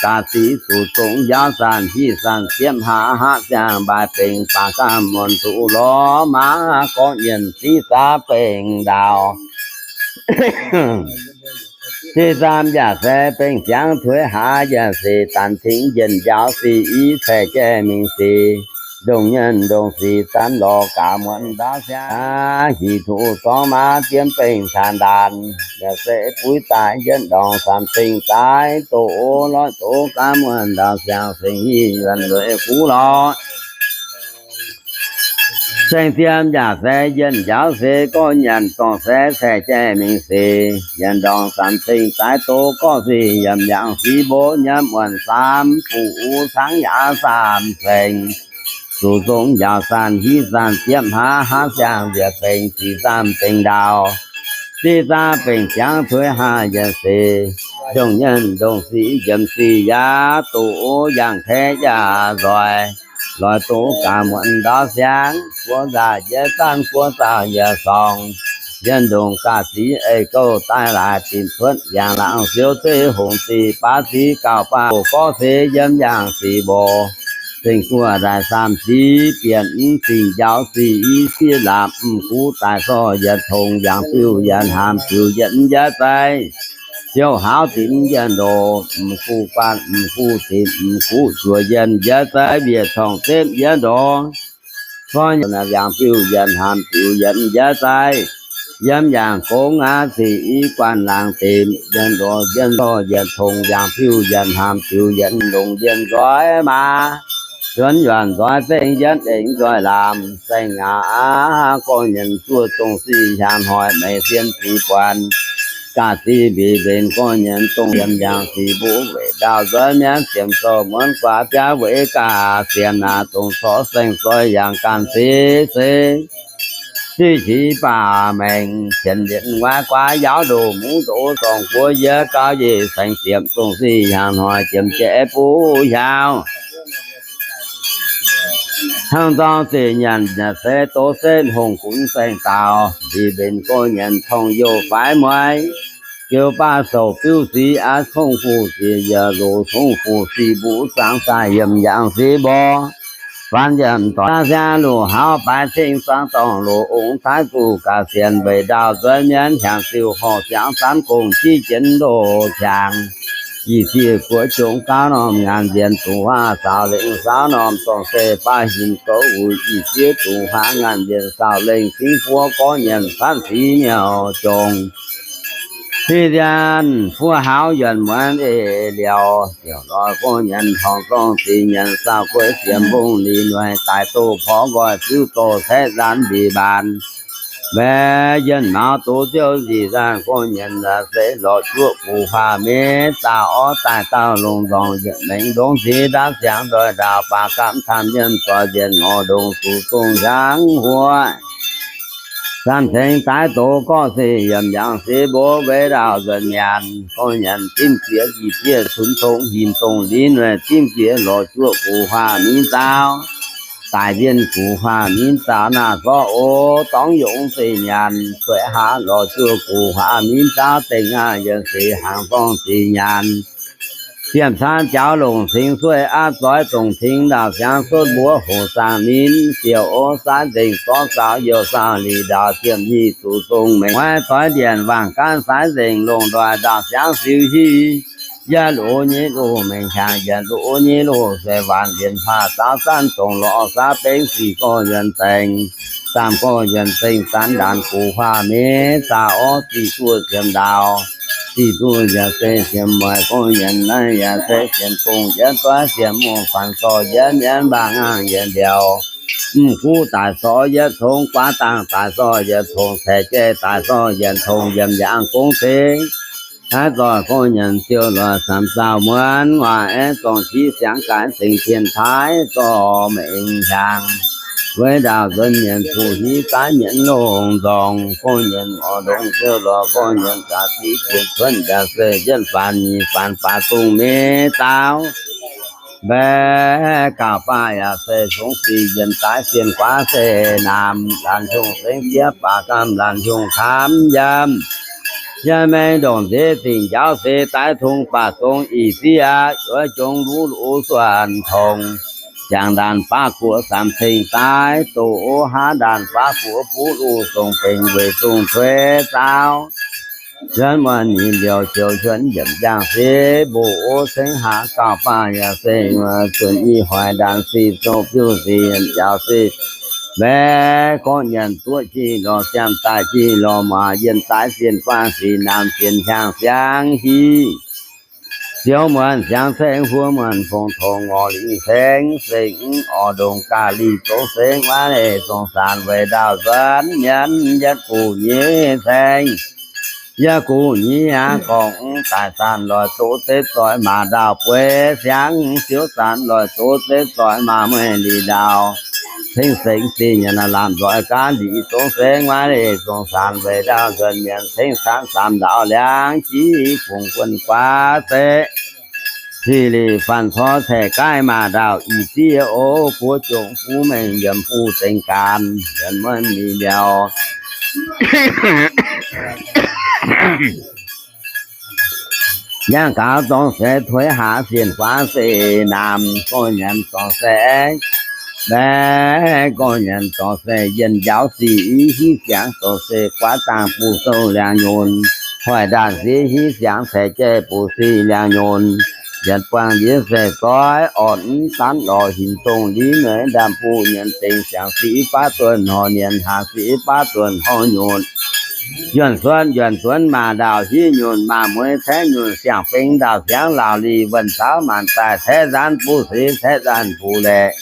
Ga'ziex zuqc zongx njaaux zanc hiv zanc ziepv hlaax haav ziangh mbaaix bengx baac gaamh muonc duqv lorz maaz gorngv nyienc ziqv zaav bengx ndaauh. Ziqv zaamv yaac se bengx ziangv tuix haax yaac sic danx cingx njien njaaux sic i caeqv jai mingh sic ndongc nyienc ndongc sic zanv lorz gaax muonz ndaauv siangv hic tuqv zorngv maaz diem bengx caan ndaanx yaac se buix daaih yietc ndorngc samx cingx daaih doqc loiv doqc gaax muonz ndaauv siangv sengx hiv yuonc nzueic kuv lorqc. Saeng-fiem yaac se yienc njaaux se gorngv nyanc dorngc se caeqv jai mingh sic yietc ndorngc samx cingx daaih doqc gorqv sic yiem yangh sic mbuo nyiemv wuonh samv bux cangv yaac samx saeng. Zuqc zongx njaaux zanc hiv zanc ziepv hlaax haav ziangh nziec bengx ziqc zaamv bengx ndaauh. Ziqv zaamv bengx ziangv tuix haax yietc sic ndongc nyienc ndongc sic njiemc sic yaac doqc yangh kaeqv yaac nzoih. Loix doqc gaax muonz ndaauv siangv guov nzaaih yietc zanv guov nzaaih yietc sorngc. Yietc ndongc ga'ziex ei gouv daaih laaix dinc cuotv yangh laangz siouv zeiv hongc ziqc baav ziqc gauh baav gorqv se yiem yangh sic mboc. Zengc guoqv ndaaih saamh sic bieqc mv zingh njaaux sic i sieqv laapc mv guv daaih zorqv yietc tongx yangh biuv yietc hnamv biuv yietc njaaux zai. Ziouv haauv dinc yietc ndoqc mv guv guanh mv guv dinc mv guv juoz yietc njaaux zai wieqc corngh zepv yietc ndoqc. Gorngv yangh biuv yietc hnamv biuv yietc njaaux zai. Yiem yangh gong aqv ziqc i guanh laangz dinc yietc ndoqc yietc ndoqc yietc tongx yangh biuv yietc hnamv biuv yietc longc yietc nzoih maaz. Zuonx yuonc nzoih zengv yietv eix nzoih lamz saeng-aac aqv. Gorngv nyienc zuoqv zong sic hiaangx hnoi meix sien ziqc buonc. Ga'ziex mbic mbenc gorngv nyienc dongh yiem yangh sic mbuo weic ndaauh nzuonx mienv ziemx zorqv muonv guaax biaav weic ga'ziex naaic dongh corc saeng-zoih yangh ganh sic se sic qiex baac maengx qienx lienx nguaaiv guaav yaauv ndoh mungv ndoh zorngh guoqv yie gauh yeic saeng-ziepc zong sic hiaangx hnoi jiem jeiv buv hiaauv. Hnangv dorng ziqc nyanc se doz setv hungh gunv saeng-daaux, ndie mbenc gorx nyanc tong youh faix mueiz, jiu baav souc biuv sic aqv, cong fuqv sic yaac loz, cong fuqv sic mbuv zangx daaih yiem yangh sic mborqv, faan yiem doic siang luqc hauv baaix cing zuangx dorngh loz ong taaix zuqc gaax sienx mbeix ndaauh nzuonx mienv hnyangx ziuh horc siangx zanv gong jiv jienv loz qangx. Ih zieqv guoqv jongx gauv norm ngaanc nzienx duqv huaav saaux lengc saaux norm dorngh se baav hinc gouv wuic ih zieqv duqv huaav ngaanc nzienx saaux lengc cingv buov gorngv nyanc fatv sic miuc jongx. Hiv nzian fuov hauv yuonc muonz eix liouc, ziouc lorz gorngv nyanc torngx zorng zic nyanc saaux gueix siemx mbong lic noic daaih doh porv nqoi ziuv doh caeqv nzaanx mbic mbaanx. Mbaeqv yienh maux doz ziouv nzic nzaanh gorngv nyanc se lorz juoqv guv huaav mingh zaah orv daaih dauh longc nzorngc yietc mengh ndongc ziex ndaamv siangx ndoih ndaauh baac gamh taamh yienh zoih nzienh ngorc ndongc zuqc zongh hiaangx huoqv. Samh cengx daaih doz gorqv se yiem yangh se mbuov weic ndaauh nzuonx nyanc gorngv nyanc dimv ziex ih zieqv cunx tongx hinc dongh linv weic dimv ziex lorz juoqv guv huaav mingh zaauv. Daaih nzienh guv huaav mingh zaauv naaiv zorqv o dorngx yongc se nyanc cueiv haav lorz juoqv guv huaav mingh zaauv dengh aqv yiem seix hnaangx zorng zic nyanc. Siem caan jaux longc cingx sueih aqv zoix dongc cingx ndaauh siangx cuotv mbuov hoc zaangh ninh ziouc o saaix nzengc zorqv saaux youh saaux lic ndaauh ziemh nyic zuqc zong mengh huaiv doix ndienc wangc gaanv saaix nzengc longc ndoih ndaauh siangx siu hiv. Yietv loz nyei loz mengh hiaangx yietc loz nyei loz se waanc lienx faah zaaux zanv dongc lorz saax bengv sic gorx yuonc zengc, zaamh gorx yuonc zengc zanv ndaanx guv huaav mingh zaauv orv ziqc duqv ziemx ndaauh, ziqc duqv yaac se ziemx mueic gorx yuonc naaiv yaac se ziemx gong yietv doiv ziemx mungh faanx zorc yietv mienv mbaang ngaangh yietc mbiauz. Mv guv daaih zorc yietc tongx, guaav dangh daaih zorc yietc tongx, caeqv jai daaih zorc yietc tongx, yiem yangh gong cingx. Haaix zoih gorx nyanc ziouc lorz samx zaauh muonz nguaaic aeqv, zorng qiex siangx gaaix zengc tien taaix zorc mengh hiaangx. Weic ndaauh nzuonx nyanc fuqv hiv daaih nyanc longx nzorngx, gorx nyanc orv ndongx ziouc lorz gorx nyanc gaax ziqc jienv cuotv yaac se yietv faanx nyic faanx baac zungh mingh zaauv. Mbaeqv gauh baac yaac se congx sic yienh daaih sienh guaav se naamh laanh hiungh sengx jiex baac gamh laanh hiungh kaamv yiem. Yiem mengh ndongc nziex zingh njaaux se daaih tong baac zong ih zieqv aqv, yuov jongx luv luv suonc tongx. Jangx ndaanx baav guoqv samx ceng daaih doqc o haav ndaanx baav guoqv buv luv zong bengx weic zong tuix zaauv. Yuonv muonz nyic mbiouh ziouc yuonv yiemc njang se mbuo o cengx haax gauh baac yaac se zuonc i hoic ndaanx sic zoh biuv sic yiemc njaaux sic. Mbaeqv gorngv nyanc duqv jiex lorz siamv daaih jiex lorz muoz yienh daaih sienh guaav sic naamh sienh hiaangx siangx hiv. Ziouv muonz siangx ceng huo muonz fongc tongx ngorc lingh ceng sengx orv ndongc gaax lih zong sengx maiv leih zong saanx weic ndaauh nzuonx nyanc yietv guv nyei ceng. Yietv guv nyei aqv gorngv daaih saanx loic doz zeiv zoih maac ndaauh bueix siangx ziouv saanx loic doz zeiv zoih maac mueiz lih ndaauh. Ceng sengx zinh nyanc lamh nzoih gaav lih zong sengx maiv leih zong saanx weic ndaauh nzuonx nyanc ceng saanx saamv ndaauh liangx jiv fungx guonv guaav zeiv. Sic lic faanx cor caeqv gaaiv maac ndaauh ih zieqv o guoqv jongc fuqv mengh yiem fuqv zengx gaanx yiem muonv lih mbiauz. Yangh gaux zorng se tuix haax sienh guaav se naamh gorx nyanc zorng se aengx. Mbaeqv gorx nyanc zorng se yienh njaaux sic hiv siangx zorng se guaav dangh buv sou liangx nyunc. Hoic ndaanx sic hiv siangx caeqv jai buv sic liangx nyunc. Yietc buangh ndiev se zoih orn danv lorz hinc dongh liv nueiz ndaamv buv nyienz dengx siangx sic baav duonh horc nyienz haax sic baav duonh horc nyunc. Yuonh suonv yuonh suonv maac ndaauh hiv nyunc maac mueiz caeqv nyunc siang-feng ndaauh siangx laauh lih wuonh caux maanc daaih caeqv nzaanv buv sic caeqv nzaanv buv laeqc.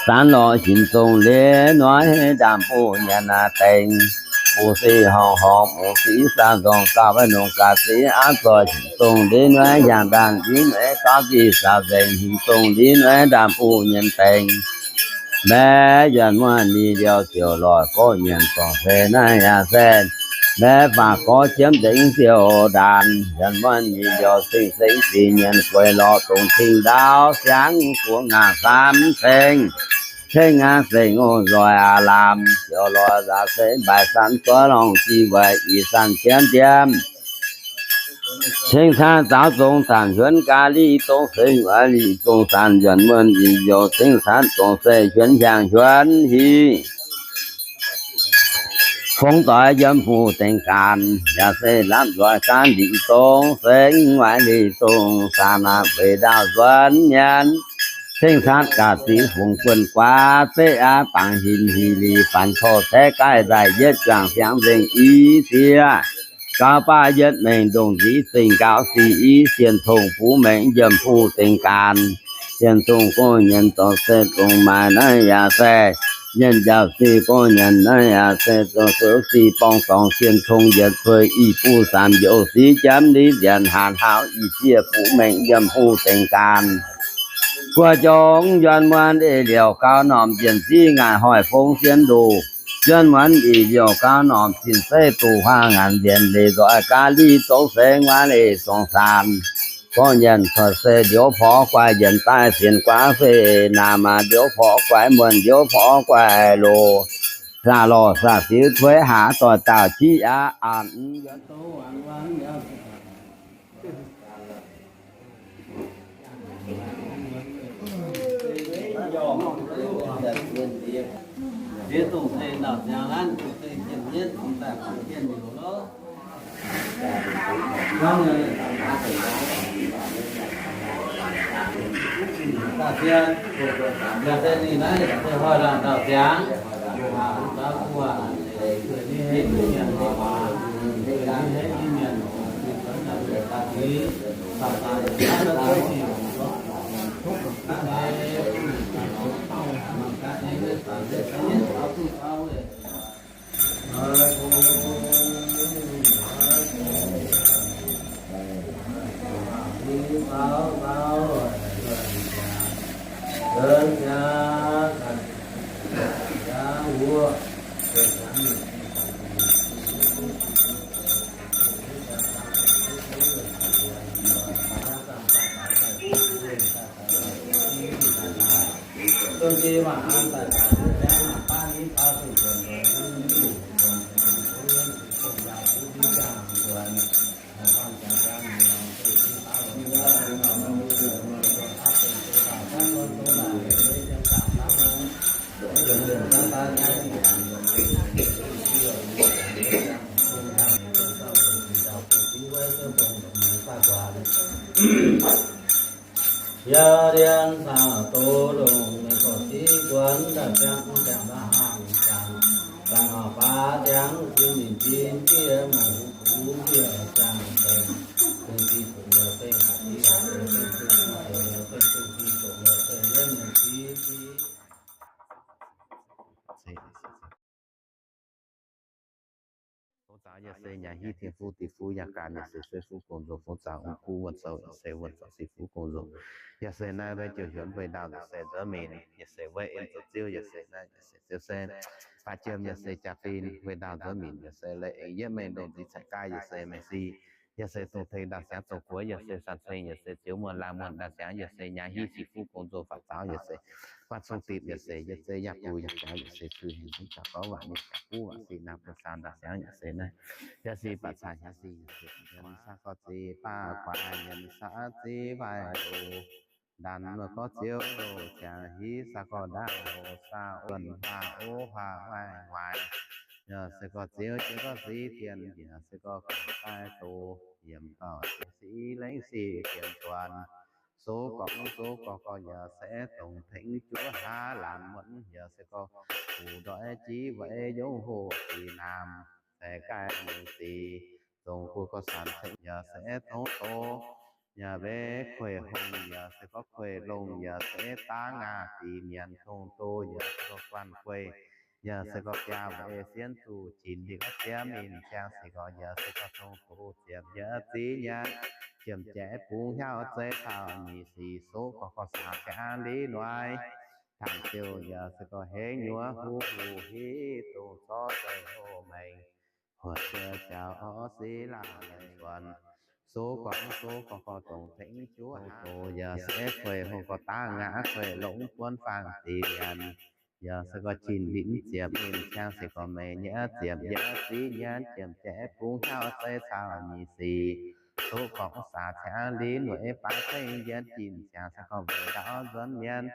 Zanv lorz hinc dongh liv nueiz ndaamv buv nyienz dengx. Buv sic horngh horngh muc sic saah nzorng gauh maiv nongc gaax sic aqv zoih hinc dongh liv nueiz hiaangx ndaangh liv nueiz gauv jih saah nzengc hinc dongh liv nueiz ndaamv buv nyienz dengx. Mbaeqv yuonh muonh lih liouh ziouc lorz gorx nyanc zorng se naaiv yaac se Mbaeqv faatv gorx jiemv nzengc ziouc ndaanx, yuonh muonv nyei mbiouh cing-sengx zingh nyienz gueix lorz dongh cing-ndaauv siangv guoqv ngaanc saamv ceng. Ceng aqv, zengc ong nzoih aav lamz, ziouc lorz nzaaux se mbaaic san zuov longc zih weic ih zanc jienv ndiem. Ceng caan zaaux zong zanc huonv ga'li dongh seix, ga'li dongh zanc yuonh muonv nyei mbiouh ceng caan dongh se huonv hiaangx huonv hiv. Fongx doix yiem fu dengx gaanx, yaac se lamh nzoih gaanv liqc dongh seix, waaic liqc dongh zanc aqv, weic ndaauh nzuonx mienh. Ceng caan ga'zic fungx buonc guaax zeqv aqv, bangc hinc hic lic fanx torv caeqv gaaih nzaaih yietv juangc siangx nzengc i zieqv. Gaux baav yietv mengh ndongc nziv zingh gaux sic i, sienh tongx buv mengh yiem fu dengx gaanx. Sienh tongx gorngv nyienz dorh se dongh maaih naaiv yaac se, mienh njaaux sic gorngv nyienz naaiv yaac se dongh sou sic borngz dorngx, sienh tongx yietc cueiv i buv zanc youc siqv jamv liv nzienx hanc hlauv i zieqv buv mengh yiem fu dengx gaanx. Guoqv jongx yuonh muonv eix liouc gauh normh njienc ziqv ngaanc hoic fong sien ndoqc. Yuonh muonv eix liouc gauh normh zinh zeiv duqv huaang ngaanc nzienx leiz nzoih ga'li dongh seix, waaic leiz dongh zanc. Gorngv nyienz cuotv se liuz porv guaix yienx daaih, sienx guaav se naamh maah, liuz porv guaix muonc, liuz porv guaix loz, saah lorh saah siux tuix haax doic daauh qiex aqv. A'hneiv Yaac dien caux doz longc mengh gorqv div guan daaih ziangh ziangh daaih hangh zaangc, zaangc aac baac ziangh zinh ninh zinh jiex mouc huv huv jiex ziangh deix, deix zinh zuqc lorz deix haaix diqc haaix deix, deix zinh zuqc lorz deix, deix zinh zuqc lorz deix, yienv ninh zinh zinh. Fongx zaux yaac se nyanc hiuv tengx fuqv diqc fuqv yangh gaanx, yaac se suiv fuqv gong-nzou. Fongx zaux ong kuv wuonh sou, yaac se wuonh zaux sic fuqv gong-nzou. Yaac se naaiv mbuo ziouc hiuv mbuo dauh yaac se nzuonx minc, yaac se wuov en zoux ziouv, yaac se naaiv yaac se ziouv se baac jiem, yaac se jaa-fin wuov dauh nzuonx minc, yaac se leiz aengx yietv mengh ndongc nzix caiv gaaih, yaac se mengh sic, yaac se dongh tengx ndaauh siangx dongh guoqv, yaac se san ceng, yaac se ziouv muonh laanh muonh ndaauh siangx, yaac se nyanc hiuv sic fuqv gong-nzou faaux zaux, yaac se guanh cong dipc, yaac se yietv zeiv yaac buv yaac jaax, yaac se zuiz hengx zungv jaax gorngv waac mienh jaax buv waac sic naamh buo caan ndaauh siangx, yaac se naaiv yaac se baac caaix yaac se yaac se nyienx saah gorx ziv baav guaaix, nyienx saah ziv waaic loz, ndaanx muoz gorx ziouv loz ziangx hiv saah gorx ndaauv loz saah wuonh huaah ov huaah waaic waaic, yaac se gorx ziouv jienv gorx ziv dien, yaac se gorx guangc daaih doz yiemc gauh sic lengv sic dien duanx. Sou gorx sou gorx gorx yaac se dongh tengx juov haav laanh muonv, yaac se gorx guv ndoih jiv weic yongv hoc dih naamh, se gaaih mingh sic, dongh guv gorx sanx ceng yaac se tov doz, yaac mbe kueiv hongh yaac se gorx kueiv longh, yaac se daav ngaah dih mienh dongh doz, yaac se gorx guanh gueiv, yaac se gorx biaa weic sienv zuqc jinx ndie gorx jiex mingh jangx sic gorx, yaac se gorx dongh doz ziepc yietv ziv nyanc, ziepc jaiv bungx hiauv zei taux nyic sic soqv gorx gorx saax jaav li noic, tangh ziouc yaac se gorx hengx nyuoz huv huv hiv dongh zorqv zeiv hoh mengh, Buoz-jiex jaux orv siqv lauh lengh buonc, soqv gorngv soqv gorngv gorngv dongh tengx juov doz, yaac se kueiv hungh gorx daav ngaqv kueiv longx buonv faang diex nyanc. Yaac se gorx jin linv ziepc ninh ciangv se gorx meix nyei ziepc yietv ziv nyanc ziepc jeiv bungx hnyouv zeiv caux nyic sic. Soqv gorngv saax ciangv linv weic baaix ceng yietv jin ciangv se gorx weic ndaauv nzuonx mienv.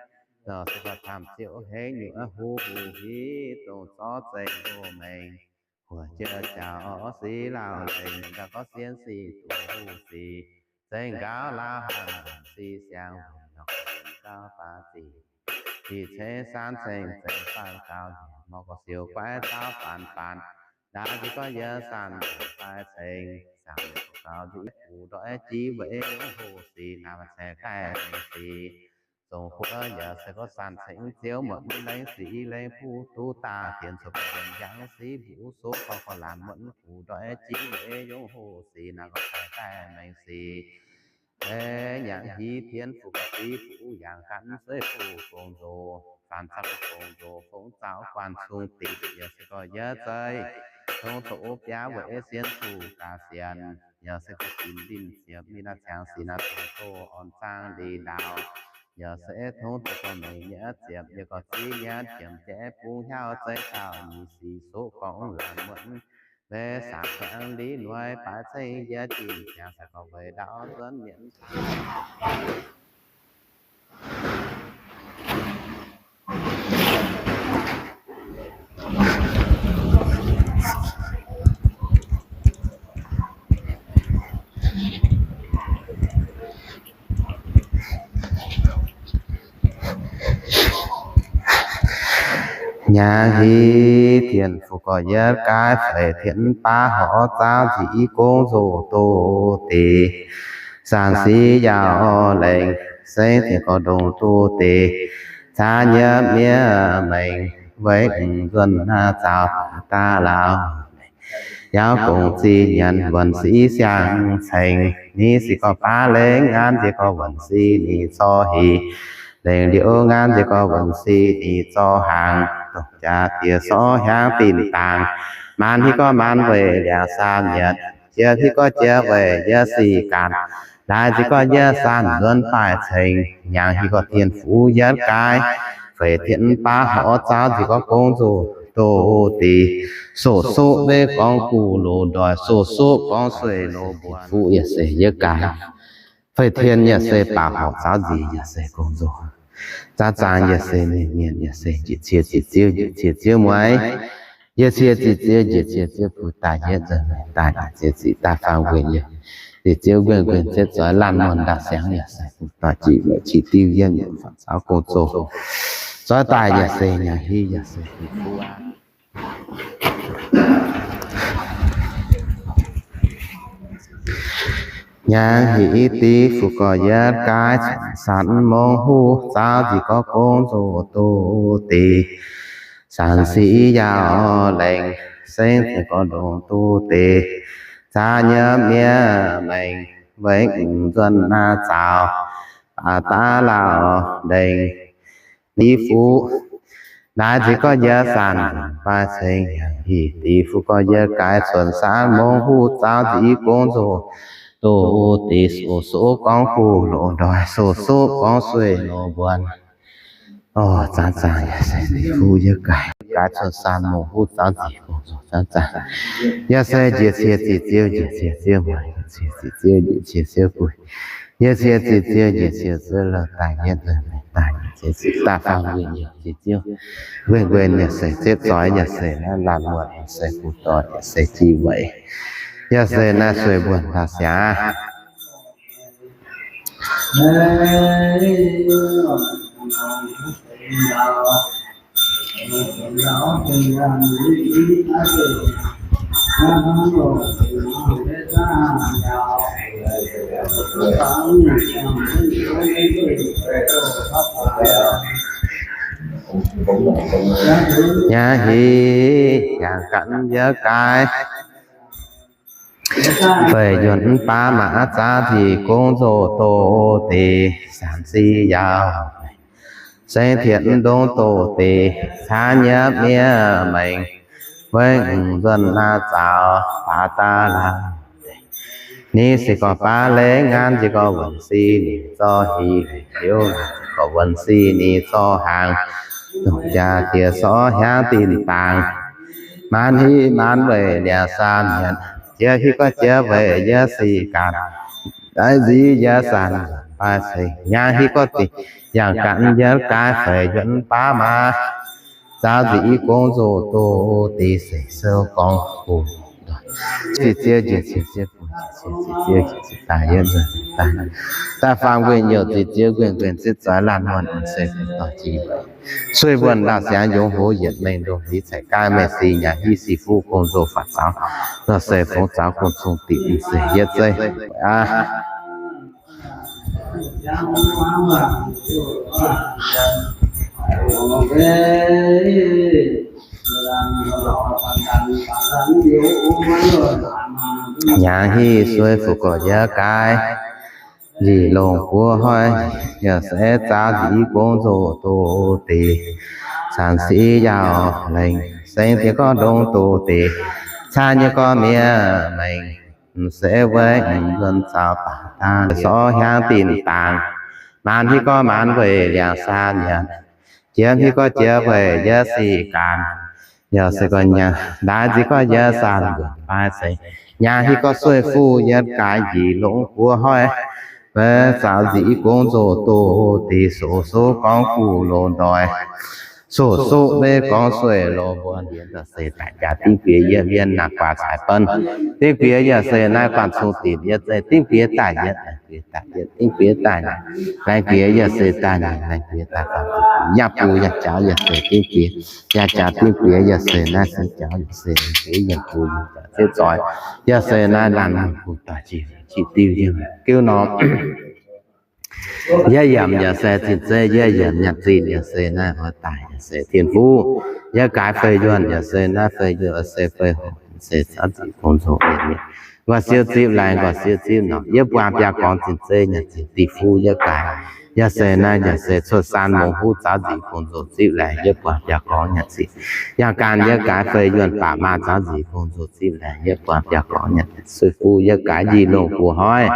Yaac se gorx camv ziouc hengx nyungc huv huv hiv dongh zorqv zengc loz-mengh. Buoz-jiex jaux orv siqv lauh lengh, gauh gorngv sien sic duqv huv sic, zengc gauh lauh hangc sic siang, gauh baac zic, zic ceix san ceng zengc faanh gauh nzengc, mor gorx siouc guaiv zaux faanx faanx, ndaauv nziex gorx yietv san baaix ceng, zaangc gauh nziex fuqv ndoiv jiv weic yungz hoc sic, naaiv maaih ceix gaih lengh sic. Zongc huov yaac se gorx san ceng ziouv muotc lengh sic, lengh fuqv duqv daaih dienx cuotv mbuo yangh sic, mbuo soqv gorngv gorx laanh muotc fuqv ndoiv jiv weic yungz hoc sic, naaiv gorx ceix gaih lengh sic. Nyanc hiv tien fuqv gorx sic fuqv yangh gan seix fuqv gong nzox, faanx caux gong nzox fongv zaux guanh cung diqc, yaac se gorx yietv zeiv tongx doqc biaav weic sien fuqv gaax sienx, yaac se gorx ginx linh ziepc ninh naaiv ciangv sic naaiv tengx doz orn zaangv li ndaauv. Yaac se tongx doqc gorx meix nyei ziepc yietv gorx ziv nyanc ziepc jeiv bungx hnyouv zeiv caux nyic sic, soqv gorngv laanh muotc meix saax ciangv linv weic baaix ceng yietv jin ciangv se gorx weic ndaauv nzuonx mienv. Nyanc hiv tien fuqv gorx yietv gaaiv feix tien baav horc zaauv nzic i gong nzoqc doz deix, saanc sic yaauc lengh, sengx tien gorx ndongc doz deix, caav nyei miev mengh weic nzuonx naaiv zaaux daav lauh. Yaac gong zic nyanc wuonc sic siang ceng, ni sic gorx baav lengh, nganv nziex gorx wuonc sic ni zorqv heix, lengh liuz nganv nziex gorx wuonc sic ni zorqv hnaangx, dongh jaax diex sorv hiaangv dinh dangx, maanc hiv gorx maanc weic liangx saam yietc, jiex hiv gorx jiex weic yietv sic ganh, laaix nziex gorx yietv saanh nzuonx baaih ceng, nyanc hiv gorx tien fuqv yietv gaaiv, feix tien baav horc zaauv nzic gorx gong nzoqc doz deix, soqv soqv weic gorngv guv loz-ndoih, soqv soqv gorngv sueih loz-mbuonx, fuqv yaac se yietv gaaiv, feix tien yaac se baav horc zaauv nzic yaac se gong nzoqc, zaangv zaangc yaac se mienh mienh yaac se njiec cie ziec ziouv, njiec cie ziouv mueiz, njiec cie ziec ziouv, njiec cie ziouv bun daaih yietv nzuonx daaih, njiec cie ziec daaih faang nquenc yaac, ziec ziouv nquenc nquenc zietv zoix laanh muonh ndau siangx yaac se bun doix jiex weic qiex diuv yietv nyungc faanx caux gong zoh, zoix daaih yaac se nyanc hiv yaac se Nyanc hiv div fuqv gorx yietv gaaiv, sanc mongh huv zaauv nzic gorx gong nzoqc doz deix, sanc sic yaauc lengh, sengx tien gorx ndongc doz deix, caav nyiemv miev mengh, weic nzuonx naaiv zaaux, baac daav lauh lengh, ni fuqv. Naaiv nzic gorx yietv sanc fai ceng, hiv div fuqv gorx yietv gaaiv, cuotv sanc mongh huv zaauv nzic i gong nzoqc doz deix, soqv soqv gorngv guv loz-ndoih, soqv soqv gorngv sueih loz-mbuonx. Orv, zaangv zaangc yaac se ni fuqv yietv gaaiv, gaaiv cuotv sanc mongh huv zaauv nzic gong nzoqc zaangv zaangc. Yaac se njiec cie zic ziouv, njiec cie ziouv mueiz, njiec cie zic ziouv, njiec cie ziouv guix, njiec cie zic ziouv, njiec cie ziouv loz-daaih yietv loz-daaih, njiec cie zic daaih faang nquenc, njiec cie ziouv nquenc nquenc, yaac se ziepv zoix, yaac se naaiv laanh muonh, yaac se gu doic, yaac se jiex weic, yaac se naaiv sueih mbuonx ndau siangx. Nyanc hiv, nyanc ganh yietv gaaiv, feix yuonc baav maac zaauv nzic gong nzoqc doz deix, sanc sic yaauc, sengx tien ndongc doz deix, caav nyiemv miev mengh, Weic nzuonx naaiv zaux baac daaih laangh, ninh se gorx baav leiz nqaanv njiec gorx wuonh si, ninh zorqv hih liuz, ninh wuonh si ninh zorqv hnaangx, dongh jaa diex sorv hiaangv dinh dangx, maanc hih maanc weic liangx saa mienh, jiex hih gorx jiex weic yie sic ganh, daaih nziez yie sanx nzuonx fai ceng, hnyangx hih gorx dingc yangh ganh yie gaaix feix yuonx baav maa, zaux nziez gong nzoh doz deix seix sou gorngv gu, ziec ziev njiec ziec ziev gu, ziec ziev njiec ziec daaih yie nzuonx daaih, daaih faang nquenc youc ziec ziev nquenc nquenc ziev zoix laanh muonh m'seix dorh jiex, sueih wuonh laauh siangx yungz hoz yietc mengh ndongh liz caic gaaiv meih si hnyangx hiv si fuqv gong nzoh faatv zaux, nor se fungx zaux gong cung dipc m'seix yie zeiv aqv. Hnyangx hiv sueih fuqv gorx yie gaaix, njiec longc buov hoiv, yaac se zaux nziez gong nzoh doz deix, zanc sic yaauc lengc, seng diex gorngv ndongc doz deix, caa nyei gorngv miev mengh, se weic nzuonx zaux baac daaih sorv hiaangv dinh dangx, maanc hih gorngv maanc weic liangx saa mienh, jiex hih gorngv jiex weic yie sic ganh, yaac se gorngv nyaanh ndaix nziez gorngv yie sanx nzuonx fai ceng, nyaanh hih gorngv sueih fuqv yie gaaix njiec longc buov hoiv, weic zaux nziez gong nzoh doz deix sou sou gorngv guv loz ndoih, sou sou weic gorngv sueih loz mbuo ndiev se daaih jaax dingv bieqc yie mienh naaic guaax caaix benv, dingv bieqc yaac se naaiv guanh cung dipc yie zeiv dingv bieqc daaih yie, laengz bieqc daaih yie, dingv bieqc daaih nyanc, laengz bieqc yaac se daaih nyanc, laengz bieqc daaih faanh yangh bun yangh jaux yaac se dingv bieqc, yangh jaux dingv bieqc yaac se naaiv se jaux yaac se bieqc yiem bun yiem jaux zieqv zoix, yaac se naaiv laanh muonh bun daaih jiex diuh yiem gouv norm. Yie yiem yaac se zinh zeiv, yie yiem nyanc zinh yaac se naaiv oix daaih yaac se Tin-Hungh. Yie gaaix fei yuonh yaac se naaiv fei yuonh se fei hoc se caux nziez gong nzoh mienh, nqoi siou zipv laengz, nqoi siou zipv norqc. Yie buangh biaa gorngv zinh zeiv nyanc zinh diuh fuqv yie gaaix. Yaac se naaiv yaac se cuotv saan mungz huv caux nziez gong nzoh zipv laengz, yie buangh biaa gorngv nyanc zinh. Yangh ganh yie gaaix fei yuonh baac maah caux nziez gong nzoh zipv laengz, yie buangh biaa gorngv nyanc sueih fuqv yie gaaix njiec longc buov hoiv,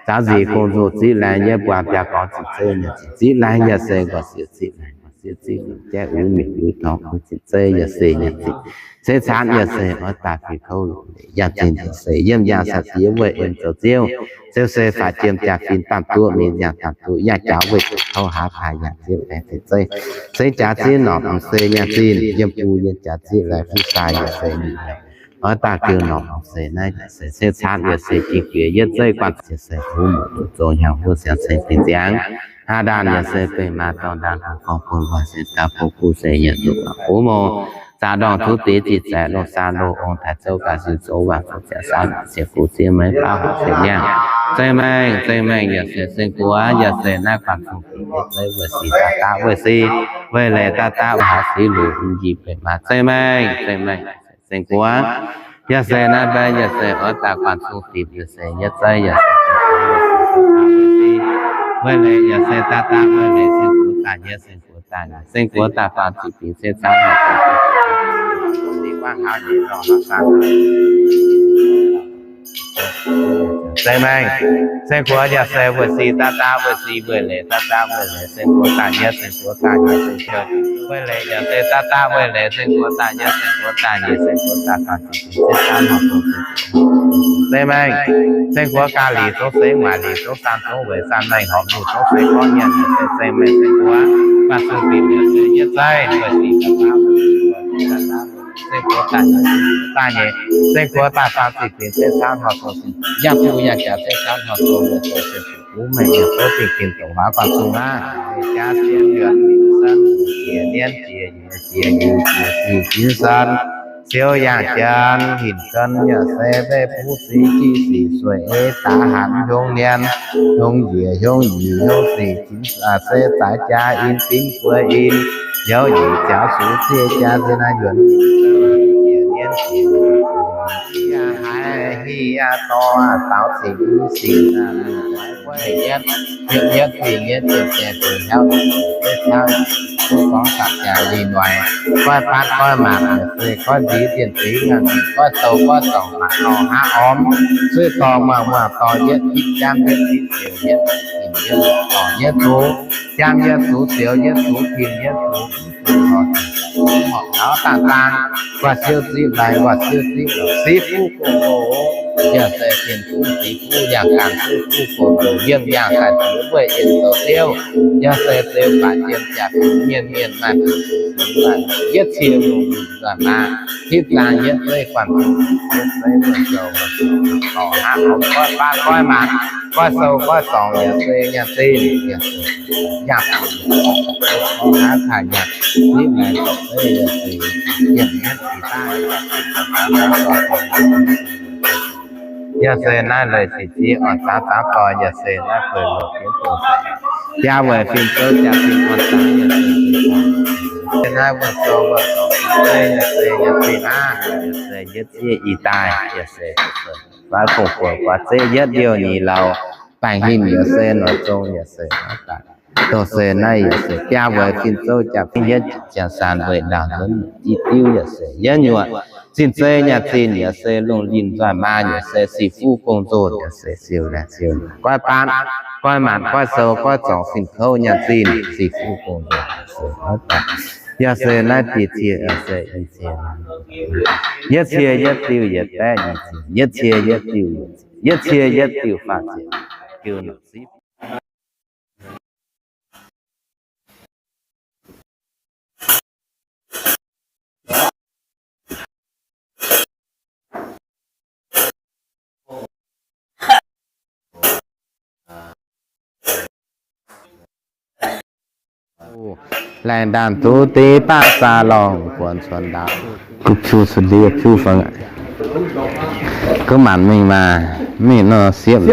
caux nziez gong nzoh zipv laengz, yie buangh biaa gorngv zinh zeiv nyanc zinh zipv laengz yaac se nqoi siou zipv laengz, nqoi siou zipv laengz jaiv uix mietc uix dorngx uix zinh zeiv yaac se nyanc zinh. Se caanv yaac se oix daaih fih kouv longc leiz yangh zinh yaac se yiem yangh caux ziex weih en zoux ziouv, ziouv se faix jiem jaa-fin damh duqv mingh yangh damh duqv yangh jaux weih zuqc kouv haaix daaih yangh zieqv laengz zinh zeiv. Cingx jaax zieqv norqc m'seix yangh zinh yiem bun yiem jaax zieqv laengz fuqv daaih yaac se mingh oix daaih geu norqc m'seix naaiv yaac se cingx caanv yaac se jingx jiex yie zeiv guanh yaac se huv muoc duqv zoux hnyangx huv siangx ceng dinh nziangx. Aav ndaanh yaac se benx maaz dorh ndaanh hungh gorngv bun waac se daaih bun kuv se yaac duqv huv mouc zaqc ndorngh tuv deix ziqc zaeqc longh saah loz ong taaix zouv gaax siu zoux waac zoux ziangx saah ziec gu ziex meiv baav horc ziec nyaangh. Zengh maengh, zengh maengh yaac se zengh guoqv yaac se naaiv guanh cung dingc yie zeiv weih sic daav daav weih sic, weih leiz daav daav weih haaix sic luc njiec benx maaz. Zengh maengh, zengh maengh, zengh guoqv yaac se naaiv mbaeqv yaac se oix daaih guanh cung dingc yaac se yie zeiv yaac se weih leiz yaac se daav daav weih leiz zengh guoqv daaih yie zengh guoqv daaih, zengh guoqv daaih faanh ziqc fingx cien caanv haic, zengh guoqv daaih faanh ziqc fingx cien caanv haic. Zengh maengh, zengh guoqv yaac se weih sic daav daav weih sic, weih leiz daav daav weih leiz zengh guoqv daaih yie zengh guoqv daaih nyiec zengh guoqv, weih leiz yaac se daav daav weih leiz zengh guoqv daaih yie zengh guoqv daaih nyiec zengh guoqv daaih faanh ziqc fingx cien caanv haic. Zengh maengh, zengh guoqv gaax lic zouv seix, maaic lic zouv, saam zouv weic, saam maengh horpc luc zouv seix, gorngv nyanc yaac se zengh maengh zengh guoqv, guanh cung dingc yaac se yie zeiv weih sic daav daav, zengh guoqv daaih, daaih nyei, zengh guoqv daaih faanh ziqc fingx cien caanv haic, yangh bun yangh jaax cien caanv haic, zoux mienh zoux sienx zuqc kuv mengh yaac zouv dingh ginx dongh waac guanh cung aqv. Jaax zien yuonc ninh san, jiex nien jiex nyeic jiex nyeic jiex sic jin san, siou yangh janx hinc gan yaac se mbeih buv sic jiv sic sueih ei daax hanc hiong nien hiong njiec hiong nyic hiong sic jin se zaaix jaa in bin buo in, youz nyic ziaux sux zieqv jaa se naaiv yuonc jiex nien jiex yaac haiz hieh dorh daaux cingx sic yietv yietv fingx yietv ziepc ziepc ziepc hnyouv gorngv dapc jaax lih noic, goiv baatv goiv maanc, yaac se goiv nziex zienh ziex nyaanh zienh, goiv sou goiv dorngc, maac dorngc haav ormx, suiv dorngc muangh muangh dorngc, yietv zipv jamv yietv zipv zioux, yietv zipv zienh yietv zipv dorngc, yietv zungv jamv yietv zungv zioux, yietv zungv tim yietv zungv mv zungv lorz, mv horpc taux dangh daan, nquaah siou zipv laangz, nquaah siou zipv lorqc, siqv fuqv gong-ndoh, yaac se zinh fuqv siqv fuqv yangh ganh, siqv fuqv gong-ndoh yiem yangh daaih, ziux wuov en zoux siouv, yaac se ziux baac jiem jaax mienh mienh maaih yietv cie lungh lungh nzuonx aqv. Hitv zaang yietv zeiv guanh, yietv zeiv wuonh zoux, lorqc hnangv goiv baatv goiv maanc, goiv sou goiv dorngc, yaac se nyaanh zinh, yaac se yangh, hnangv taaih nyaanh, hitv maengx zoux zeiv, yaac se yiem yietv cie daaih, yaac se naaiv leiz sic ziex orn zaangv zaangv doic, yaac se naaiv feix loz-bienv dongh se biaa weic fin-zouv jaax-zinh orn zaangv, yaac se naaiv wuonh zong wuonh zong fin-zeiv, yaac se nyaanh zinh aqv, yaac se yietv ziev i daaih, yaac se faix fongc buonc guaax zeiv yietv liouh nyeic lauh, baengc hinh yaac se noic zong, yaac se daaih dongh se naaiv yaac se biaa weic fin-zouv jaax-zinh, yietv janx-saanx weic ndaauh nzuonx i diuv, yaac se yietv nyuoqc zinh zeiv nyaanh zinh, yaac se lungh linh nzoih maa, yaac se siqv fuqv gong-ndoh, yaac se siou laengz siou goiv baatv goiv maanc, goiv sou goiv dorngc, fin-kouv nyaanh zinh, siqv fuqv gong-ndoh, yaac se naaiv diuh cie, yaac se i cie, yietv cie yietv diuh yietc baeqv nyic ziepc, yietv cie yietv diuh, yietv cie yietv diuh faah ziepc jiu nor zipv. Laengz ndaanh duqv deix baav saa lorngh buonc cuonx ndaauv. Gu piu cuotv ndiev piu fai aqv. Gunv maanc mingh maah, mingh nor siepv.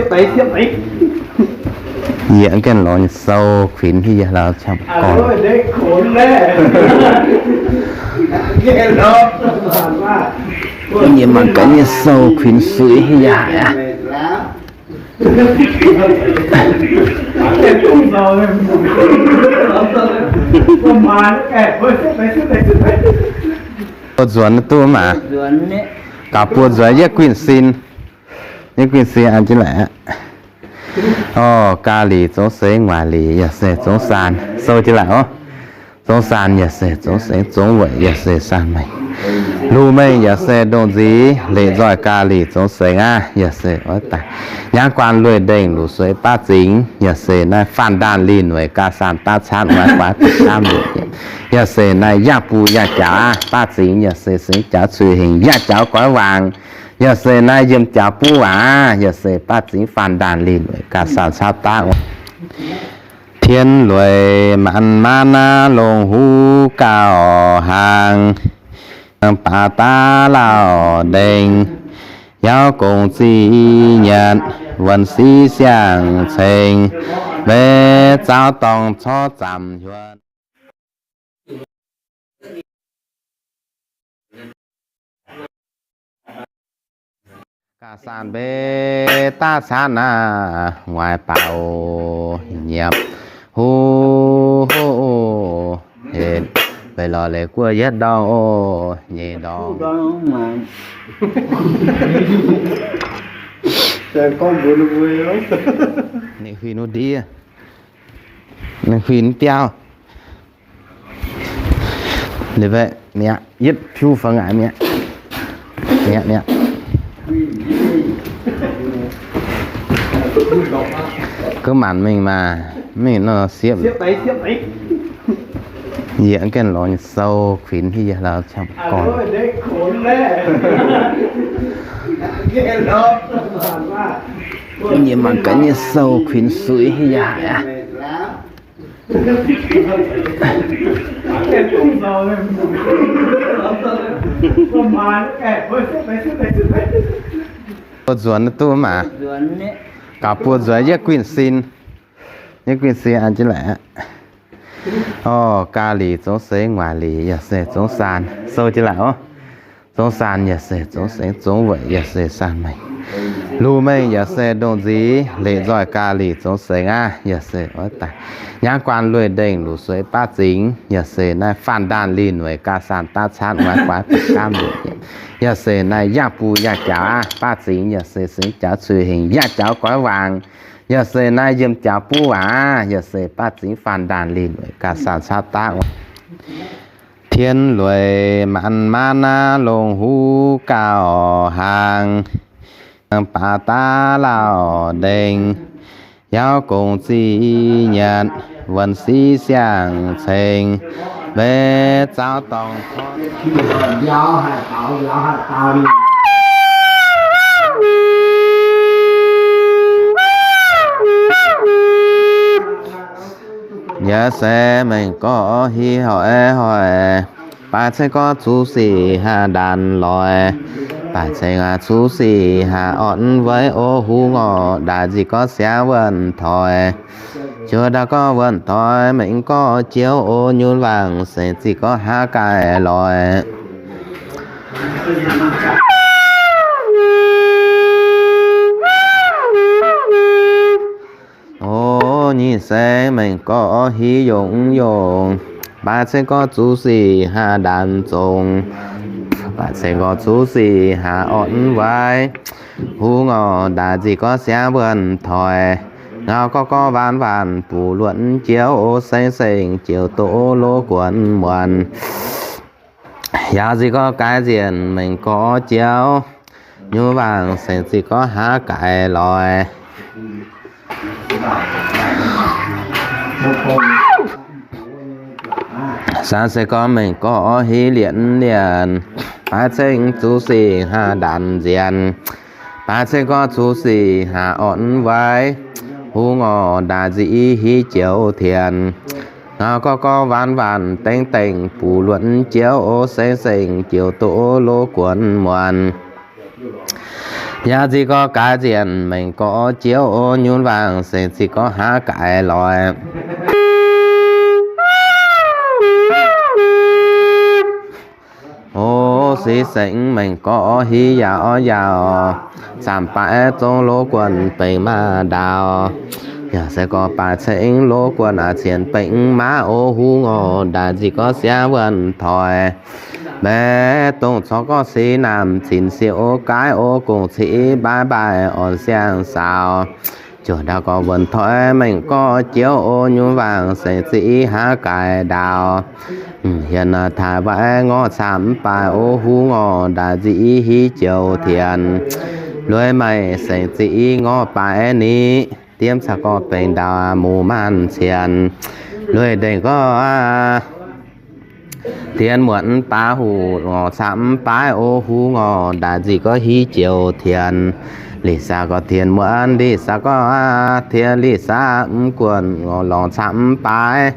Yie gengh lorz nyei sou kuinx hiuv yie hlauv qangx gorn. Yie mangc gaax nyei sou kuinx suix hiuv yie haic aqv. Buo nzuonx duqv maah. Gaax buo nzuonx yietv guinh sin. Yietv guinh sin an jienv laaic aqv. Orv, gaax lic zongx seix, nguaaic lic yaac se zongx saan, sou jienv laaic oc. Zongx saan yaac se zongx seix, zongx weic yaac se saan mengh. Lungh mengh yaac se ndongh nziex, leqc nzoih gaax lic zongx seix aqv, yaac se oix daaih. Nyaangv guaan lueiz ndengh luc sueix baav zingx, yaac se naaiv faanh ndaanh lih nueic gaax saan daav caatv muaaiv guaax daaih camv. Yaac se naaiv yangh buo yangh jaux aqv, baav zingx yaac se sengx jaux cuiv hengx, yangh jaux goiv waangc. Yaac se naaiv yiem jaux buv waac aqv, yaac se baav zingx faanh ndaanh lih nueic gaax saan caatv daav. Tien lueic maanc maanc naaiv longc huv gauh hnaangx, baac daav lauh ndengh, yaac gong zic nyanc, wuonh sic siang-ceng, mbeih zaux dorngh corc zamc hiuonh. Gaax saan mbeih daav caatv naaiv nguaaiv baaux nyiemc huv, hec mbeih lorz leiz guoqv yietv ndorngx oc, nyei ndorngx. Ninh huin wuov ndiev, ninh huin biauv. Ninh mbaeqc mi'aqv, yietv piuv fangx aqv mi'aqv. Mi'aqv, mi'aqv. Gaax maanc mingh maah, mingh nor siepv. Yie gengh lorz nyei sou kuinx hiuv yie hlauv qangx gorn. Yie mangc gaax nyei sou kuinx suix hiuv yie haic aqv. Buo nzuonx duqv maah. Gaax buo nzuonx yietv guinh sin. Yietv guinh sin an jienv laaic aqv. Orv, gaax lic zongx seix, nguaaic lic yaac se zongx saan, sou jienv laaic oc. Zongx saanc yaac se zongx sengx, zongx weic yaac se saanc mengh. Luc mengh yaac se ndongc nziez, leic nzoih ga'lih zongx sengx aqv. Yaac se oix daaih nyangv guanh lueic ndengh luc sueix baav zingx. Yaac se naaiv faanh ndaanh lih nueic ga'saanh daav caatv, muangx guaax bieqc gaamv luoqc. Yaac se naaiv yangh buh yangh jaux aqv, baav zingx. Yaac se sengx jaux cuiv hengx, yangh jaux goiv waangc. Yaac se naaiv yiem jaux buv waac aqv. Yaac se baav zingx faanh ndaanh lih nueic ga'saanh caatv daav. Tien lueic maanc maanc aqv, longc huv gauh hnaangx, baac daav lauh ndengh, yaac gongx ziqc nyanc, wuonh siqv siang-ceng, maiv zaux dorngc. Yaac se mengh gorx hiv hoic hoic, baaix ceng gorx zuqc sic haah ndaanx loic, baaix ceng aac zuqc sic haah orn weic, o huv ngorc ndaaic nzih gorx siangx wuonh toic. Ziouc ndaauh gorx wuonh toic, mengh gorx jiex o nyunc wangc, sengx zih gorx haav gaaix loic. O nyic sengx mengh gorx hiv yongc yongc, baaix ceng gorx zuqc sic haah ndaanx zongc, baaix ceng gorx zuqc sic haah orn weic, huv ngorc ndaaic nzih gorx siangx wuonh toic. Ngau gorx gorx waanc waanc buv luonc jiex o, sengx sengx jiex duqv o loz guonc muonc. Yaac nzih gorx gaaix nzienh mengh gorx jiex, nyunc wangc sengx zih gorx haav gaaix loic. Saam se gorx mengh gorx hiv lienc lienc, baaix ceng zuqc sic haah ndaanx nzienh, baaix ceng gorx zuqc sic haah orn weic, huv ngorc ndaaic nzih hiv joux tienx. Ngau gorx gorx waanc waanc dengv dengh buv luonc jiex o, sengx sengx jiex duqv loz guonc muonc. Yaac nzih gorx gaaix nzienh mengh gorx jiex o, nyunc wangc sengx zih gorx haav gaaix loic. O sic sengx mengh gorx hiv yaauc yaauc, zaamc baaix zong loz guonc bengx maaz ndaauh. Yaac se gorx baaix ceng loz guonc aac cien bengx maaz, o huv ngorc ndaaic nzih gorx siangx wuonh toic. Mbaeqc dongh corc gorx sic naamh cin siec o, gaaix o gong civ mbaaix mbaaix orn siang saaux. Ziouc ndaauh gorx wuonh toic mengh gorx jiex o, nyunc wangc sengx zih haav gaaix ndaauh. Hien taaix waaic ngorc camv baaix, o huv ngorc ndaaic nzih hiv joux tienx. Lueic maiv sengx zih ngorc baaix ni, diemv caux gorx bengx ndaauh muv maanc cien. Lueic ndengh gorx tien muonc baaix huc ngorc camv baaix, o huv ngorc ndaaic nzih gorx hiv joux tienx. Liz saa gorx tien muonc, liz saa gorx tien, liz saa mv guonc ngorc lorngc camv baaix,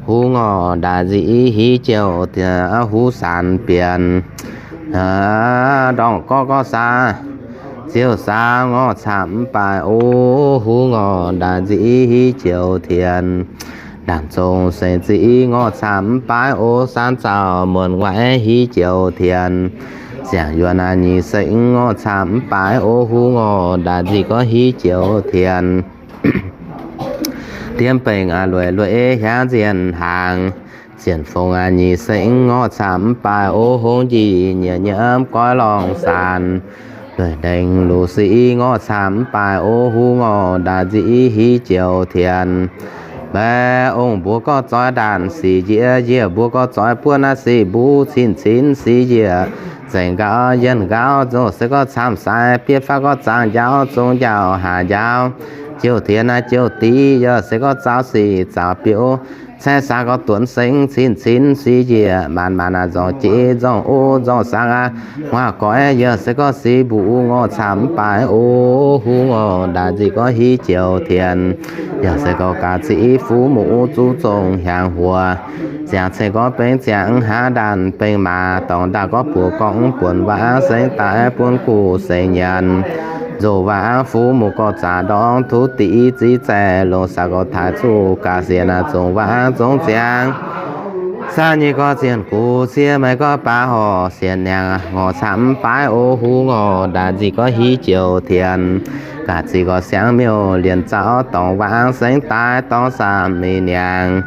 huv ngorc ndaaic nzih hiv joux tienx, huv saanx bienx. Ndorngc gorx gorx saa, ziouc saa ngorc camv baaix, o huv ngorc ndaaic nzih hiv joux tienx. Ndaamv zong sengx zih ngorc camv baaix, o saanv zaux muonc waaic hiv joux tienx. Ziangh yuonh aac nyic sengx ngorc camv baaix, o huv ngorc ndaaic nzih gorx hiv joux tienx. Diemv bengx aac lueic lueic hiaangv nzienh hnaangx. Zienh fongc aac nyic sengx ngorc camv baaix, o hongx njiec nyiec nyiemv goiv lorngh saanx. Lueic ndengh luc sic ngorc camv baaix, o huv ngorc ndaaic nzih hiv joux tienx. Mbaeqc ong mbuo gorx zoix ndaanc sic njiec, njiec mbuo gorx zoix buonv aac sic mbuo cin cin sic njiec. Nzengc nqaauv yienh nqaauv nzongc se gorx camv sai, bietv fav gorx zaangc njaaux zong njaaux haac njaaux. Jouh tienx aac jouh diqv yaac se gorx zaux sic zaux biouv. Caeqv saa gorx duonx sengx cin cin sic njiec, maanc maanc aac nzorngc jiex nzorngc o nzorngc saang aac. Nguaaz goix yaac se gorx sic mbuo ngorc camv baaix, o huv ngorc ndaaic nzih gorx hiv joux tienx. Yaac se gorx gaax zih fuv muoz zuqc zong hiaangx huoc. Ziangh ceng gorx bengx ziangh haav ndaanh bengx maaz, dorngx ndaauh gorx buoz gorngv buonc waac sengx daaih buonv guv sengx nyanc. Nzoh waac fuv muoz gorx zaax ndorngx tuv diqv ziv zaeqv longc saa gorx taaix zuqc gaax sienx aac zong waac zong ziangx. Saah nyei gorx zienh gux, siev maiv gorx baav horc sienx niangx, ngorc camv mv baaix o huv ngorc, ndaaic nzih gorx hiv joux tienx. Gaax zih gorx siangv miuc lienc zaux dorngx wangv sengx daaih dorngx saamv mingh niangx.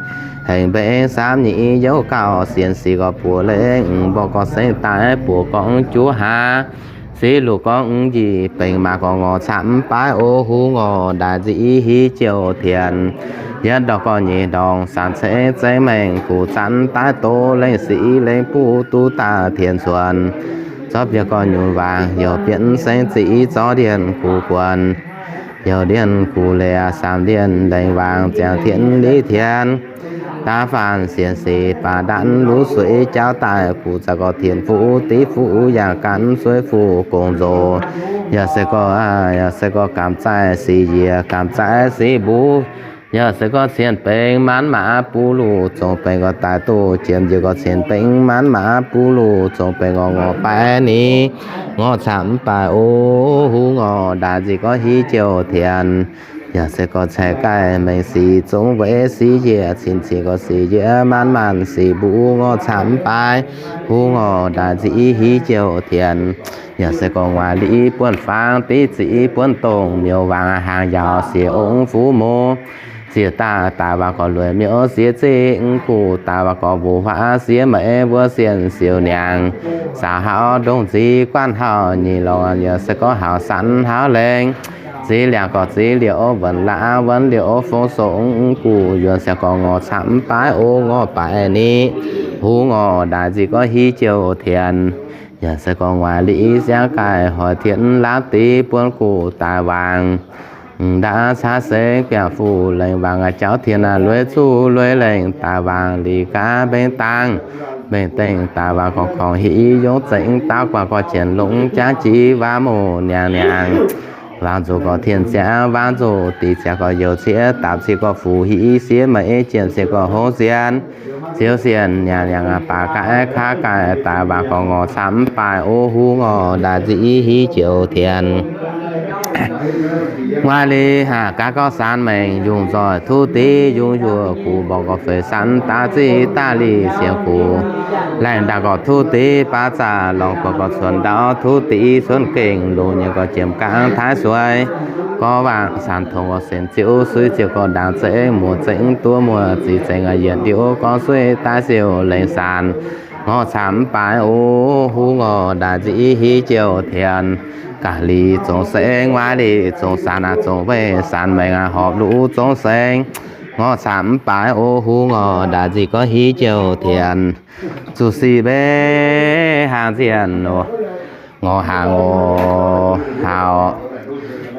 Hengx mbeix samv nyei youv gauh sienx sic gorx buoz lengh mborqv gorx sengx daaih buoz gorngv juv hlaax. Siv luqc gorngv njiec bengx maac gorx ngorc camv mv baaix o huv ngorc, ndaaic nzih hiv joux tienx. Yietv ndorqc gorx nyeic ndorngx saanc cengx zengx maengx guc zanv daaih doz lengh sic lengh buv duqv daaih tienx cuonx. Zorqv bieqc gorx nyunc waangc youc bieqc sengx zic zorqv ndienh guc guonx. Youc ndienh guc leiz saamv ndienh lengh waangc ziangh tienx liv tienx. Daav faanh sienx sic baac ndanv luv suix jaauv daaih guc zaqc gorx tienx fuqv div fuqv yangh gan suiv fuqv gong nzox. Yaac se gorx, yaac se gorx gamh zaih sic njiec gamh zaih sic mbuv. Yaac se gorx cien bengx maanv maaz buv luc zongx bengx gorx daaih duqv jiem njiec gorx cien bengx maanv maaz buv luc zongx bengx ngorc ngorc baaix ni. Ngorc camv mv baaix o huv ngorc, ndaaic nzih gorx hiv joux tienx. Yaac se gorx cai gaih mengh sic zongx weic sic njiec cin cin gorx sic njiec maanv maanv sic mbuv ngorc camv mv baaix huv ngorc, ndaaic nzih hiv joux tienx. Yaac se gorx nguaaic liz buonv fangx div zic buonv dongh miuc waangc hnaangx yaauc siex ong fuqv muz. Ziex daaih daaih waac gorx lueic miuc siex zic guc daaih waac gorx mbuo huaav siex maiv wuov sienh siouc niangx. Saaux hauv ndongh nziv guanv hauv nyic lorngx, yaac se gorx hauv sanv hauv lengh. Ziv liangx gorx ziv liouc wuonx laav wuonx liouc fong song guc yuonx siangx gorx ngorc camv mv baaix o ngorc baaix ni. Huv ngorc ndaaic nzih gorx hiv joux tienx. Yaac se gorx nguaaic liz siangv gaih hoic tienx laamv div buonv guc daaih waangc. Ndaauv caav sengx biangh fuqv lengh waangc jauv tien lueic zuqv lueic lengh daaih waangc liz gaav mbengx dangh mbengx dengh daaih waangc gorx korngx hiv yongv zengx daauv guangc gorx jienv longx jangv jiv waac muc niangx niangx. Waangc nzuqc gorx tien ziangx waangc nzuqc diqc ziangx gorx youc ciev daapc ciev gorx fuqv hiv siev maiv jienh ciev gorx hov sienh. Ziouv sienh niangx niangx baac gaav kaav gaaih daaih waangc gorx ngorc camv mv baaix o huv ngorc ndaaic nzih hiv joux tienx. Nguaaic liz haac gaav gorx saanx maengx yungh nzoih tuv div yungh yuoqc guc mborqv gorx feix sanv daav zic daaih lic sienx guc. Laengh ndaangc gorx tuv div baav zaqc lorngx buonc gorx cuonx ndau tuv div cuonx gengh longx nyei gorx jiem gaangv taaix suei. Gorx waangc saanx tongx gorx senx ziouv suiv ziouv gorx ndaangc zengx muoz zengx duov muoz zic zengx yietc ndiuv gorx suiv daaih siouc lengh saanx. Ngorc camv mv baaix o huv ngorc ndaaic nzih hiv joux tienx. Gaax liz zongx sengx, nguaaiv liz zongx saanx, zongx weih saanx maengx, horpc luv zongx sengx. Ngorc camv mv baaix o huv ngorc ndaaic nzih gorx hiv joux tienx. Zuqc sic mbenc hnaangx zienh oc, ngorc hnaangx oc, hauc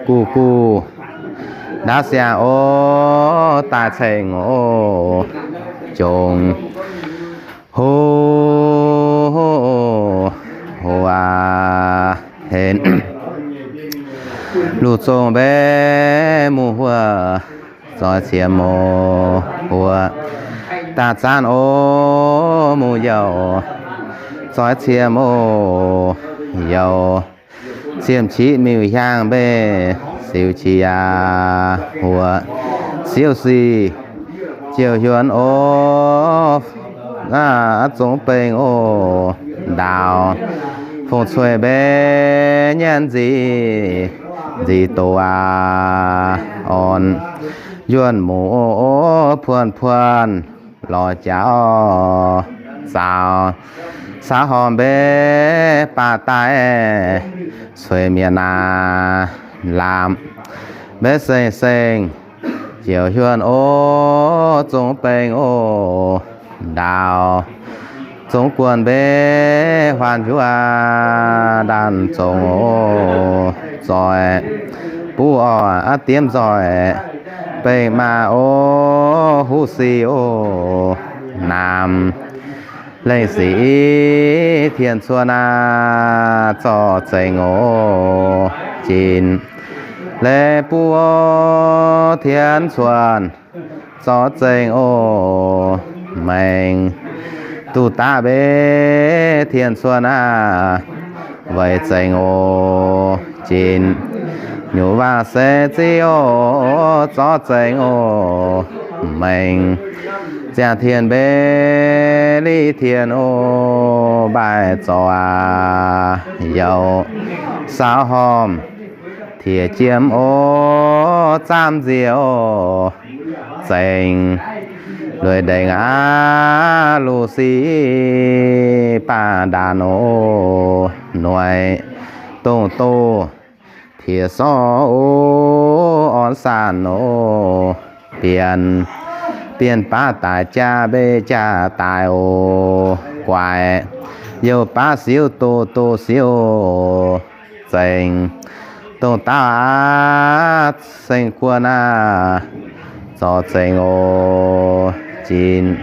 guv guv ndaauv siangh oc, daaih ceng oc, jongc huv huv aac henv. Luv zongh mbenc muoz huoqv, zoix ciem oc huoqv, daaih zaanv oc muoz youh, zoix ciem oc youh, ciem qiqv miuc hiaangx mbenc siou qiex yaac huoqv, siou sic jouh hiuonv oc, zongx bengx oc ndaauh, fong cueiv mbenc nyanc nzic, nzic doz aac orn, yuonh muoz puonx puonx lorz jauv zaux, caux hormh mbenc baac daaih cueiv mienh aac laamc, mbenc seng seng jouh hiuonv oc, zongx bengx oc ndaauh, zongx guonc mbenc huaanh hiuv aac ndaanh zongx oc, zoih buv oc aav diemv nzoih, bengh maah oc huv sic oc naamh, lengh sic tien cuonx aac zorqv zengx oc jin, lengh buv oc tien cuonx zorqv zengx oc maengx, duqv daav mbenc tien cuonx aac weic zengx oc jin, nyutc waac se ziv oc zorqv zengx oc maengx, Ziangh tien mbeix liz tien oc, mbaih zorc aac youz saauv hormh, tiex jiem oc, zaamv nziex oc, zengc lueic ndengc aav, luv sic baav ndaanx oc, noic dongh doz tiex sorv oc, orn saanh oc, bienh bienh baav daic jaax mbeix jaax daic oc, guaix youh baav siouv doz doz siouv oc, zengc dongh dauh aav, seng guonh aav, zorc zengc oc, jinx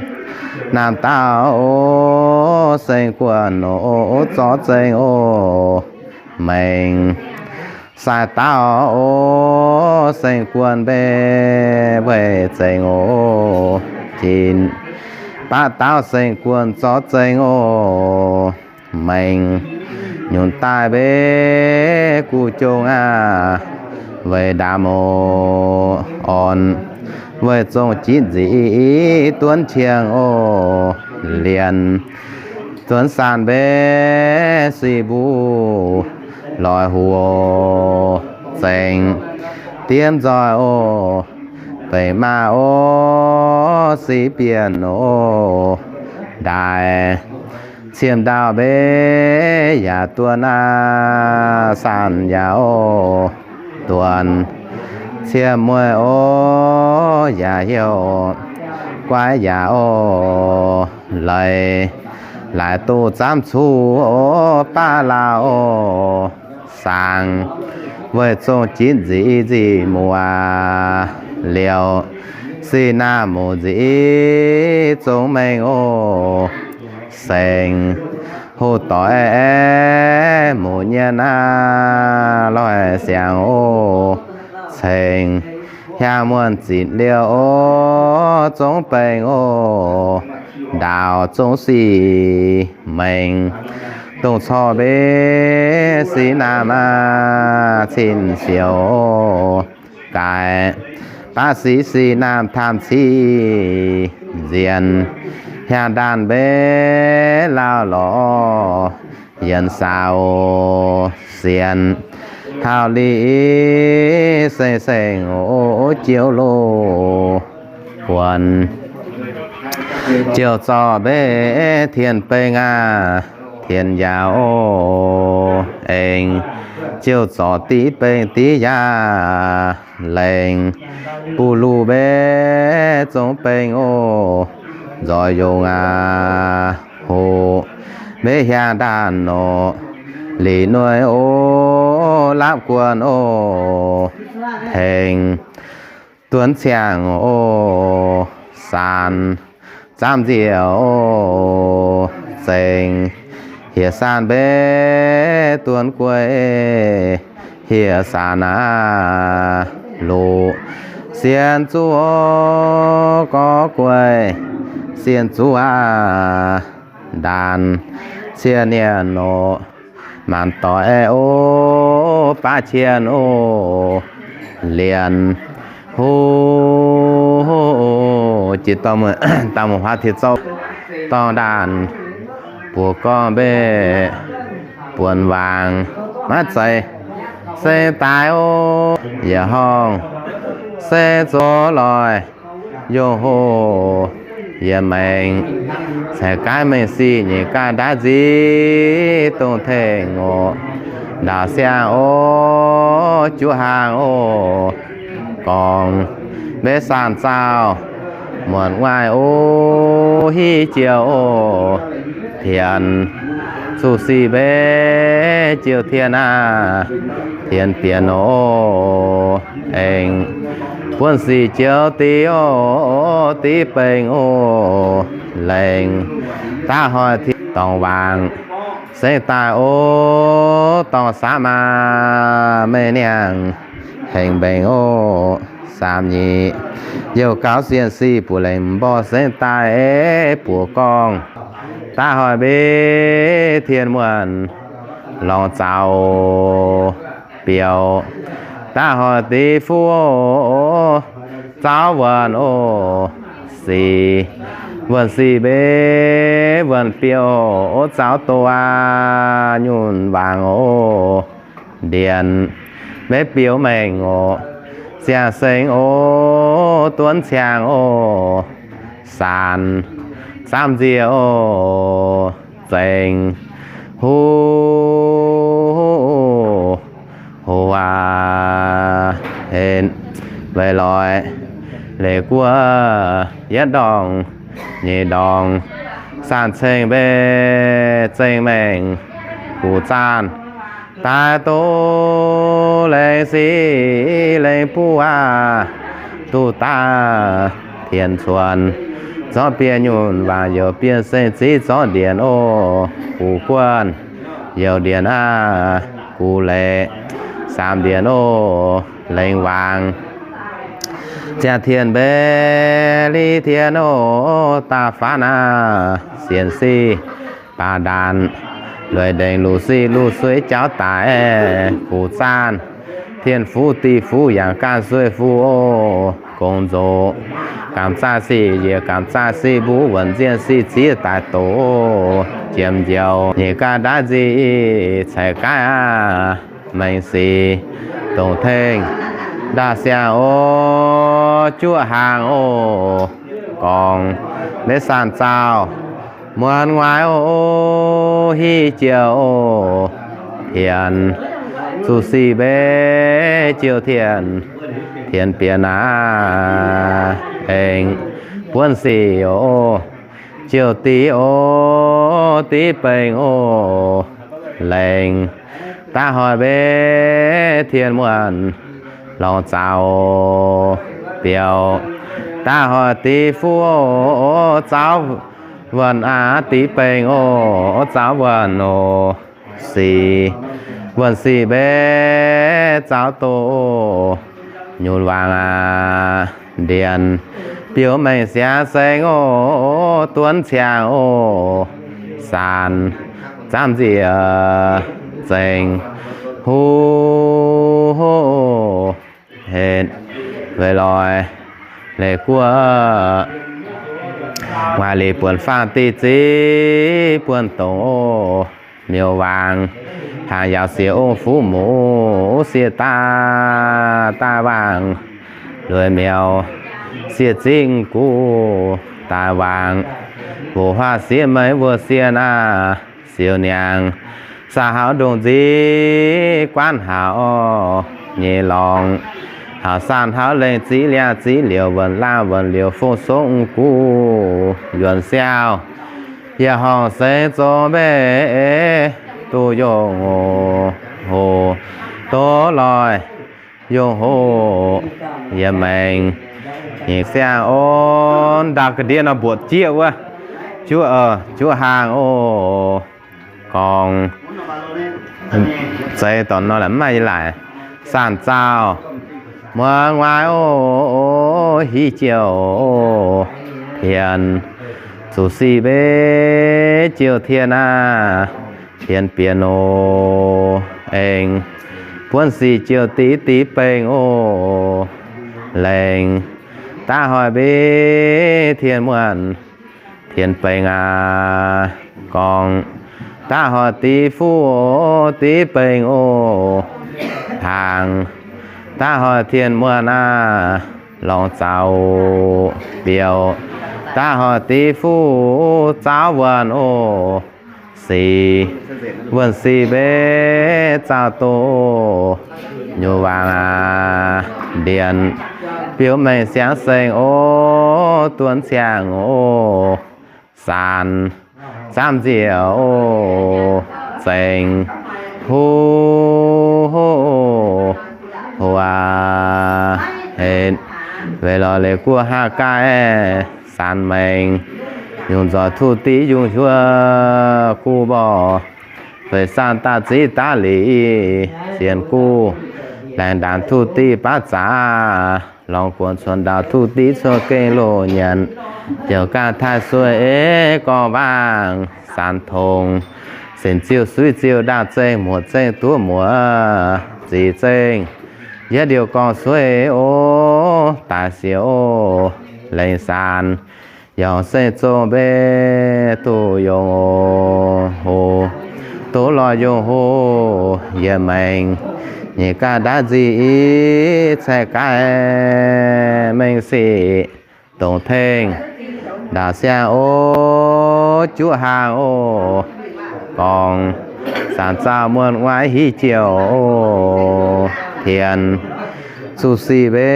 naamh dauh oc, seng guonh oc, zorc zengc oc, mengh sai dauh oc, seng guonh mbeix weih zengc oc, jinx baav dauh seng guonh zorc zengc oc, mengh nyunc daaih mbeix guv jong aav, weic ndaamv oc, orn weih zong jitv nzic duonv qiengx oc, lienc duonv saanh mbeix sic mbuv loix huc oc, zengc diemv nzoih oc, bengc maaz oc, sic bienh oc, ndaaih ciem ndau mbeix yaac duonv aav, saanh yaac oc, duonv ciem mueiz oc, yaac heuc guaiv yaac oc, leiz laaix doz zaamv cuv oc, baav laauh oc, saangx weih zong jitv nzic nzic muoz, liouh sic naamh muc nzic zong mengh oc, sengx hoc doic muc nyienh aav, loih siangx oc, ceng hiaang muonh zitc liouh oc, zong bengx oc, ndaauv zong sic mengh, dongh corc mbeix sic naamh aav, cin siouc oc, gaix baav sic sic naamh tamv civ nzienh, hiaang ndaanh mbeix lauh lorz yienx saaux sienx, hauh lic seng-seng oc, jiouv loz buonc, jiouv zorc mbeix tien beng aav, tien yaauv oc, aengx jiouv zorc div beng div yaauv, lengc buv luv mbeix zong beng oc, nzoih yongc aav, hoc mbeix hiaang ndaanh oc, lic nueiz oc, lapv guonc oc, tengx duonv ciangh oc, saanx zaamv nziec oc, zengc hieh saanx mbeix duonv guei, hieh saanx aav, luqc sien zuqv oc, gorx guei sien zuqv aav, ndaanx cie nienh oc, maanc doic oc, baav qienh oc, lienc huv, jiex dorngh, dangh muoz huaav tiex zouv, dorngh ndaanh buoz gorngv mbeix buonc waangc maiv zeiz se daaih oc, yietc horngh se zoux loih yongh hoc, yietc maengc ceix gaaiv mengh sic nyeic gaaih ndaaiv nziv dongh tengx oc, ndaauv siang oc, juv haang oc, gorngv mbeix saanh zaauh muonc nguaaiv oc, hiv jiex oc, tienx zuqc sic mbeix jiouv tien aav, tienx bienx oc, aengx buonv sic jiouv div oc, div bengx oc, lengc daav hoic tien dorngx waangc sengx daaih oc, dorngx saamv aav, meih niangh hengx mbenc oc, saamv nyic youh gaux sienh sic buoz lengc mborh sengx daaih buoz gorngv daav hoic mbeix tien muonh lorngx zaux biouv, daav hoic div fuqv oc, zaux wuonc oc, sic, wuonh sic mbeix wuonh biouv, zaux doqc aqv nyunc waangc oc. Ndienx mbeix biouv mengh oc, ziangh seng oc, duonv ciangx oc, saanx zaamv nziex oc, zengx huv hoc aac, henv weic loix leiz guoqv yietv ndorngc nyeic ndorngc, saanh ceng mbeix zengh mengh guqc zaanh, daaih doqc lengh sic lengh buv aac, duqv daaih tienx cuonx, zorqv bieqc nyunc waangc youc bieqc seng ziv zorqv ndienx oc, guqc guonh youc ndienx aac, guqc leiz saamx ndienx oc, lengz waangc ziangh tien mbeix li tien oc, da'faanh aac sienx sic baac ndaanc, lueic ndengc luc sic luc sueiv jauv daic, guqc zaanh tien fuv div fuv yangh gaanh sueih fuv oc, gong nzoc gamh zaah sic njiec gamh zaah sic mbuv wuonc nzienh sic ziex daaih doqc, jiem njoux nyeic gaaih ndaaiv nzic ceix gaaih aac, mengh sic dongc tengx ndaah siang oc, juoqv haangh oc, gorngv maiv saanh zaauh muonz nguaaiv oc, hiv jiouc oc, tienx zuqc sic mbeix jiouc tienx, tienx bienx aac, aengx buonv sic oc, jiouc div oc, div bengx oc, lengz daav hoic mbeix tien muonh lorngx zaux biouv, daav hoic div fuv oc, zaux wuonh aac, div bengx oc, zaux wuonh oc, sic wuonh sic mbeix zaux doqc oc, nyunc waangc aac, ndienx biouv mengh siangx seng oc, duonv ciangx oc, saanx zaamv nziex zengx huv hoc, henv weic loix leiz guoqv nguaaic lic buonc faang diqv ziv buonc dongc oc, miuc waangc hnaangx yaauc siex ong fuqv muc siex daav daaih waangc, lueic miuc siex zingv guv daaih waangc, mbuoqc huaav siex meix wuov siex naaiv, siou niangx saah haux ndongc nziv guaanv haaix nyei lorngx, haux saanh haux lengh ziv liangh ziv liouc wuonc laangh wuonc liouc fong song guv yuonc siaauh, yaac horngc seix zoux mbeih duqv yongh hoc, doz loih yongh hoc, yiem maengx nyeic siang orn ndaauh ga'ndiev nor mbuoqc jieqv wuov, juov, juov haangh oc. Gorngv zeix dorngc nor mv maaih laaic, saanh zaauh muonz nguaaiv oc, hiv jiouc tienx, zuqc sic mbeix jiouc tienx aac, tienx bienx oc, aengx buonv sic jiouc diqv diqv bengx oc, lengc daav hoic mbeix tienx muonh tienx bengx aac, gorngv daav hoic diqv fuqv oc, diqv bengx oc, hnaangx daav hoic tienx muonh aac, lorngx zaux biouv daav hoic diqv fuqv zaauv wuonh oc, sic wuonh sic mbeix zaauh doqc, nyuv waangc aac, ndienx biouv mengh siangx seng oc, duonv ciangh oc, saanx zaamv nziec oc, zengx huv hoc aac, henv weic lorz leiz guoqv haah gaaih saanx maengx, yungh nzoih tuv diqv yungh huov guv mborh, feix saanh daaih ziv daav lic sienx guv, laengz ndaanx tuv diqv baav zaax, lorngx guonx cuotx ndaaux tuv diqv cuotx gengh loz nyanc, jauv gaax taaih sueih ei gorngv mbaangh saanx tongx, sinx ziuh suiv ziuh ndaauh zengh muoc zengh duov muoc zic zengh, yietv liouh gorngv sueih oc, daaih siouc oc. lengc saanx, yaac se zong mbe duqv yungh hoc, duqv lorz yungh hoc yietc maengx. Nyeic gaax ndaauv nzic i, caeqv gaax mengh sic, dongc tengx ndaauv siang oc, juqv hlang oc, gorngv zanc zauh muonh nguaaiv hiuv jouh oc, tien zuqc sic mbe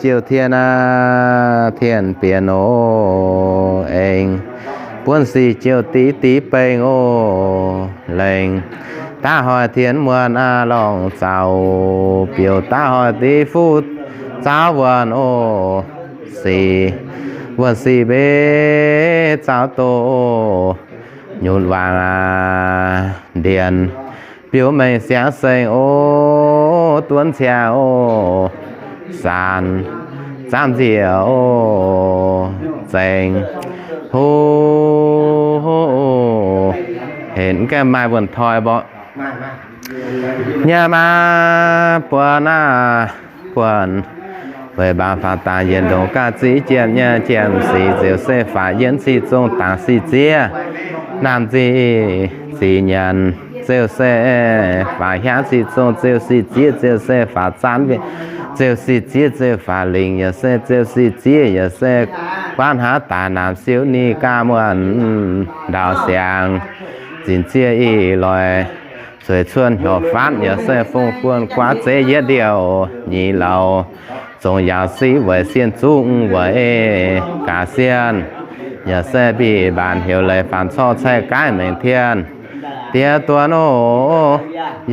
jouh tien aqv, tien bienx oc, aengx buonv sic jouh diqv diqv bengx oc, lengc daav hoic tien muonh aqv lorngh zaux, biouv daav hoic diqv fuqv zaux wuonh oc, sic wuonh sic mbe zaux doz oc, nyutc wangc aqv ndienx, biouv mengh siangx sengx oc, duonv ciangx oc, saanx zaamv nziec oc, zengx huv henv gaengh maaih wuonh toi mborqv. Nyaah maa buonc aav, buonc weic mbaaux faaux dangx yietc ndongc gaax ziqv jienv nyei jienv sic ziouc se faaux yienv sic zong dangx sic ziev. Naamh nzic zic nyanc ziouc se faaux hiaangv sic zong ziouc sic ziev ziouc se faaux zaanv mbienv ziouc sic ziev ziouc faaux lingc yaac se ziouc sic ziev yaac se guaatv haav daaih naamh siouv ni gaax muonh ndaauv siangx zinh ziev ih loic zueiz cuonv hnyouv faanv yaac se fongc guonh guaav zeiv yietv ndiouh nyic louc zongc yaauc siqv weic sienh zungv weic gaax sienh yaac se mbic mbaanc heuc leiz faanx corc caeqv gaaiv mengc tien diex duonx oc,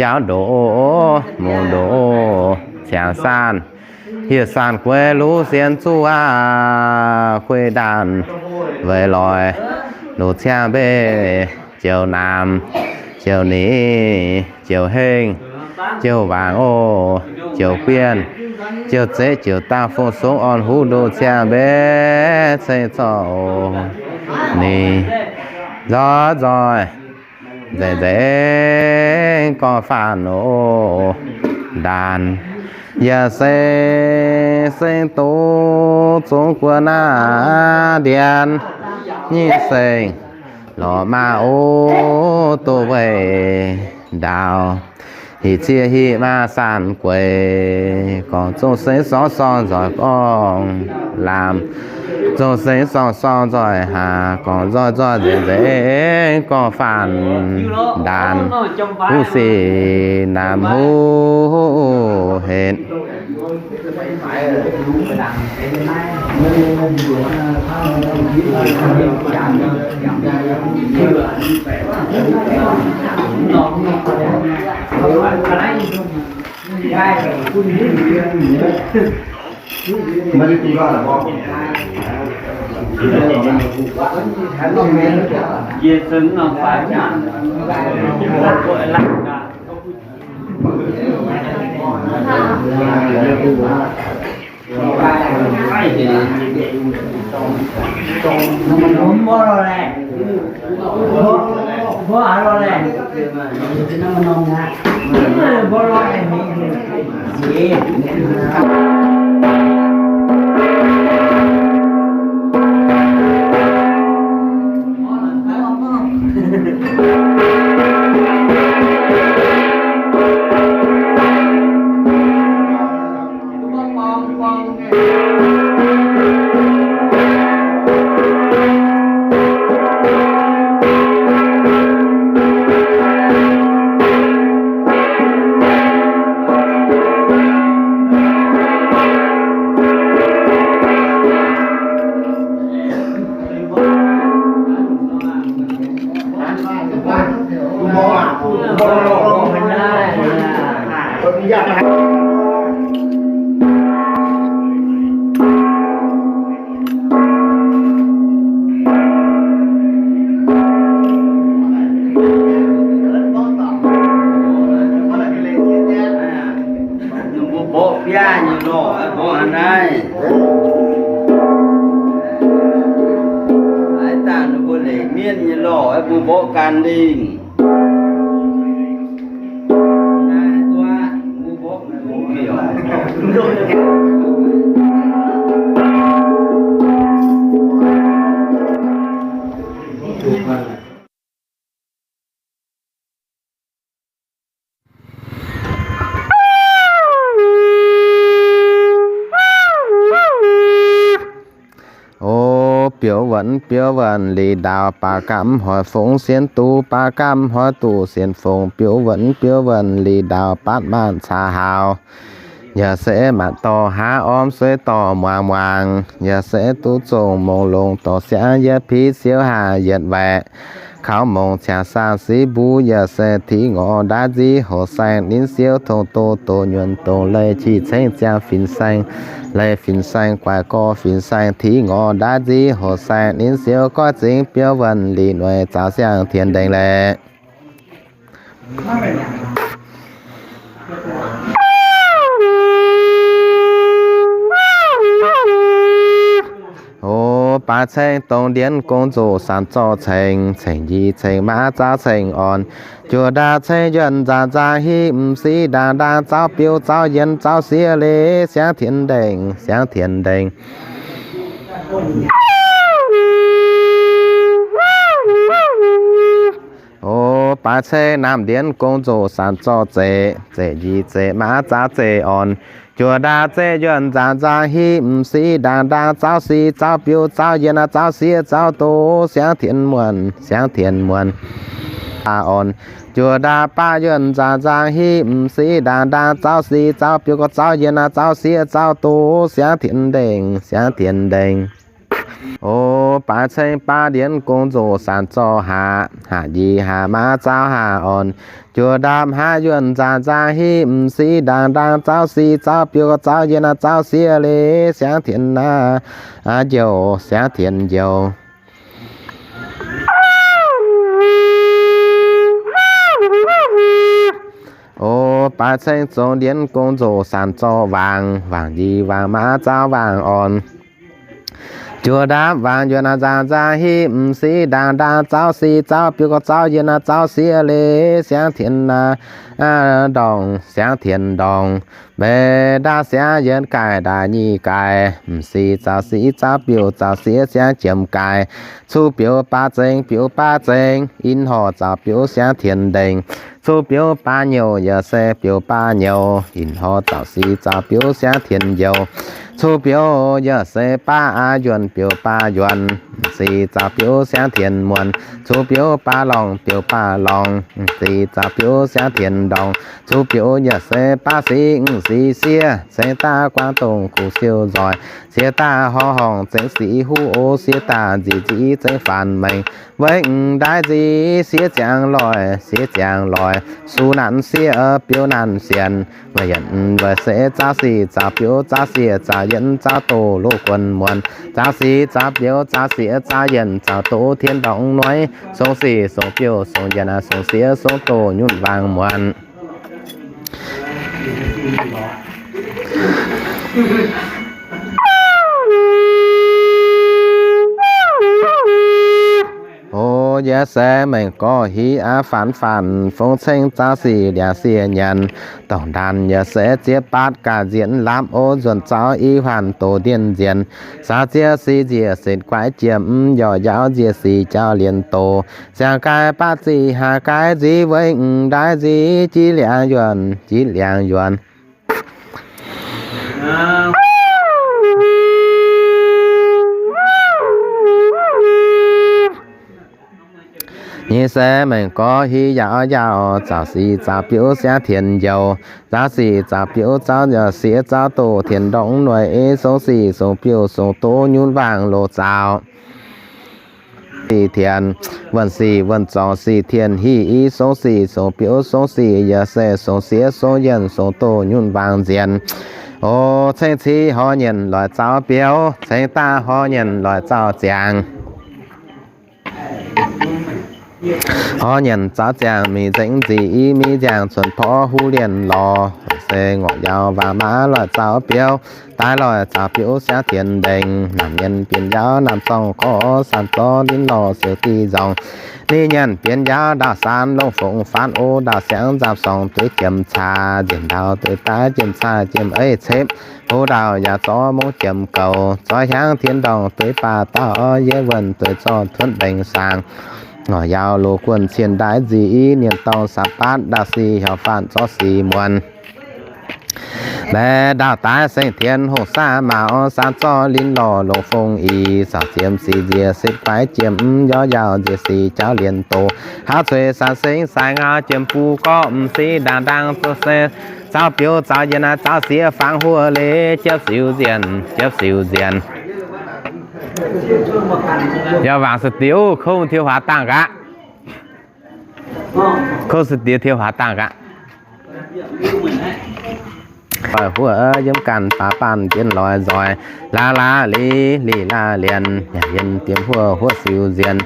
yaauv ndoqc oc, mungh ndoqc oc, ciangx saanh hieh saanh gueix luv sienx zuqv aqv, gueix ndaanh weic loic luqc ciangv mbe jouh naamh, jouh nix, jouh hengh, jouh wangc oc, jouh guienh, jouh zeiv, jouh dauh fongc songx orn huv ndoqc ciangv mbe ceng zorqv oc. Ninh nzoih nzoih nzengc nzengc gorngv faanh oc. Ndaanh yaac se seng doz zungv guon aav ndienx nyic seng lorz maah oc, doz weih ndaauv hic zieqc hic maah saanh gueix gorngv zong sengx sorng sorng nzoih gorngv laamh, zong sengx sorng sorng nzoih haac gorngv nzoih nzoih nzengc nzengc gorngv faanh ndaanh huv sic naamh huv henv. Ninh mbuo mborqv biaav nyei lorh, mborqv haaix naaiv? Aav dangh ninh mbuo leic mienv nyei lorh, mbuo mborqv gan lingh. Naaiv duqv, mbuo mborqv mbuo biauc. O, biouv wuonc biouv wuonh lic ndaauh, baac gamh hoic fungx sienx duqv, baac gamh hoic duqv sienx fungx, biouv wuonc biouv wuonh lic ndaauh, baatv maanc caax haaux. Yaac se maanc dorh hlaax ormv sueiv dorh muangx muangx, yaac se duqv zongh mongh longx dorh siangv yietv piv siouv haah yietc waeqc. Kaux mongh ciangx saah siv mbuv, yaac se tiqv ngorc ndaaiv nziv hoc saeng ninh siouv tongx doz doz nyuonh dongh leih qiex cengx ziangh fin-saeng, leih fin-saeng guaix gorx fin-saeng tiqv ngorc ndaaiv nziv hoc saeng ninh siouv goiv zingx biouv wuonh lic nueic zaux siang-tien ndengc laeqc. O, baaix ceng dongh ndienv gong nzoqc sanc zorqv ceng, ceng njiec ceng maav zaux ceng orn, juoz ndaauv ceng yuonh nzaanc nzaang hiv m'sic ndaangc ndaang zaux biouv zaux yienx zaux siev leiz siangv tien ndengc, siangv tien ndengc. O, baaix ceng naamh ndienv gong nzoqc sanc zorqv zeqc, zeqc njiec zeqc maav zaux zeqc orn, juoz ndaauv zeqc yuonh nzaanc nzaang hiv m'sic ndaangc ndaang zaux sic zaux biouv zaux yienx zaux siev zaux doz siangv tien muonh, siangv tien muonh. Aa orn, juoz ndaauv baav yuonh nzaanc nzaang hiv m'sic ndaangc ndaang zaux sic zaux biouv gorx zaux yienx zaux siev zaux doz siangv tien ndengc, siangv tien ndengc. O, baaix ceng baav ndienv gong nzoqc sanc zorqv haax, haax njiec haax maav zaux haax orn, juoz ndaauv haax yuonh nzaanc nzaang hiv m'sic ndaangc ndaang zaux sic zaux biouv gorx zaux yienx zaux siev leiz siangv tien naaiv, aa, njoux, siangv tien njoux. O, baaix ceng zongx ndienv gong nzoqc sanc zorqv waangc, waangc njiec waangc maav zaux waangc orn, juoz ndaauv waangc yuonh nzaanc nzaang hiv m'sic ndaangc ndaang zaux sic zaux biouv gorx zaux yienx zaux siev leiz siangv tien naaiv, aa, ndorngc, siangv tien ndorngc. Mbeix ndaauv siangv yietv gaaix ndaauv nyic gaaix, m'sic zaux sic zaux biouv zaux siev siangv jiem gaaix. Cuv biouv baav zengx, biouv baav zengx, in horc zaux biouv siangv tien ndengc. Cuv biouv baav nyouh yaac se biouv baav nyouh, in horc zaux sic zaux biouv siangv tien njoux. Cuv biouv yaac se baav aa yuonh biouv baav yuonh, m'sic zaux biouv siangv tien muonh. Cuv biouv baav lorngh biouv baav lorngh, m'sic zaux biouv siangv tien ndorngh. Cuv biouv yaac se baav sic, m'sic siev cingx daaih guangc dongh kuv siou nzoih. Siev daaih horh horngh zengx sic huv o, siev daaih nzic nzic zengx faanx mengh. Weic m'ndaaih nzic siev ziangh loic, siev ziangh loic, su nanv siev biouv nanv sienx. Weic yienc weic se zaux sic zaux biouv zaux siev zaux yienx zaux doz loz guon muonc. Zaux sic zaux biouv zaux siev zaux yienx zaux doz tien ndorngx nueiv. Song sic song biouv song yienx song siev song doz nyunv waangc muonc. O, yie se mengh gorx hiv aqv, faanx faanx fongx ceng zaux sic liangx siev nyanc. Dongh ndaanh yie se ziex baatv gaax nzienx lapv o, nzuonx zaux i huaanh doz ndiev nzienx. Saax ziex sic nziec setv guaix jiem, yaac yaauv nziec sic jauv lienh doz. Ziangh gaaix baav zic haaix gaaix nzic weic m'ndaaih nzic jiex liangx yuonh, jiex liangx yuonh. Nyei se mengh gorx hiv yaauv yaauh, zaux sic zaux biouv siangv tien njoux. Zaux sic zaux biouv zaux yaac siev zaux doz tien ndorngx nueiv. Song sic song biouv song doz nyunv waangc loz zaux. Sic tien, wuonh sic wuonh zorngx sic tien hiv i. Song sic song biouv song sic yaac se song siev song yienx song doz nyunv waangc nzienx. O, ceng civ horh nyienc loic zaux biouv, ceng daaih horh nyienc loic zaux ziangx. Horh nyienc zaux ziangx mingh nzengc nzic i, mingh ziangx cunx porv huv lienh lorz. Se ngorc yaauv waangc maav loic zaux biouv, daaih loic zaux biouv siangv tien ndengc. Naamh mienh bienx yaauv naamh zorngh gorx, saanc zorqv linv lorh siouc diqv nzorngh. Ninh nyanc bienx yaauv ndaauh saanx longc fongc faanv o, ndaauh siangv nzapv sorngx dueiv jiem caa, nzienh ndau dueiv daaih jiem caa jiem eiv cepv. Hlo ndaauh yaac zorqv mongv jiem goux, zorqv hiaangv tien ndorngh dueiv baav dauh, yie wuonh dueiv zorqv tuotv mbengx saang. Ngorc yaauv loz guonh cien ndaaiv nzic i, nyienx dorngh saapv baatv ndaauh sic hiaaux faanv zorqv sic muonc. Laeh ndau-daaix seng-tien hongh saah maaux, saah zorqv linh lorh longc fong ih, caux ziemx sic nziex setv guaix jiem, mv yorv yaauh nziex sic jauv lienh doz, haav cueix saah sengx sai ngau, jiem buv gorqv m'sieqv ndaang-ndaang zoux se, zaux biouv zaux yienx, zaux sieqv fangx huoqv leiz, jiepv siux nzienh, jiepv siux nzienh. Yaac wangc se diex kouv tiuv huaax dangh gaax. Kouv se diex tiuv huaax dangh gaax. Huoqv yiem ganh baac baanh bienx loix nzoih, laax laax lic lic laax lienc, yaac yienh diex huoqv huoqv siux nzienh.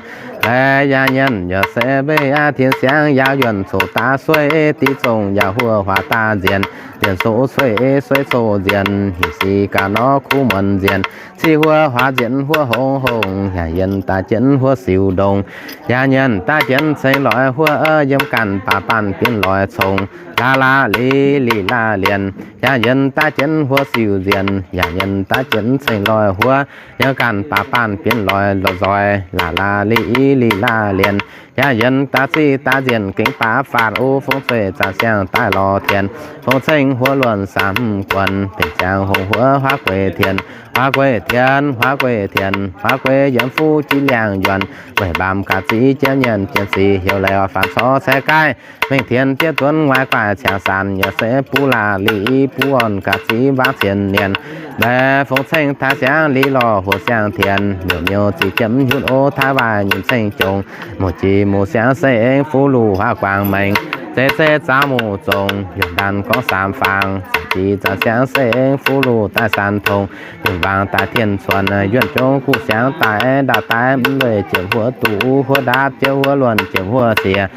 Laeh yaac nyienz yaac se mbeix aqv, tien siangx yaauc yuonh coqv daav sueiv, diqv zongh yaac huoqv huaax daav nzienh, nzienh soqv sueiv sueiv coqv nzienh, hingh sic gaax nor kuv muonz nzienh, ziqv huoqv huaax nzienh huoqv hongx hongx, yaac yienh daaih jienv huoqv siux ndongh. Yaac nyienz daaih jienv ceng loix huoqv yiem ganh baac baanh bienx loix congx, laax laax lic lic laax lienc, yaac yienh daav jienv huoqv siux nzienh, yaac yienh daav jienv ceng loix huoqv yiem ganh baac baanh bienx loix loz nzoih, laax laax lic lic laax lienc, yaac yienh daav ziqv daav nzienh gengh baav faatv, o fongv cueiv zaanc siang daaih lorz tien, fongv ceng huoqv luonh saamv guonc, dengc ziangx hongx huoqv huaav gueic tien, huaav gueic tien, huaav gueic tien, huaav gueic yiem fuqv jiv liangx yuonh, weic mbaamz gaax ziqv jienv nyienz jienv sic, heuc leiz oix faanx corc ceix gaaih, mengh tien diev duonv nguaaiv guaaiv ciangx saanc, yaac se buv laax lic buv orn gaax ziqv mbaangv cien nien, mbaeqc fongv ceng taaix siangv lic lorh hoc siang tien, miuc miuc ziqc jiemv nyutv o taaix waac nyunc ceng jongc, muoc jiex muoc siangv se aengx fuqv luc huaav guangc mengh, zeiz zeiz zaux muc zongc, yungh ndaanh gorngv saam fangx, ziqc zaanc siangv se aengx fuqv luc daaih san tongx, yungh mbaangc daaih tien cuonx, yuonh jongc guv siangv daaih ndau-daaih mv lueic jiem huoqv duqv huoqv ndaapv, jiem huoqv luonh jiem huoqv ciex,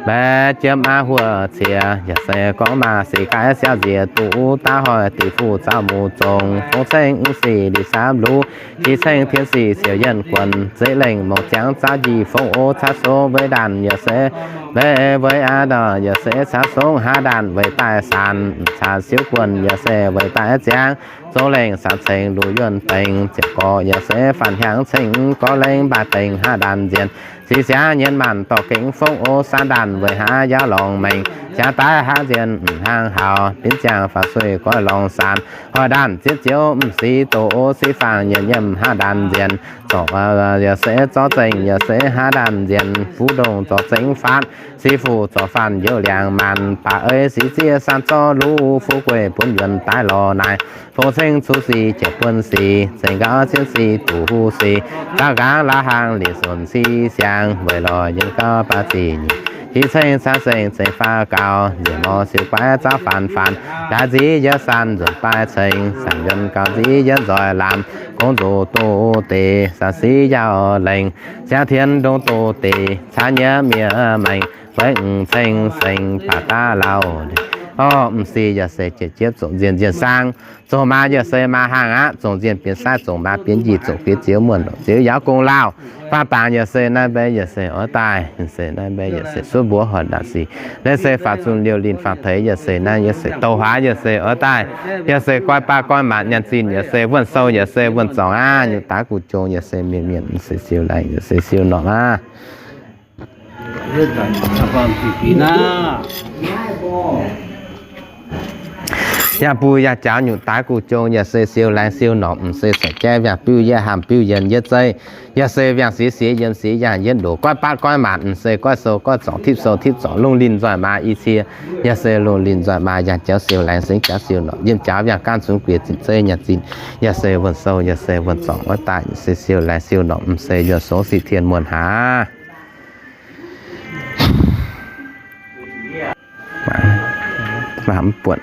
mbaeqc jiem aqv huoqv ciex, yaac se gorngv maah sic gaaiv siauv nziex duqv daav hoic diqc fuqv zaux muc zongc, fongv ceng mv sic lic saamv luv, jiex ceng tien sic siouc yienh guonc, zeiv lengh mongc ziangx zaux njiec fongv o caux song mbeix ndaanh yaac se, mbeix mbeix aqv nor yaac se caux song haav ndaanh weic daaih saanc, caux siouv guonc yaac se weic daaih ziangx, zong lengh saanc ceng luc yuonh dengx, ziepc gorx yaac se faanx hiaangx ceng, gorx lengh mbaaih dengx haav ndaanh nzienh, sic siangv nyienh maanc dorh gengh fongv o saanv ndaanh weic haav yaauv lorngx mengh, siangv daaih haav nzienh hnaangx haux, binv ziangh faaux sueih goiv lorngx saanc, hoic ndaanh zieqv zioux mv sic doqc o sic faangh nyienh nyiemv haav ndaanh nzienh, zorc yaac se zorc zengc yaac se haav ndaanh nzienh, fuqv ndongh zorc zengc faatv, sic fuqv zorc faanv youz liangx maanc, baac ei sic zieqv saanv zorc luv, fuqv gueiv buonv yuonh daaih lorz naaic, fongv ceng cuv sic jiex buonv sic, zengc gauh cien sic duqv huv sic, zaux nqaang laav hlang lic sonc sic siang, weic lorz yienh gauh baav zic nyic, jiex ceng caux seng zengc faaux gaux, nziex mor siouc guaix zaux faanx faanx, laaix nziv yaac san nzunc baaix ceng, san yuonh gauh nziv yaac nzoih lamz, gong nzuqc doz deix, san sic yaauc lengh, siangv tien ndongc doz deix, caux nyiev miev maengx, gueix m'ceng seng baac daav lauh. Orv, m'sic yaac se jiex jiepv zongc nzienh nzienh saang, zongc maa yaac se maa hnaangx aqv, zongc nzienh bienx saaiv, zongc maa bienx njiec, zongc gueix ziouv muonh lorqc ziouv yaauv gong lauh. Faah dangx yaac se naaiv mbeix yaac se oix daaih, se naaiv mbeix yaac se suotv mbuox hoic ndaangc sic. Naaiv se faaux zunh liouh linh faang teix yaac se naaiv yaac se douh huaax yaac se oix daaih, yaac se goiv baav goiv maanc nyaanh zinh yaac se wuonh sou yaac se wuonh zorngc aqv. Nyutc daaix guv jong yaac se mienh mienh se siou laengz yaac se siou norqc aqv. Yangh buh yangh jaux nyutc daaix guv jong yaac se siou laengz siou norqc, m'se caux jaiv yangh biuv yie haamh biuv yienh yie zeiv, yaac se yangh siex siex yienh siex yangh yienh ndoqc goiv baav goiv maanc, m'se goiv sou goiv zorngc tipv sou tipv zorngc lungh linh nzoih maa i cie, yaac se lungh linh nzoih maa yangh jaux siou laengz sengx jaux siou norqc, yiem jaux yangh gaanv zunx guiex zinh zeiv nyaanh zinh, yaac se wuonh sou yaac se wuonh zorngc oix daaih, yaac se siou laengz siou norqc, m'se yuonh songx sic tien muonh haaix. Mv buonc.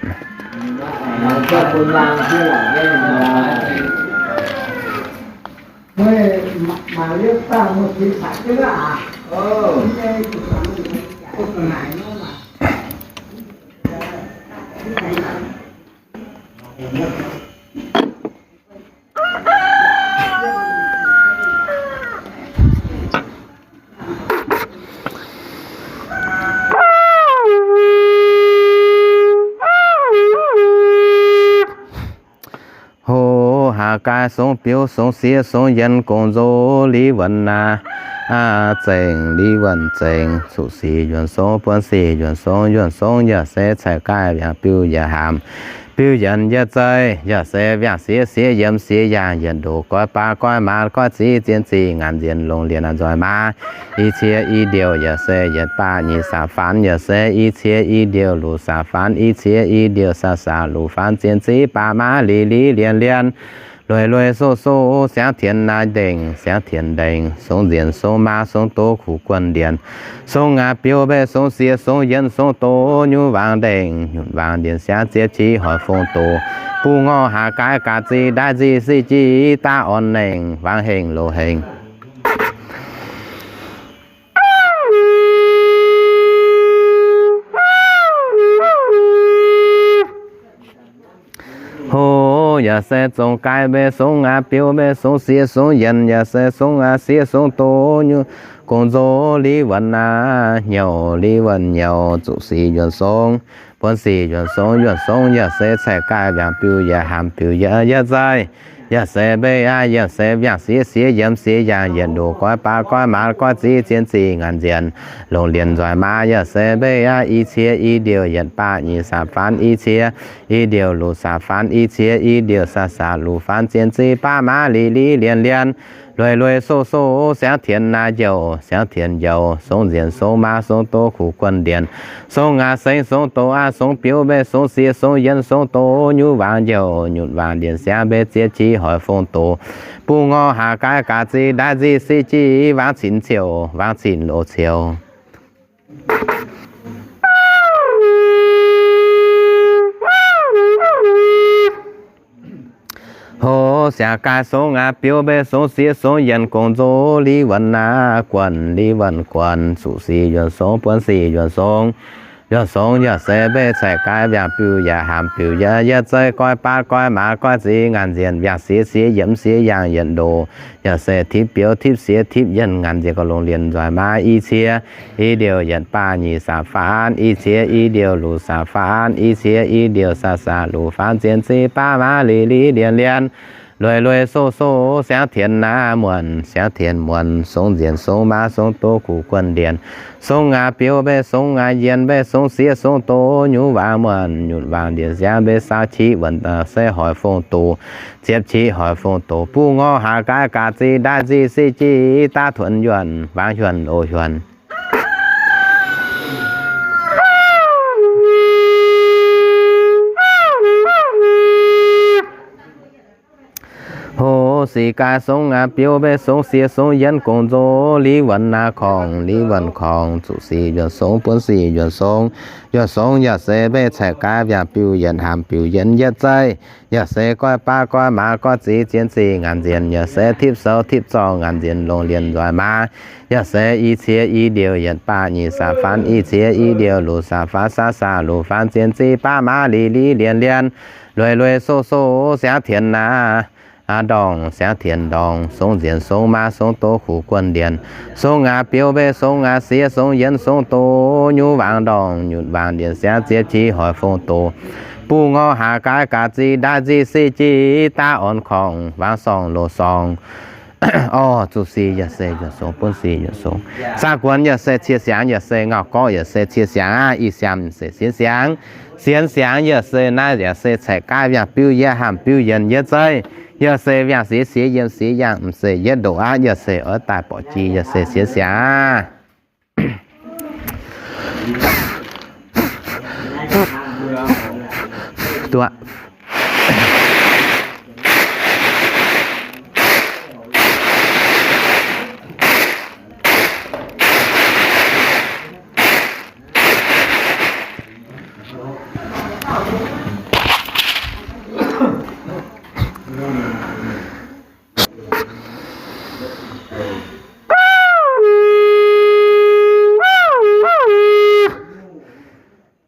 Hoc haac gaaih songx biouv songx sieqv songx yienh gong nzox liv wuonh aav, zengc liv wuonh zengc, zuqc sic yuonh songx buonv sic yuonh songx, yuonh songx yaac se cai gaaih yaac biuv yaac haamh, biuv yienc yietc zei, yaac se mbiaangc siex siex yiem siex yaangh yietc ndoqc goiv baav goiv maaz goiv ziv zien zingh ngaanc nzienx longc lienc nzoih maa. I cie i ndiouh yaac se yietc baav nyic sac faanx, yaac se i cie i ndiouh luoqc sac faanx, i cie i ndiouh sac sac luoqc faanx zien ziv baav maa li li lienx lienx. Lueiz lueiz soqv soqv siangx tienx naaiv ndengc, siangx tienx ndengc, songx nzienx songx maa songx doz kuv guonh ndienx. Songx aac biouv mbeih songx siex songx yienx songx doz nyungc waangc ndengc, nyutc waangc ndienx siangx ziepc qi hoic fong doz. Bungx ngorc haac gaix gaax zinh ndaaiv nzih siqv jiv daav orn nengc, waangc hengh loz hengh. Hov, yaac se zongc gaix mbeih songx aac biouv mbeih songx siex songx yienx, yaac se songx aac siex songx doz nyungc gong nzoz li wuonh aac nyouc li wuonh nyouc, zuqc sic yuonh songx, buonv sic yuonh songx, yuonh songx yaac se caeqv gaix mbiaangc biuv yietc haamh biuv yietc yietc zei. Yaac se mbeih aac, yaac se mbiaangc siex siex yiem siex yaangh yietc ndoqc goiv baav goiv maaz goiv ziv zien zingh ngaanc nzienx longc lienc nzoih maa. Yaac se mbeih aac, i cie i ndiouh yietc baav nyic sac faanx, i cie i ndiouh luoqc sac faanx, i cie i ndiouh sac sac luoqc faanx zien ziv baav maa li li lienx lienx. Lueiz lueiz soqv soqv siangx tienx naaiv njoux, siangx tienx njoux, songx nzienx songx maa songx doz kuv guonh ndienx. Songx aac sengx songx doz aac, songx biouv mbeih songx siex songx yienx songx doz nyungc waangc njoux, nyutc waangc ndienx siangx mbeih ziepc qi hoic fong doz. Bungx ngorc haac gaix gaax zinh ndaaiv nzih siqv jiv waangc cin ciouc, waangc cin loz ciouc. Hov, siangx gaix songx aac biouv mbeih songx siex songx yienx gong nzoz li wuonh aac guonh li wuonh guonh, zuqc sic yuonh songx, buonv sic yuonh songx. Yuonh songx yaac se mbeih caeqv gaix mbiaangc biuv yietc haamh biuv yietc yietc zei goiv baav goiv maaz goiv ziv ngaanc nzienx mbiaangc siex siex yiem siex yaangh yietc ndoqc. Yaac se tipv biouv tipv siex tipv yienx ngaanc nzienx gauh longc lienc nzoih maa. I cie i ndiouh yietc baav nyic sac faanx, i cie i ndiouh luoqc sac faanx, i cie i ndiouh sac sac luoqc faanx zien ziv baav maa li li lienx lienx. Lueiz lueiz soqv soqv siangx tienx naaiv muonc, siangx tienx muonc, songx nzienx songx maa songx doz kuv guonh ndienx. Songx aac biouv mbeih songx aac yienx mbeih songx siex songx doz nyungc waangc muonc, nyutc waangc ndienx siangx mbeih saau qi wuonc se hoic fong doz, ziepc qi hoic fong doz. Bungx ngorc haac gaix gaax zinh ndaaiv nzih siqv jiv daav tuonx yuonh, waangc yuonh loz yuonh. Hov, sic gaix songx aac biouv mbeih songx siex songx yienx gong nzoz li wuonc aac korngc li wuonc korngc, zuqc sic yuonh songx, buonv sic yuonh songx. Yuonh songx yaac se mbeih caeqv gaix mbiaangc biuv yietc haamh biuv yienx yietc zei. Yaac se goiv baav goiv maaz goiv ziv zien zingh ngaanc nzienx, yaac se tipv sou tipv zorng ngaanc nzienx longc lienc nzoih maa. Yaac se i cie i ndiouh yietc baav nyic sac faanx, i cie i ndiouh luoqc sac faanx, saau sac luoqc faanx zien ziv baav maa li li lienx lienx. Lueiz lueiz soqv soqv siangx tienx naaiv ndorngc, siangx tienx ndorngc, songx nzienx songx maa songx doz kuv guonh ndienx. Songx aac biouv mbeih songx aac siex songx yienx songx doz nyungc waangc ndorngc, nyutc waangc ndienx siangx ziepc qi hoic fong doz. Bungx ngorc haac gaix gaax zinh ndaaiv nzih siqv jiv daav orn korngc, waangc sorngc loz sorngc. Orv, zuqc sic yaac se yuonh songx, buonv sic yuonh songx. Saah guonx yaac se cie siangx, yaac se ngauh gorqv yaac se cie siangx aqv. Ih siamv se sienx siangx. Sienx siangx yaac se naaiv yaac se caeqv gaaiv mbiaangc biuv yietc haamh biuv yienx yietc zeiv. Yaac se mbiaangc siex siex yiem siex yaangh m'seic yietv ndoqc aqv. Yaac se oix daaih borqc jiex yaac se sienx siangx aqv. Duqv.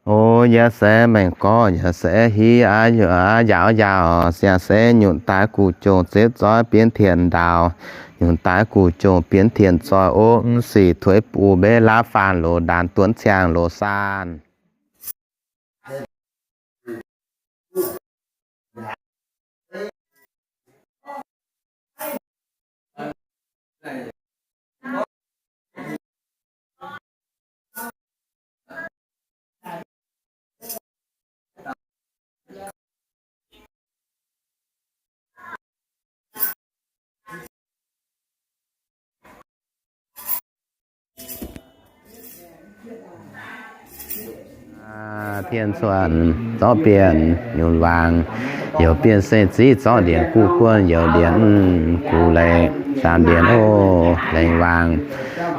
O, yaac se mengh gorx, yaac se hiv aqv, yaac njaaux njaaux, yaac se nyunc daaix gu'jong zepv zoih bienx tien ndaaux, nyunc daaix gu'jong bienx tien zoih ov, mv sic tuix buv mbeix laav faanh loz ndaanx duonx ciangh loz saanh. Tien cuotv zorqv bienh nyunc waangc, youc bienh seng ziv zorqv ndienx guv guon, youc ndienx guv leiz, zaamc ndienx oc lengc waangc.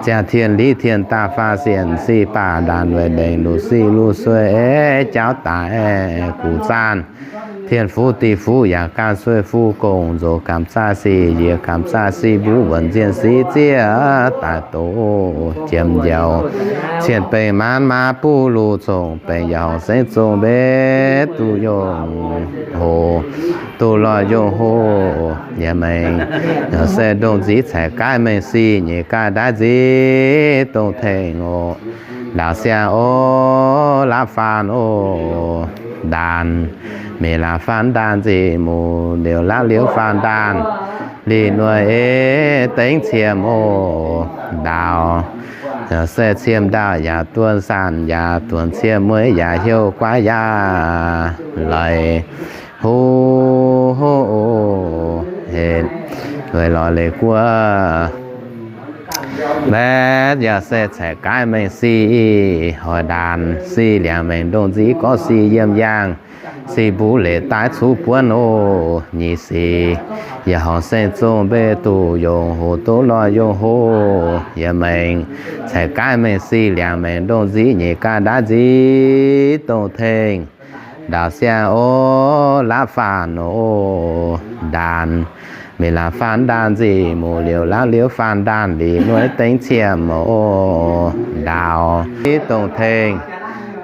Ziangh tien liv tien daaih faah sienx, sic baac ndaanc weic ndengc luc sic luc sueih, jauv daaih guv zaanh. Tien fuv diuh fuv yaac gan sueih fuv gongh, nzox gamh zaah sic njiec gamh zaah sic mbuv, wuonc nzienh sic zieqv daaih doqc jiem njoux. Cien bengh maanv maa buv luc zongh bengh yaac horngc sengv zongh mbenc duqv yongh hoc, duqv lorh yongh hoc yaac mengh. Yaac se ndongh nziv caeqv gaaiv mengh sic nyeic gaaih ndaaiv nziv dongh tengx oc. Ndaauv siang oc, laauv faanh oc, ndaanc. Mingh laauv faanh ndaanc nzih, muc liouc laauv liouv faanh ndaanc, lic nueiv ei dengv ciem oc. Ndaauv se ciem ndaauh yaac duon, saanh yaac duonx ciem, mueiz yaac heuc guaav yaac leiz. Huv, huv, hec, weic lorz leiz guoqv. Mbaeqv yaac se caeqv gaaiv mengh sic hoic ndaanc, sic liangc mengh ndongh nziv gorngv sic yiem yaangh, sic mbuv leiz daaih cuv buonv oc. Nyic sic yaac horngc sengv zongh mbenc duqv yongh hoc, duqv lorh yongh hoc yaac mengh. Caeqv gaaiv mengh sic liangc mengh ndongh nziv nyeic gaaih ndaaiv nziv dongh tengx. Ndaauv siang oc, laauv faanh oc, ndaanc. Mingh laauv faanh ndaanc nzih, muc liouc laauv liouv faanh ndaanc, lic nueiv dengv ciem oc. Ndaauv dongh tengx.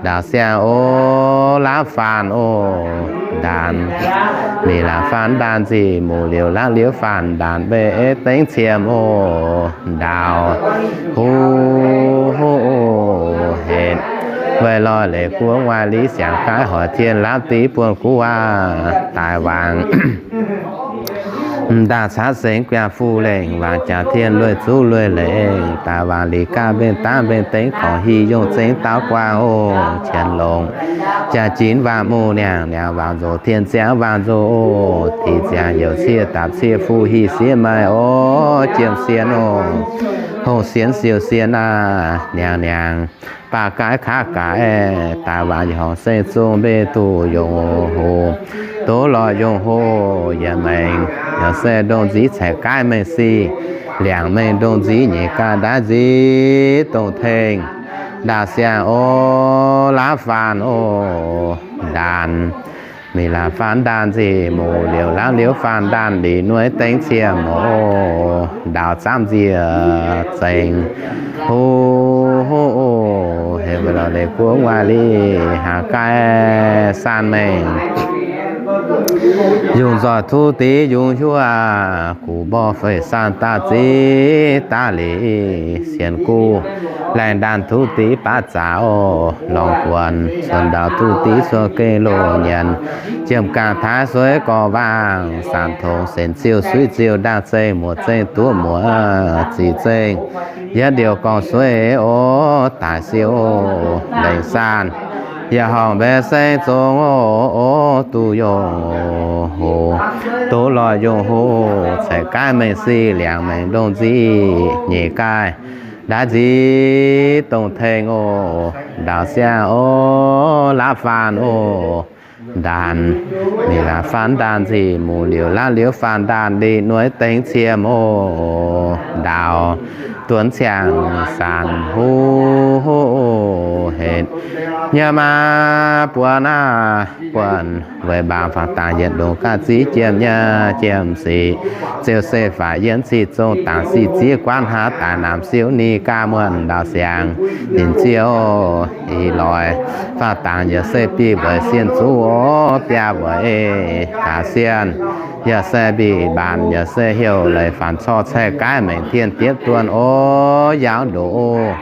Ndaauv siang oc, laauv faanh oc, ndaanc. Mingh laauv faanh ndaanc nzih, muc liouc laauv liouv faanh ndaanc, mbenc ei dengv ciem oc. Ndaauv huv, huv, hec, weic lorz leiz guoqv, nguaaic liuz siangx gaaiv hoic tien, laauv div buonv guv waac daaih waangc. M'daaih caaiv sengx guiangh fuqv lengh, waangc jaax tien lueiz zuqv lueiz lengh, daaih waangc liuz gaav mbenc dangv mbenc dengv, korngc hieh yongh zengx daaux guangc oc. Qienx longc jaax jinx waangc muc niangx, niangx waangc nzox tien ziangx waangc nzox oc. Dic ziangx youc ciev dapc ciev fuqv hieh siev maaih oc. Jiem sien oc, hongh sien siou sien aac, niangx niangx baac gaaiv kaav gaaix, daaih waangc horngc sengv zongh mbenc duqv yongh hoc, duqv lorh yongh hoc yaac mengh. Yaac se ndongh nziv caeqv gaaiv mengh sic, liangc mengh ndongh nziv nyeic gaaih ndaaiv nziv dongh tengx. Ndaauv siang oc, laauv faanh oc, ndaanc. Mingh laauv faanh ndaanc nzih, muc liouc laauv liouv faanh ndaanc, lic nueiv dengv ciem oc. Ndaauv zaamv nziec zengx, huv, huv, hec, weic lorz leiz guoqv, nguaaic liuz haaz gaaiv saanh mengh. Yungh nzoih tuv dix yungh hiuv, guv mborqv feix saanh daaih ziv daaih lic, sienx guv laengh ndaanh tuv dix baav zaax oc. Lorngx guonx cuotv ndaauv tuv dix cuotv gengh loz nyanc, jiem gaangh taaix sueiv gorx waangh, saamv tongx senx ziouh suiv ziouh, ndaangh zengh muoc zengh duqv muoc zic zengh, yietv liouh gorngv sueiv oc. Daic siou lengc saanh yaac horngc mbenc sengv zongh oc, duqv yongh hoc, duqv lorh yongh hoc, caeqv gaaiv mengh sic, liangc mengh ndongh nziv nyeic gaaih ndaaiv nziv dongh tengx oc. Ndaauv siang oc, laauv faanh oc, ndaanc. Mingh laauv faanh ndaanc nzih, muc liouc laauv liouv faanh ndaanc, lic nueiv dengv ciem oc. Ndaauv duonx ciangh saanh, huv, huv, hec, nyiemv maa buonv aav buonv, weic mbaangc faaux dangx yietc ndongc gaax ziv jiem nyei jiem sic, ziouc se faaux yienv sic zong dangc sic ziex guanv haav daaih naamh siou ni gaax muonh ndaauv siangx. Ninh ziouc ih loix faaux dangx yaac se bieqc weic sienh zuqv oc, biaa weic gaax sienh, yaac se mbic mbaanc, yaac se heuc leiz faanx corc caeqv gaaiv mengh tien diepv duonh oc. Yaauv ndoqv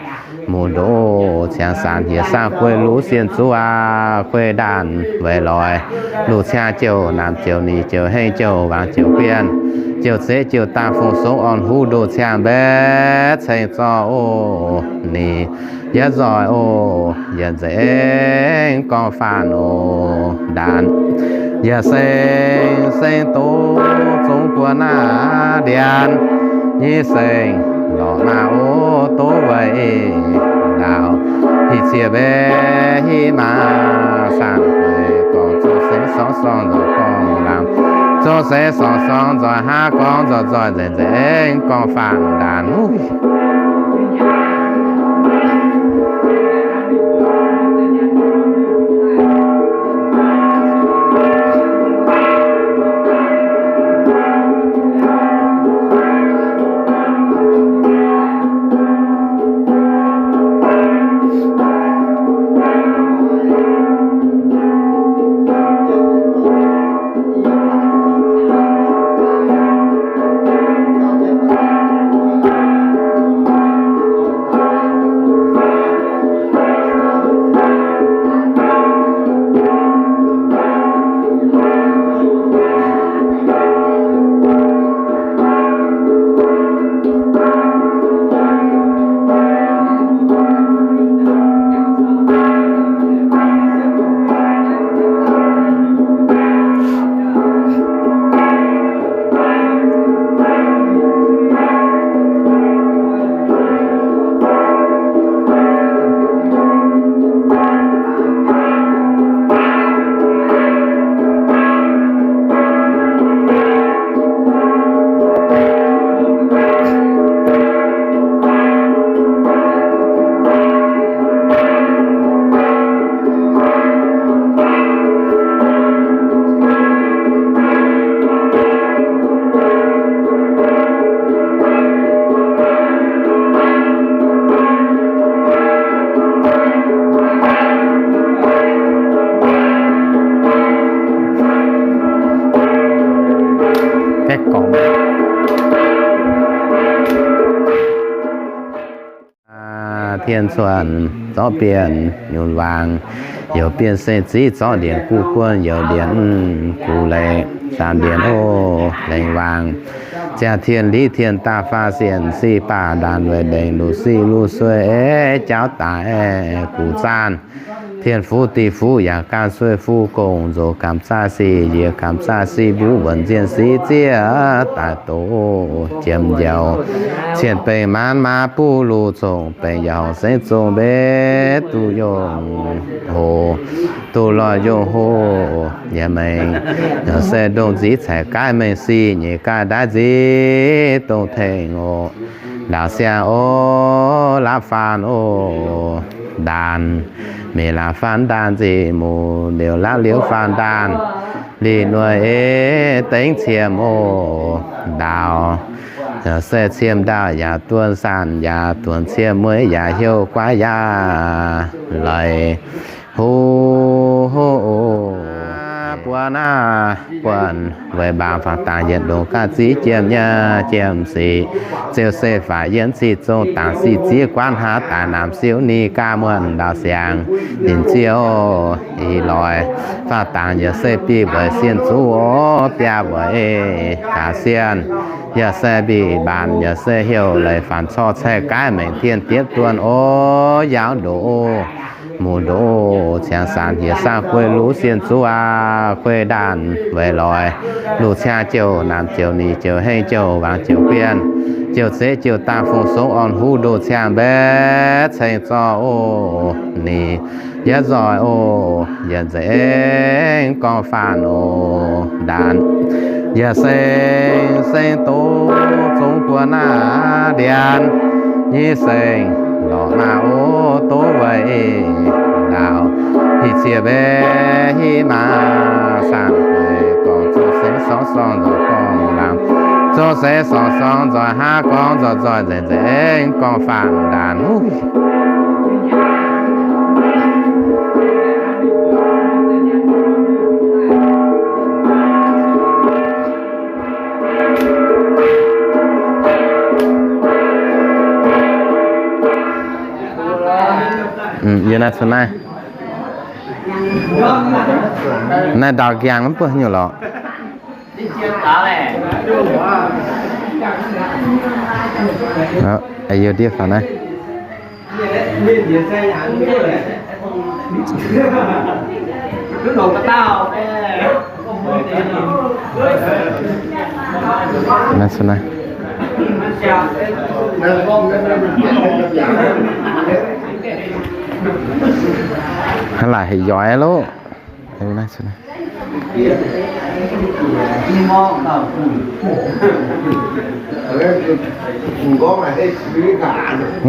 muc ndoqv ciangx saanx hiec saangv gueiv luv sienh zuqv aac, gueiv ndaanh weic loix, luv ciangv jouh naamh jouh nix jouh hengh jouh waangc jouh bienh, jouh zeqv jouh dangh fungc songx orn huv ndoh ciangx mbaeqv ceng zorqv oc. Ninh yietv nzoih oc, yietc nzengc gorngv faanh oc, ndaanc. Yaac seng seng doz zong buonv aav ndianc, nyic seng lorqc naaiv oc, doz weic ndaauv. Hiv ciev mbe hiv maa, saangv gueix gorngv zong seix sorng sorng nzoih gorngv laangz, zong seix sorng sorng nzoih hnangv gorngv nzoih nzoih nzengc nzengc gorngv faanh ndaanx. Tien-Cuotv zorqv bienh nyunc waangc, youc bienh seng ziv zorqv ndienx guv guon, youc ndienx guv leiz, zaamc ndienx oc lengc waangc. Ziangh tien liz tien daaih faah sienh, sic baac ndaanx weic ndengc, luc sic luc sueih jauv daaih guv zaanh. Tien-fuqv dic-fuqv yaac gan sueih fuqv gong, nzox gamh zaah sic njiec, gamh zaah sic mbuv wuonc nzienh sic zieqv daaih doqc jiem njoux. Cien-bengh maanz maaz buv luc zongh, bengh yaac horngc sengv zongh mbenc duqv yongh hoc, duqv lorh yongh hoc nyei mengh. Yaac se ndongh nziv caeqv gaaiv mengh sic nyeic gaaiv ndaaiv nziv dongh tengx oc. Ndaauc siang oc, laapv faanv oc, ndaanx. Mingh laapv faanv ndaanx nzih muc liouc laapv liouv faanv ndaanx, lih nuoih ei dengv ciem oc ndaauc. Yaac se ciem ndaauh yaac duonh saanh yaac duonx ciem mueiz yaac heuc guaav yaac laic huv. Buonv naaiv buonv weic mbaangc faanh dangx yietc ndongh ganh ziv jiem nyei jiem sic. Ziouc se faix yiem ziqc zong dangx sic ziex guanv haaix daaih naamh siou ninh gaax muonh ndaauv siangx ninh ziouc ih loix. Faanh dangx yaac se biei weic sienh zuqv oc, biaa weic gaax sienh. Yaac se mbic mbaanc yaac se heuc leiz faanx corc caeqv gaaiv mengh tien diepv duonh oc, yaauv ndoqv muc ndoqv ciangx saanx hiec saangv guei luv sienh zuqv aqv, guei ndaanx weic loix. Luv ciangx jouh naamh jouh nyic jouh hengv jouh waangc jouh bienh, jouh zeqv jouh dangh fungc songx orn huv ndoh ciangx mbaeqv ceng zorqv oc. Ninh yietv nzoih oc, yietc nzengc gorngv faanh oc ndaanx. Yaac seng seng doz zong buonv naaiv ndianx, nyic seng lorqc naaiv oc doz weic ndaauh. Hiv ciev mbe hiv maa, saangv gueix gorngv zong seix sorng sorng nzoih gorngv laangz, zong seix sorng sorng nzoih hnangv gorngv nzoih nzoih nzengc nzengc gorngv faanh ndaanx. Yie naaiv cun naaiv, naaiv ndau nqaang mv buov nyungc lorqc. Yie ndiev faaux naaiv. Naaiv cun naaiv. Hnangv laaic heuc yoix loh. Mv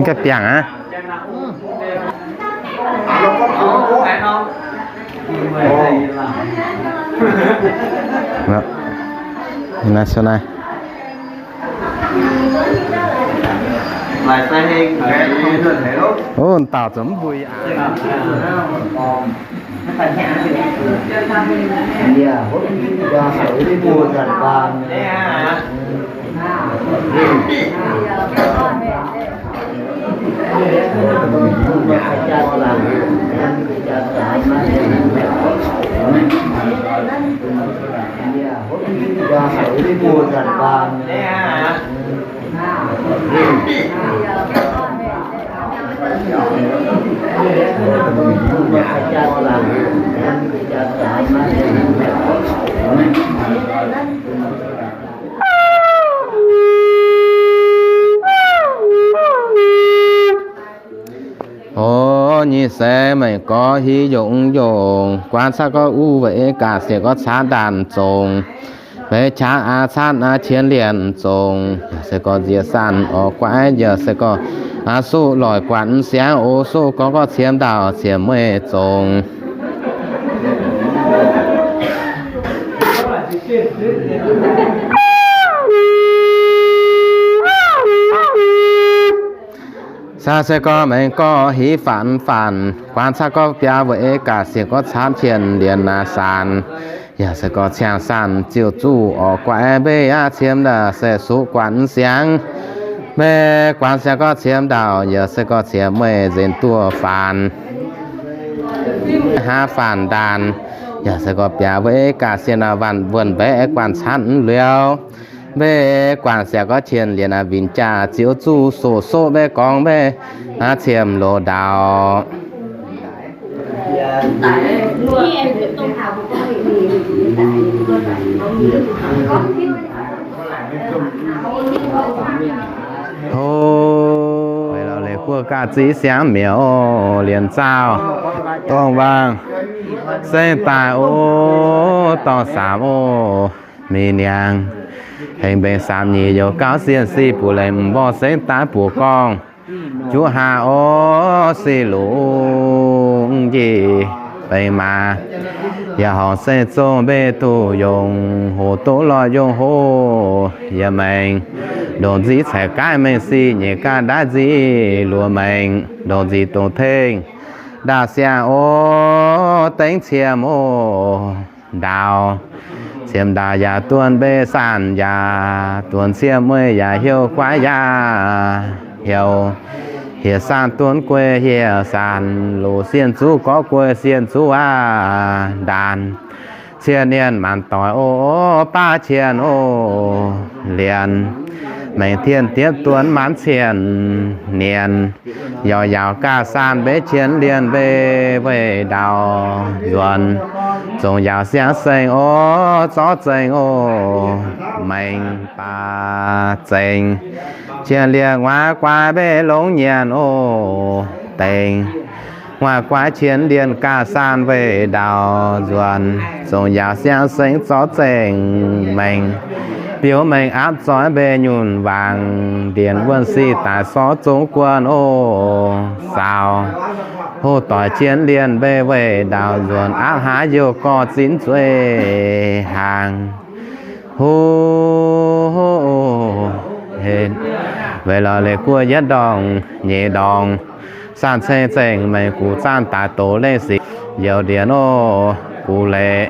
gaengh biangh aqv. Naaiv, naaiv. Ov, dauh zoux mv mbui aqv. O, nyic seix maengc gorx hiv yongc yongc, guaax caqv gorx uv weic gaax siec gorx caqv ndaanh zongc. Meix qaqv aav caqv aav qienx lienc zongc, yaac se gorx nziex sanh orv guaiv, yaac se gorx aav suqv loic guatc siangx o, suqv gorngv gorx qiemx ndaauh qiemx mueiz zongc. Caqv se gorx maengc gorx hiv faanx faanx, guaax caqv gorx biaa weic gaax siec gorx caqv qienx lienc naaiv saanx. Yaac se gorx ciangh sanh ziouc zuqc orv guaiv mbeix aqv, qiemx ndaauh se suqv guatc siangx. Mbeix guatc siangx gorx qiemx ndaauh, yaac se gorx qiemx mueiz nzenc duoh faanx. Haav faanx ndaanh, yaac se gorx biaa weic gaax siec naaiv waanc wuonh mbaeqv guanc caqv liuz. Mbeix guanc siec gorx qienx lienc naaiv winh jaax ziouc zuqc soqv soqv mbeix gorngv mbeix aqv, qiemx loz ndaauh. Ho, weic lorz leiz guoqv gaax ziqv siangx mi'aqv oc. Lienc zaauh, dorngh waangc, sengx daaih oc, dorngh saamx oc. Mingh niangx, hengx mbenc saamx nyic youc gauh sienh sic buoz lengc m'mborh sengx daaih buoz gorngv. Juqv hlaax oc, sic lungh njiec benx maaz. Yaac horngc sengx zongh mbeih duqv yongh hoc, doqv lorh yongh hoc yiem maengx. Ndongc nziv caic gaaiv mengh sic, nyeic gaaiv ndaaiv nziv luoz maengx. Ndongc nziv dongh tengx ndaauh siang oc, dengv qiemx oc. Ndaauh, qiemx ndaauh yaac duonx mbeix sanh yaac duonx qiemx mueiz yaac heuc guaiv yaac heuc. Hieh sanh duonx guei hieh sanh loz, sienh zuqv gorx guei sienh zuqv aav ndaanh. Cien nienh maanc doic oc, baav cien oc, lienc maengx tien diepv duonx maanc cien nienh. Yaac yaauc gaax sanh mbeix cien lienh mbeix weih ndaauh nzuonx. Zongc yaauc siang-sengx oc, zorqv zengx oc, maengx baac zengx. Cien lienh nguaaiv guaaiv mbeix longx nyanc oc, dengx nguaaiv guaaiv cien lienh gaax sanh weih ndaauh nzuonx. Zongc yaauc siang-sengx zorqv zengx maengx, biouv maengx aapv zoih mbeix nyunc waangc, ndienh wuonh sic daaih sorv zong guonh oc, saaux hoc doic cien lienh mbeix weih ndaauh nzuonx, aapv hlaax youh gorx zinv zueih hnaangx. Ho, weic lorz leiz guoqv yietv ndorngc nyeic ndorngc, sanh ceng zengc maengx guv zaanh daaih doz lengh sic youz ndiex oc. Guv leiz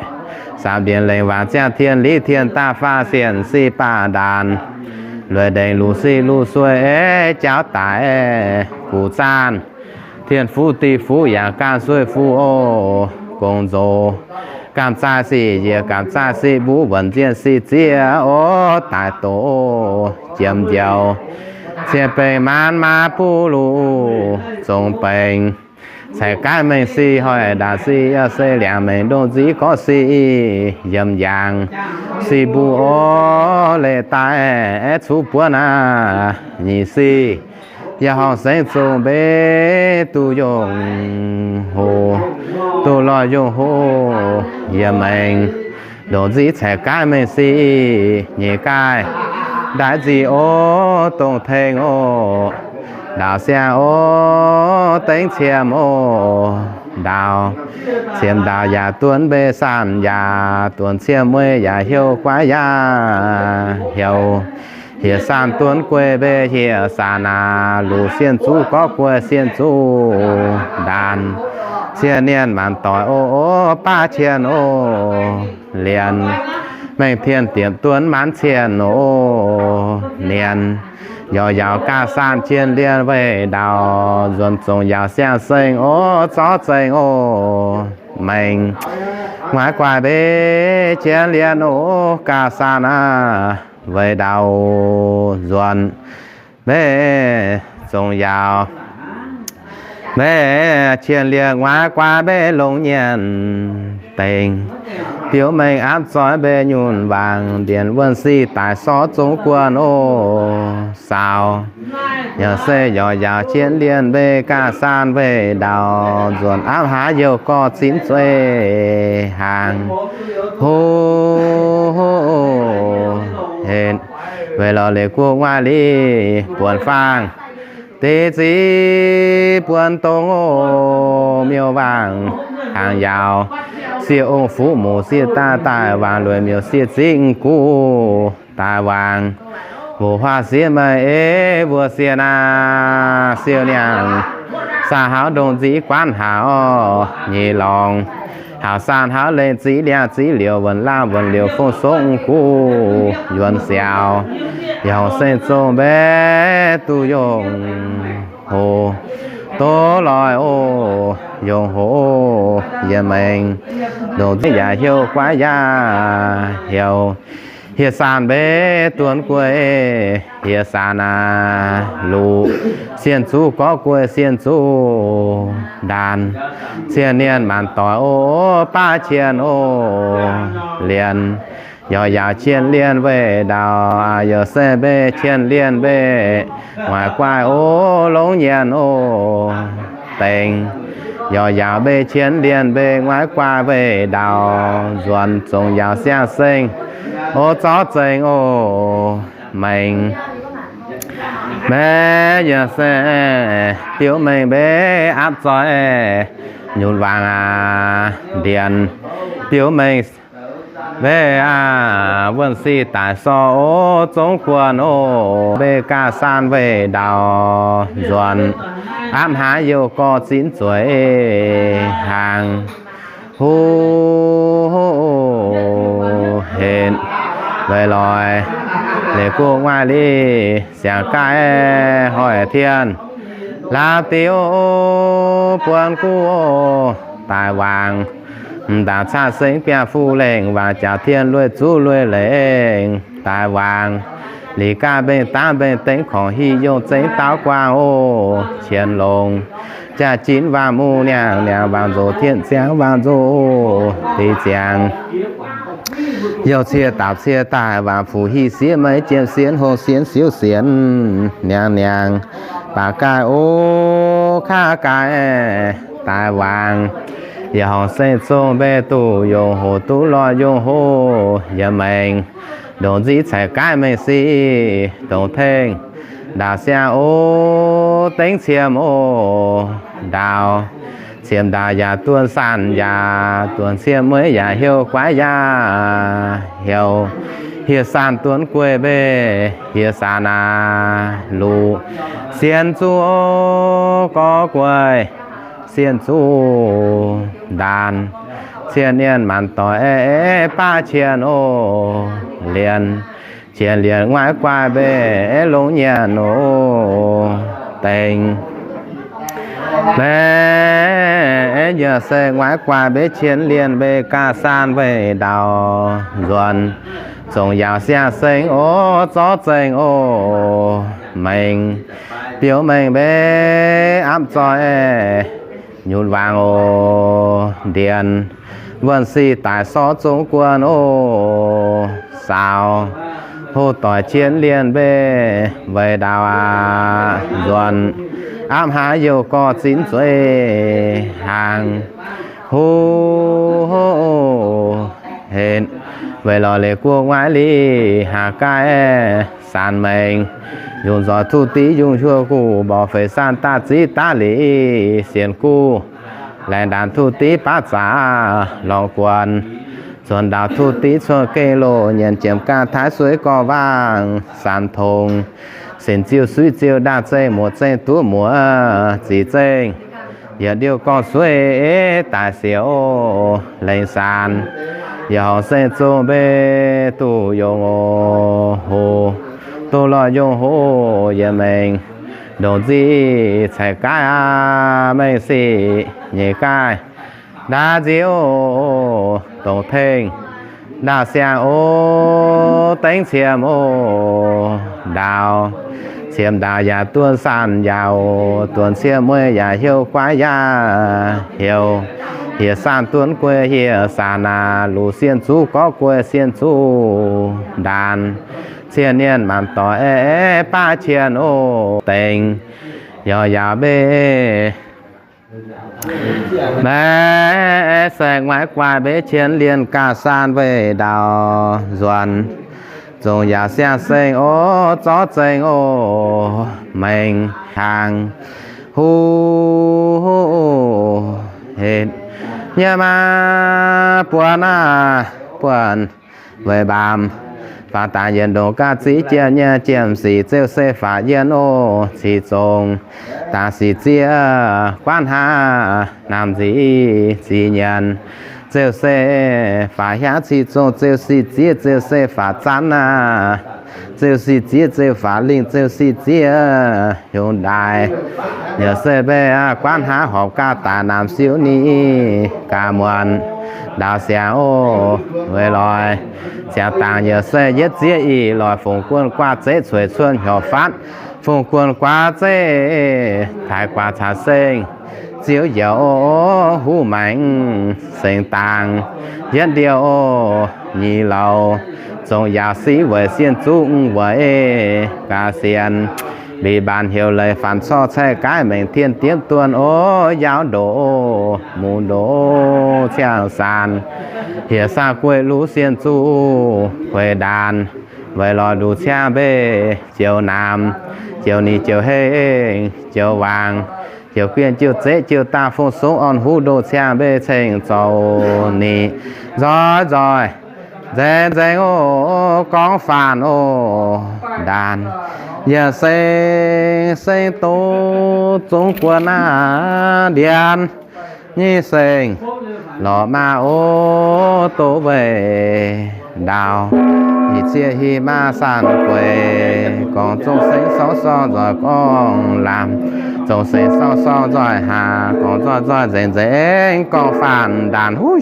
saamx ndiex lengc waac ziangh tien liv tien daaih faah sienh sic baac ndaanx, lueic ndengc luc sic luc sueih jauv daic guv zaanh. Tien-fuqv dih-fuqv yaac gaanv sueih fuqv oc, gong-nzoz gaamh zaah sic yiec, gaamh zaah sic mbuv, wuonc nzienh sic ziex oc, daaih doz jiem njoux, cien bengx maanc maa buv luc zong bengx, caic gaaiv mengh sic hoic ndaauh sic, yaac se liangx mengh ndongh nziv gorqv sic yiem yaangh sic mbuv oc, leiz daaih cuv buonv aav nyic sic. Yie horngc sengx zungh mbe duqv yungh hoc, duqv lorh yungh hoc yie mengh. Ndongc nziv ceix gaaiv mengh sic nyeic gaaiv, ndaix nzic o, dongh tengx o, ndaaux siang o, dengv qiemx o, ndaaux qiemx ndaaux yaac duonv mbe sanh yaac duonv qiemx mueiz yaac heuc guaiv yaac heuc hieh sanh duonv guei mbe hieh sanh aac, luc sienh zuqv gorqv guei sienh zuqv ndaanx, cien nienh maanc doic o, o baav cien o, lienh mengh tien diemc duonv maanc cien o, nienh yorc yaauc gaah sanh cien lienh weih ndau, nzuonx zongc yaauc siang-seng o, zorqv zengx o, mengh nguaaiv guaaih mbe cien lienh o, gaah sanh aac, weih ndau nzuonx mbe zongc yaauc mbe cien lienh nguaaiv guaaih mbe longx nyienc dengx, biouv mengh aapv zoih mbe nyunc wangc ndienh wuonh sic daic sorv zong guonh o, saaux yaac se yorc yaauc cien lienh mbe gaah sanh weih ndau, nzuonx aapv hlaax youh gorx zinv zueiz hnaangx, ho, ho, hen, weic lorz leiz guoqv nguaaiv lic buonc faang, deix zic buonc dongh o, miuc-waangc hnaangx yaauc, sieqv ong fuqv muc sieqv daaih daaih wangc lueic miuc sieqv zingv guv daaih wangc, mbuoqc huaav sieqv meih ei mbuo sieqv naaiv siou niangh, saah hlauv ndongc nziv guaanv hlauv nyei lorngx, hlauv sanh hlauv lengh ziv liangh ziv liouc wuonc laangh wuonc liouc fong songv guv yuonx siaaux, yaac horngc sengx zongh mbe duqv yongh hoc, doz loih o, yongh hoc yie mengh, ndongc nziv yaac heuc guaiv yaac heuc hieh sanh mbe duonv guei, hieh sanh aac, luc sienh zuqv gorqv guei sienh zuqv ndaanx, cien nienh maanc doic o, baav cien o, lienh yorc yaauc cien lienh weih ndau, yaac se mbe cien lienh mbe nguaaiv guaaih o, longx nyienc o, dengx yorc yaauc mbe cien lienh mbe nguaaiv guaaih weih ndau, nzuonx zongc yaauc siang-seng o, zorqv zengx o, mengh mbe yaac se biouv mengh mbe aapv zoih nyunc wangc aac, ndienh biouv mengh mbe aac, wuonh sic daic sorv o, zong guonh o, mbe gaah sanh weih ndau, nzuonx aapv hlaax youh gorx zinv zueiz hnaangx, hu, hen, weic lorz leiz guv nguaaiv lic siangx gaaih hoic tien, laauv diuv buonc guv daaih wangc, m'daaih caqv sengx biaav-fuqv lengh, wangc jaax tien lueiz zuqv lueiz lengh daaih wangc, liz gaav mbeng dangv mbeng dengv korngc hiv yongh zengv daauv guaang oc. Qienx longx jaax-jinv waangc muv niangh, niangh waangc nzox tien ziangx waangc nzox dic ziangx, youh cie daapc cie daaih, waangc fuqv hiv sieqv meiv jiem sienv hong sienv siuv sienv niangx niangx, baac gaaih o, kaav gaaih daaih wangc, yaac horngc sengx zong mbe duqv yongh hoc duqv lorh yongh hoc yie mengh, ndongc nziv ceix gaaiv mengh sic dongh tengx ndaauc siang o, dengv ciem o, ndaauc ciem ndaauc yaac duonx sanh yaac duonx ciem mueiz yaac heuc guaiv yaac heuc hieh sanh duonx guei mbe hieh sanh aac, luc sienh zuqv gorx guei sienh zuqv ndaanx, cien nienh maanc doic baav cien o, lienh cien lienh nguaaiv guaaih mbe longx nyienc o, dengx mbe yaac se nguaaiv guaaih mbe cien lienh mbe gaah sanh weih ndau, nzuonx zongc yaauc siang-seng o, zorqv zengx o, mengh biouv mengh mbe aapv zoih nyunc wangc o, ndienh wuonh sic daic sorv zong guonh o, saaux hoc doic cien lienh mbe weic ndau aac. nzuonx, aapv hlaax youh gorx zinh zueiz hnaangx. Huv, weic lorz leiz guv nguaaiv lic haax gaaih saanx maengx, yungh nzoih tuv div yungh hiuv guv, mborqv feix saanh daaih ziv daav lic sienx guv, laengz ndaanx tuv div baav zaax lorngx guonx, zuonx ndaaux tuv div cuotv gengh loh, nyienx jiemx gaah taaix suiv gorx waangc saanx tongx, sinx ziuh suiv ziuh ndaah zengh muoz zengh duqv muoz ziqc zengh, yietc ndiuh gorngv suiv daaih siouc lengh saanx, yietc horngz zengh zungh mbeix duqv yongh oc. Hoc duqv lorh yongh hoc yietc mengh, ndongc nzic caic gaaih aqv, mengh sic nyeic gaaih ndaauv nziouv, dongc tengx ndaauh siang oc, dengv qiemx oc, ndaauv qiemx ndaauv yaac dunh saanh yaauc, dunh qiemx mueiz yaac heuc guaav yaac heuc, hieh saanh dunh guei hieh saanh aac, luc sienh zuqv gorngv guei sienh zuqv ndaanx, cien nienh maanc doic aeqv, baav cien oc, dengx yaac yaac mbeix Naaiv se nguaaiv guaaih mbeix cien lienh gaax saan weih ndaauv nzuonx, zongc yaac siang-seng oc, zorv zengx oc, mengh hnaangx huv, hetv nyei maa buonc aac, buonc weic mbaamz faaux dangx yietc ndongc gaax ziqv jien nyei jiem sic ziouc se faaux yienh oc, ziqc zongc dangx sic zieqv guaatv hnangv naamh nzic ziqc nyienz ziouc se faaux hiaangv, ziqc zongh ziouc sic zieqv ziouc se faaux zanv aac, ziouc sic zieqv ziouc faaux lingh ziouc sic zieqv hiuv ndaaih. Yaac se mbeih aac guaatv hnangv horpc gaax daaih naamh siouv ni gaax muonc ndaauv siangx oc, weic loix siangx dangx yaac se yietv zieqv ih loix fungx guonh guaav zeiv cueic cuotv hnyouv fatv, fungx guonh guaav zeiv taaix guaav caux seng ziouv yaac oc, huv maengx sengx dangx yietv ndiouh oc, nyic louc zongc yaac siqv weic sienh zuqv weic gaax sienx mbic mbaanx heuc leiz faanx corc caih gaaix mengc tien diemv duonh oc, yaauv ndoqc muc ndoqc ciangh saanx, hieh saah gueiv luv sienh zuqv gueiv ndaanx, weic lorz nduqc ciangv mbeih joux naamx, joux nyic joux hengh, joux waangc, joux gienh joux zeiv joux daah fong songv orn huv ndoh ciangv mbeih ceng zoux nyic nzoih nzoih nzaeng nzaeng oc, gorngv faanx oc, ndaanx yaac seng seng doz zungv guon aav ndianx nyic seng lorqc maah oc, doz weic ndaauv ih zieqv hih maah saanh gueic, gorngv zongh seng sorng sorng nzoih gorngv lamz, zongh seng sorng sorng nzoih haac, gorngv nzoih nzoih nzengc nzengc gorngv faanx ndaanx huv.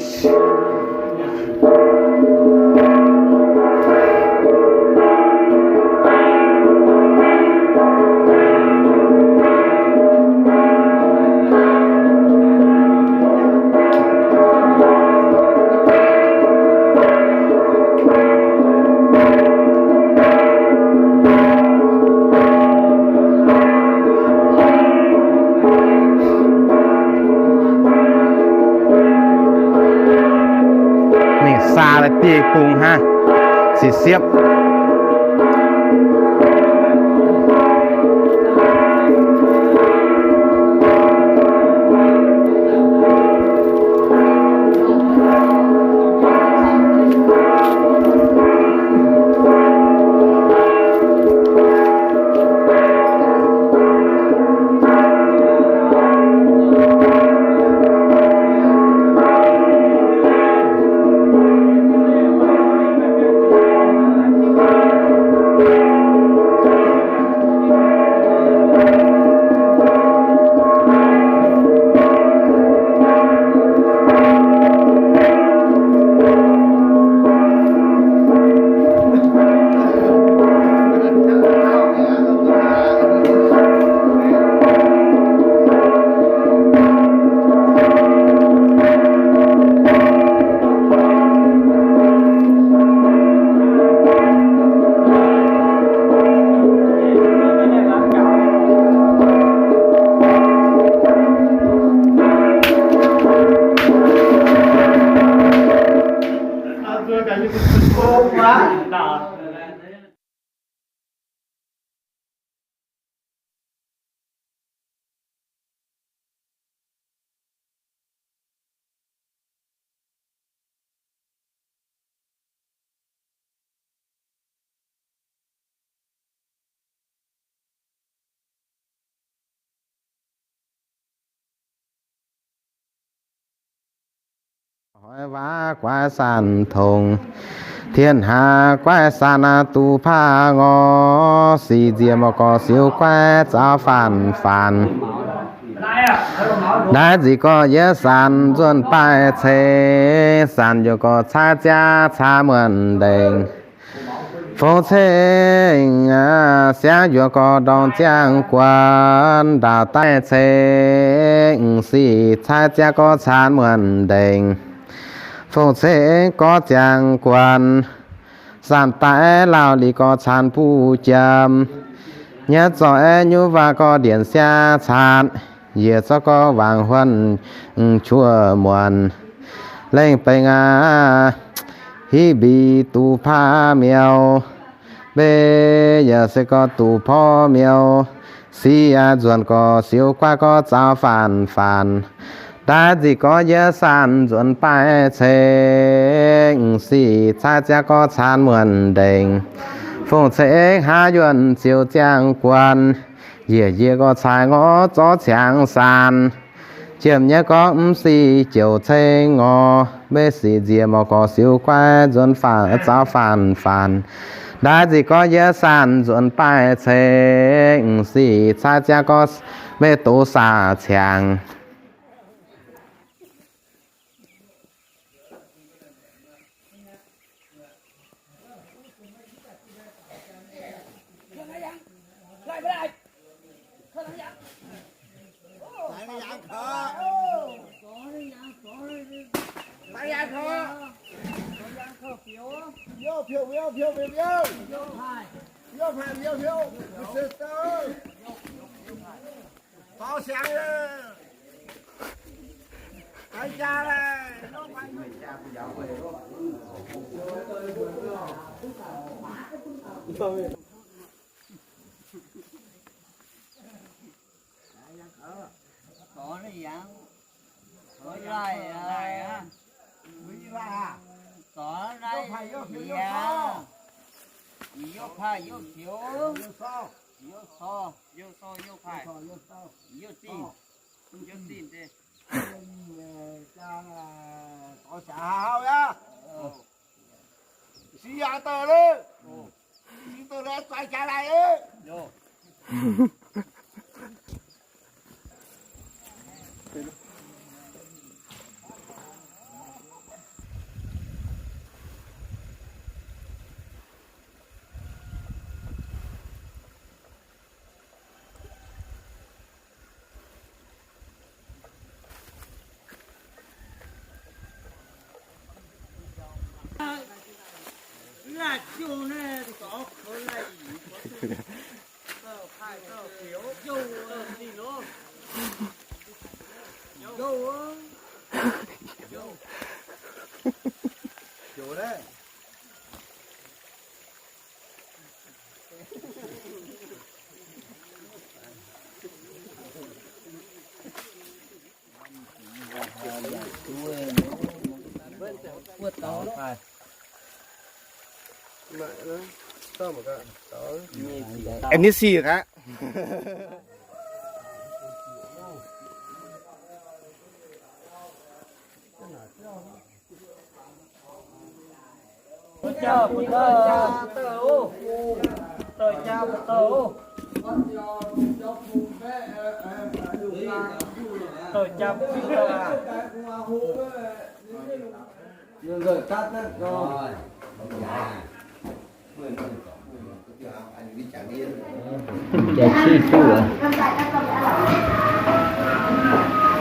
Mingh saa lai biei bung hnangv, siepv siepv. Guaiv waac guaiv saanh tongx, tien haax guaiv saanh duqv paav ngor, sic nziex mouc gorx siou guaiv zaux faanx faanx. Ndaix nzic gorx yietv saanh nzuonx baaih ceix, saanh youh gorx caaiv ziaav caa muonc ndengc. Fongc ceng siangv yuoqc gorx ndorngx ziangh guonx, ndaauh daaih ceix sic caaiv ziaav gorx caa muonc ndengc. Fongc ceng gorx ziangh guonx, saanh daaih lauh lic gorx caan buv jiem. Nyietv zoih nyuv waac gorx ndienx siaav caatv, yietc zorqv gorx wangc huonh, mm, quox muonc. Lengh bengx aqv, hiv mbic duqv paav miou, mbeih yaac se gorx duqv porv miou. Sic aqv nzuonx gorx siou guaiv gorx zaux faanx faanx. Ndaix nzic gorx yietv saanh nzuonx baaih ceix, sic caaiv ziaav gorx caan muonc ndengc. Fongc ceng haav yuonh ziouc ziangh guonx, yiec yie gorx caaiv ngorc zorqv ciangx saanh. Jiem nyei gorngv mv sic jouc ceng ngor, maiv sic nziex mouc gorx siou guaiv nzuonx faanx zaux faanx faanx. Ndaix nzic gorx yietv saanh nzuonx baaih ceix, sic caaiv ziaav gorx maiv doz saah ciangx. Ih sic aqv.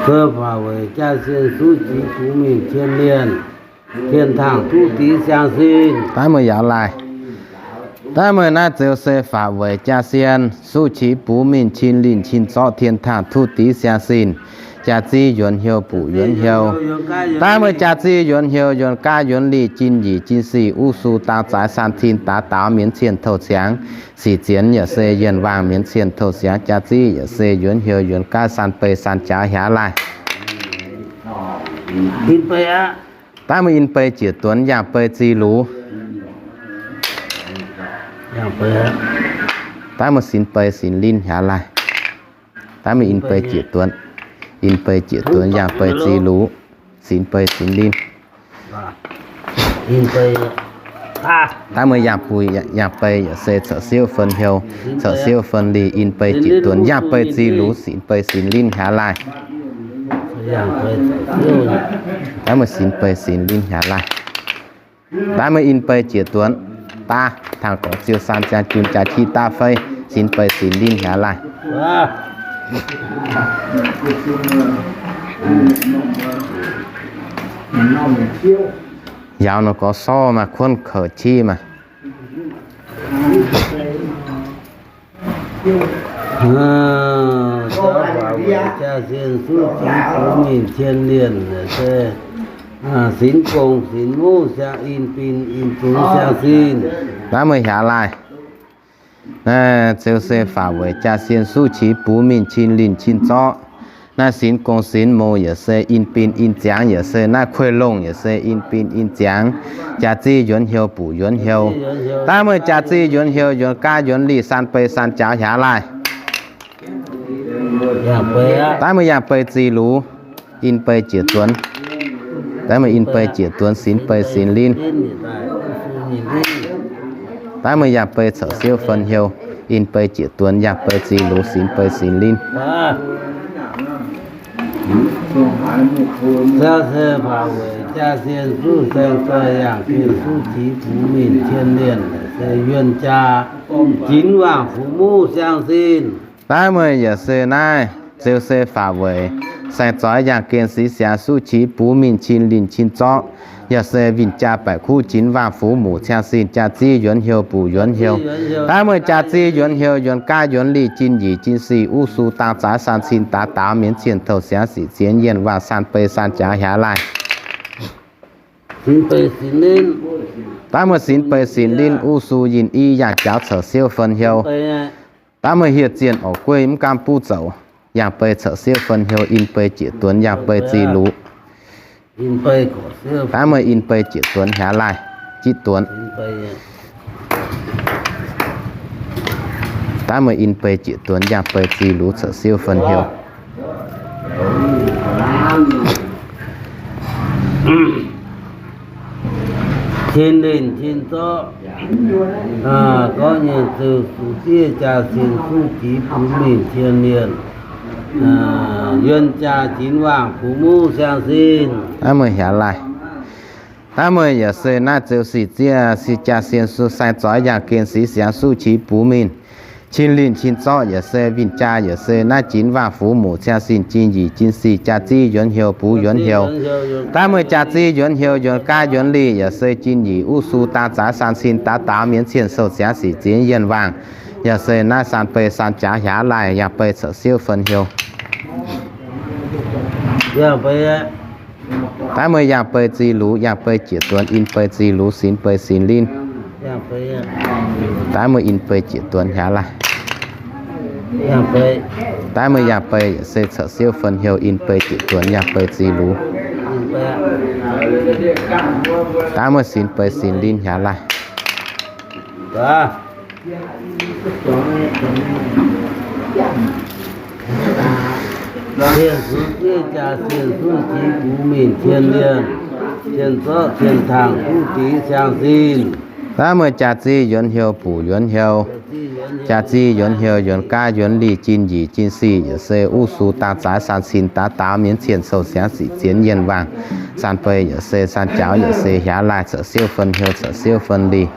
Faav weic jaa-sien suv qiex bungx mingh cien lienh, tien tangh duqv dix siang sin. Daaih meih yaac laaih. Daaih meih naaiv ziouc se faav weic jaa-sien suv qiex bungx mingh cin linh cin zorqv tien tangh duqv dix siang sin. Jaax-zinh yuonx hnyouv buoqc yuonx hnyouv. Daaih meih jaax-zinh yuonx hnyouv yuonx gaav yuonx linh, jin yinh jin sic, uv su daauv zaaix san tin daaix daaux, mienz cien touh ciangx, sic zienx yaac se yienh waangh, mienz cien touh ciangx, jaax-zinh yaac se yuonx hnyouv yuonx gaav san bei san jaax hiaaux laaih. Daaih meih in bei jiex duonx, yangh bei zih lux. Daaih meih sinx bei sinx linh hiaaux laaih. Daaih meih in bei jiex duonx, in bei jiex duonx, yangh bei zih lux, sinx bei sinx linh. Daaih meih yangh buix yangh bei yaac se caux siouv fen hnyouv, caux siouv fen lih, in bei jieqc duonx, yangh bei zih lux, sinx bei sinx linh hiaaz laaih. Daaih meih sinx bei sinx linh hiaaz laaih. Daaih meih in bei jieqc duonx, daaih tangx gorngv ziouc san ziangx jun jaax qiex daav fei, sinx bei sinx linh hiaaz laaih. Yauz nor gorx sorv maaih kuonv kouc qiex maaih. Jaa-sienh suv qiex bux mingh cien lienh, sinx gong sinx muv siang in bin in zungx siang sin. Daaih meih hiaaz laaih. Naaiv ziouc se faaux weic jaa-sienh suv qiex bux mingh cin linh cin zorqv. Naaiv sinx gong sinx muv yaac se in bin in ziangx, yaac se naaiv kueih longh yaac se in bin in ziangx. Jaax zih yuonx hnyouv buc yuonx hnyouv. Daaih meih jaax zih yuonx hnyouv yuonx gaav yuonx lih san bei san jaaux hiaaz laaih. Daaih meih yangh bei zih lux, in bei jieqc duonx. Daaih meih in bei jieqc duonx, sinx bei sinx linh. Daaih meih yangh bei caux siouv fen hnyouv, in bei jieqc duonx, yangh bei zih lux, sinx bei sinx linh. Ziouc se faaux weic jaa-sienh suv saeng zoih yangh gengh suv qiex bux mingh cien lienh, se yuonh jaa jinx waangc fuqv muv siang sin. Daaih meih yaac se naaiv, ziouc se faaux weic saeng zoih yangh gengh six siangx suv qiex bux mingh cin linh cin zorqv, yaac se winh jaa baeqc kuv jinx waangc fuqv muv siang sin, jaax zih yuonx hnyouv buc yuonx hnyouv. Daaih meih jaax zih yuonx hnyouv yuonx gaav yuonx lih, jin nyic jin sic, uv su dang zaaix san cin daaix daaux mienv cien touh siangx sic zien yienh waangh san bei san jaaux hiaaz laaih. Daaih meih sinx bei sinx linh, uv su yinh i yangh jaaux caux siouv fen hnyouv. Daaih meih hieh zienh orqc gueiv mv gaamv buv zoux, yangh bei caux siouv fen hnyouv, in bei jieqc duonx, yangh bei zih lux. Daaih meih in bei jieqc duonx hiaaz laaih, jitv duonx. Daaih meih in bei jieqc duonx, yangh bei zih lux caux siouv fen hnyouv. Cin linh cin zorqv, gorngv nyei ziouc suqv zieqv jaa-sienh suv qiex bux mingh cien lienh, yuonh jaa jinx waangc fuqv muv siang sin. Daaih meih hiaaz laaih. Daaih meih yaac se naaiv ziouc sic zieqv sic jaa-sienh suv saeng zoih yangh gengh six siangx suv qiex bux mingh. Cin linh cin zorqv yaac se winh jaa yaac se naaiv jinx waangc fuqv muv siang sin, jin nyic jin sic, jaax zih yuonx hnyouv buc yuonx hnyouv. Daaih meih jaax zih yuonx hnyouv yuonx gaav yuonx lih yaac se jin nyic uv su dang zaaix san cin daaix daaux mienv cien sou siangx sic zien yienh waangh. Yaac se naaiv san bei san jaaux hiaaz laaih, yangh bei caux siouv fen hnyouv. Daaih meih yangh bei zih lux, yangh bei jieqc duonx, in bei zih lux, sinx bei sinx linh. Daaih meih in bei jieqc duonx hiaaz laaih. Daaih meih yangh bei yaac se caux siouv fen hnyouv, in bei jieqc duonx, yangh bei zih lux. Daaih meih sinx bei sinx linh hiaaz laaih. Cien suv zieqv jaa-sienh suv qiex bux mingh cien lienh, cien zorqv cien tangh suv dix siang sin. Daaih meih jaax zih yuonx hnyouv buc yuonx hnyouv, jaax zih yuonx hnyouv yuonx gaav yuonx lih, jin nyic jin sic yaac se uv su dang zaaix san cin daaix daaux mienv cien sou siangx sic zien yienh waangh. San bei yaac se san jaaux yaac se hiaaz laaih caux siouv fen hnyouv caux siouv fen lih.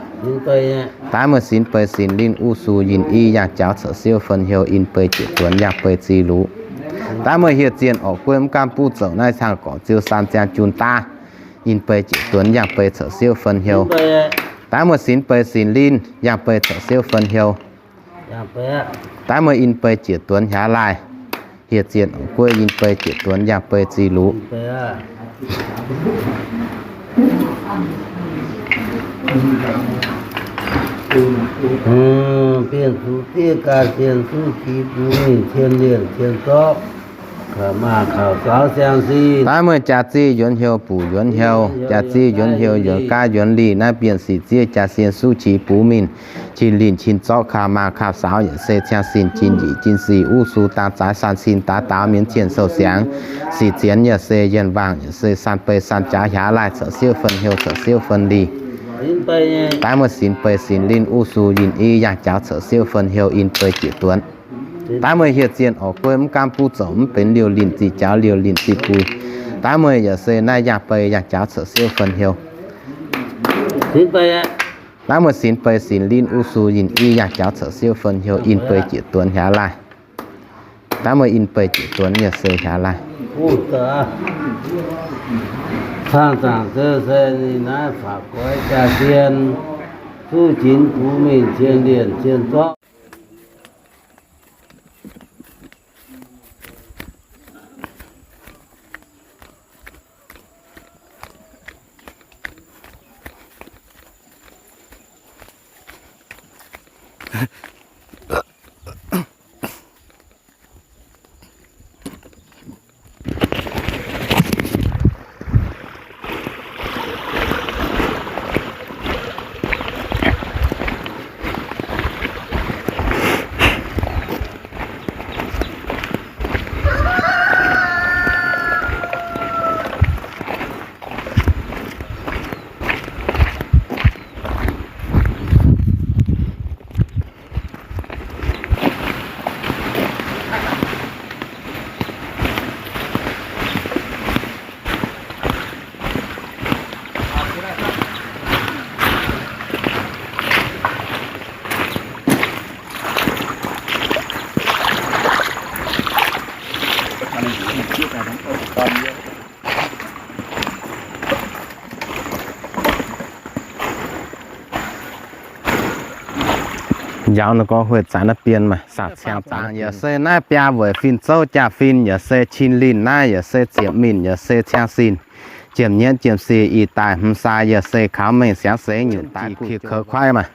Daaih meih sinx bei sinx linh uv su yinh i yangh jaux caux siouv fen hnyouv in bei jieqc duonx yangh bei zih lux. Daaih meih hieh zienh orqc gueiv mv gaamv buv zoux naaiv cang gorqc ziouc san ziangx jun daav in bei jieqc duonx yangh bei caux siouv fen hnyouv. Daaih meih sinx bei sinx linh yangh bei caux siouv fen hnyouv. Daaih meih in bei jieqc duonx hiaaz laaih. Hieh zienh orqc gueiv in bei jieqc duonx yangh bei zih lux. Bienh zuqc zieqv ga'sie suv qiex bux mingh cien lienh cien zorqv. Daaih meih jaax zinh yuonx hnyouv buoz yuonx hnyouv, jaax zinh yuonx hnyouv yuonx gaav yuonx lih naaiv bienh sic ziev jaax sien suv qiex buv mingh, qin linh qin zorqv kaav maaz kaav saaux yaac se ciang sin qin yic qin sic uv su dang zaaix san sin daaix daaux mienv cien sou siangx sic zienx yaac se yienh waangc yaac se san bei san jaax hiaax laai caux siouv fen hnyouv caux siouv fen lih. Daaih meih sinx bei sinx linh uv su yinh i yangh jaux caux siouv fen hnyouv in bei jiex duonx. Daaih meih hieh zienh orqc guei mv gaamv buv zoux mv benx liouh linh ziqc jaux liouh linh ziqc bui. Daaih meih yaac se naaiv yangh bei yangh jaux caux siouv fen hnyouv. Daaih meih sinx bei sinx linh uv su yinh i yangh jaux caux siouv fen hnyouv in bei jiex duonx hiaax laai. Daaih meih in bei jiex duonx yaac se hiaax laai. Cang zaangc se se ninh naaiv faaux goix jaa-dien, zuqv jinx bux mingh cien lienh cien zorqv. Njaaux ninh gorngv huih zanc naaiv bienh maaih saac ciangv zaangc yaac se naaiv biaa weic fin-zouv jaa-fin yaac se cin linh naaiv yaac se ziepc mingh yaac se ciang sin, jiem nyienv jiem sic ih daaih hmz sai yaac se kaux mengh siangx seix nyutc daaih kuv kouv kuaaiv maaih.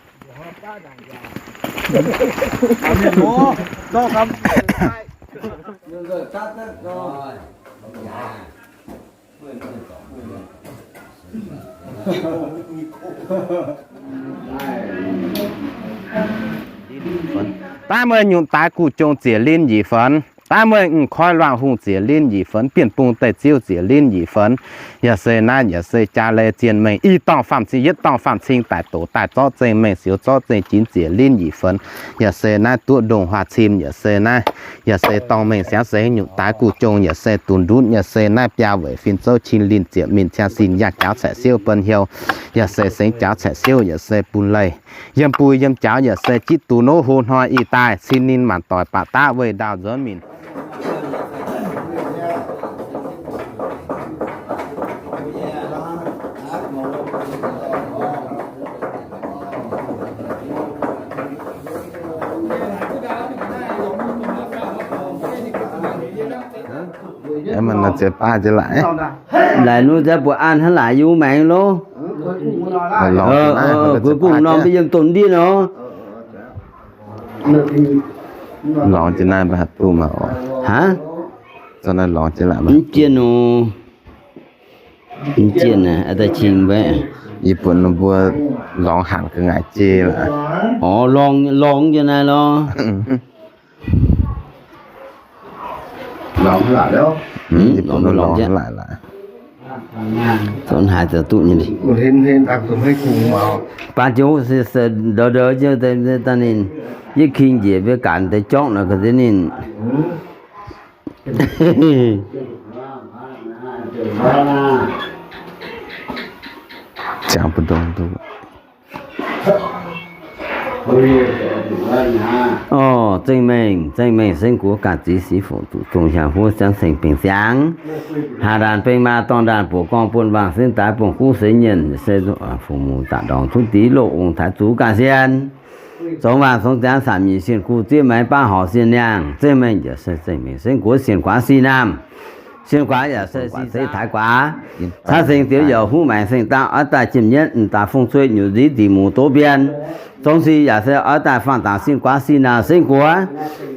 Daaih meih nyutc daaix guv jong ziec linh njiec fenx. Daaih meih mv koiv luangh hungh ziec linh njiec fenx, bienh bung deic-ziuv ziec linh njiec fenx. Yaac se naaiv yaac se jaa leiz zienh mengh i dorngh faam cing yietv dorngh faam cing daaih doqc daaih zorqv zengh mengh siou zorqv zengh jinx ziec linh njiec fenx. Yaac se naaiv duqv ndongh huaax cim yaac se naaiv yaac se dorngh mengh siangx seix nyutc daaix guv jong yaac se dunx ndutv yaac se naaiv biaa weic fin-zouv cin linh ziepc mingh ciang sin yangh jaux caeqv siouv ben hnyouv. Yaac se sengx jaux caeqv siouv yaac se bun leih yiem bui yiem jaux yaac se jiv duqv nov hlo hnoi ih daaih cin ninh maanc doic baac daqv weih ndaauh nzuonx mingh. Laaix nu za'gengh buatc an hnangv laaix yie maengx loh. Kuv kungx norm mbuo yiem domh ndiev nor. Lorngx jienv naaiv mv baac duqv mangc oc. Aa, lorngx jienv naaiv mv jienh nor. Mv jienh naaic, daaih qingx mbaeqv. Yie buatc ninh mbuo lorngx hanc ga'ngaaic jiex laaix. Orv, lorngx jienv naaiv lorh. Lorngx laaix lorh. Lorngx laaix laaix. Zoux haaix zoux duqv nyei. Baac jiex se ndou ndou jienv daaih ninh, yie king njiec mbuo ganh deix jorngv nor ga'ndiev ninh. Ziangx mbu'ndongx duqv. Orv, zengh mengh, zengh mengh sengv guoqv ganh zix sic fongc zuqc zongh hiaangx huov ziangv ceng bingx ziangx. Haaz ndaanh beng maa dorngh ndaanh buoqc gorngv buonv wangc sengv daaix bungx guv seix nyienh se fungx muc daaih ndorngx cuotv div loz ong taaix zuqc ganh sien. Zongx wangc zongx ziangx saamc nyic sienh gu zieqv maengx baav horc sienh niangh zengh mengh yaac se zengh mengh sengv guoqv sienh guaax sienh naamh. Sienh guaax yaac se sienh guaax se taaix guaax. Caav seng diex yaac huv maengx seng dangh oix daaih jiem nyienv m'daaih fong cuei nyutc nziv dingc muc doz mbien. Zong sic yaac se oix daaih faanh dangc sienh guaax sienh naamh sengv guoqv.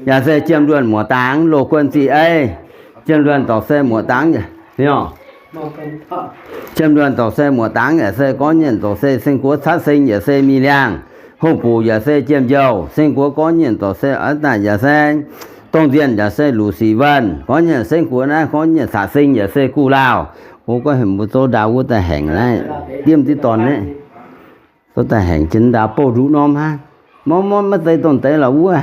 Yaac se jiem luonh muoc dangx loz guon ziqc ei. Jiem luonh dorc se muoc dangx, jiem luonh dorc se muoc dangx yaac se gorngv nyienh dorc se seng guoqv catv seng yaac se mingh liangh. Hungh buc yaac se jiem njouh, seng guoqv gorngv nyienh dorc se oix daaih yaac se dongh nzienh yaac se luc sic wuonh, gorngv nyienh seng guoqv naaiv gorngv nyienh caqv seng yaac se guh lauh. O, gorngv hemx mbuo zouv ndau wuov daaih haengx naaiv, diemv diqv dorn naaiv. Zouv daaih haengx jienv ndau bouh nduqc norm hnangv. Mov mov maiv zeiz dongh deix lorqc wuov.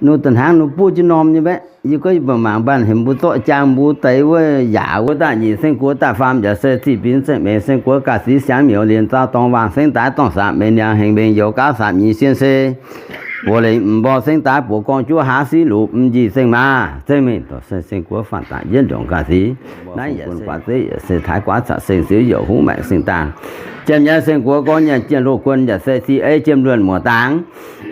Nor da'hnangv nor buov jienv norm nyei mbaeqv. Yie gorngv yie mbuo mangc mbaanh hemx mbuo zorqv jaang mbuo deix wuov yaac wuov daaih nyic seng guoqv daaih faam yaac se ziqc binc zeqc mengh seng guoqv ga'sic siangx miuc lienc zaux dorngx wangc sengx daaix dorngh saqc mengh niangx hengx mbenc youz gauv saqc nyei sien se buoz lengc m'nborh sengx daaix buoz gorngv juov haav siqv luc m'njih zengh maaz zengh mengh dorc se seng guoqv faanh daaih yietv ndongc ga'sic. Naaiv yaac se guaax zeiv yaac se taaix guaax caqv seng ziouv youc huv maengc sing dangh. Jiem nyei seng guoqv gorngv nyienh jiem loz guon yaac se ziqc ei jiem luonh muoc dangx.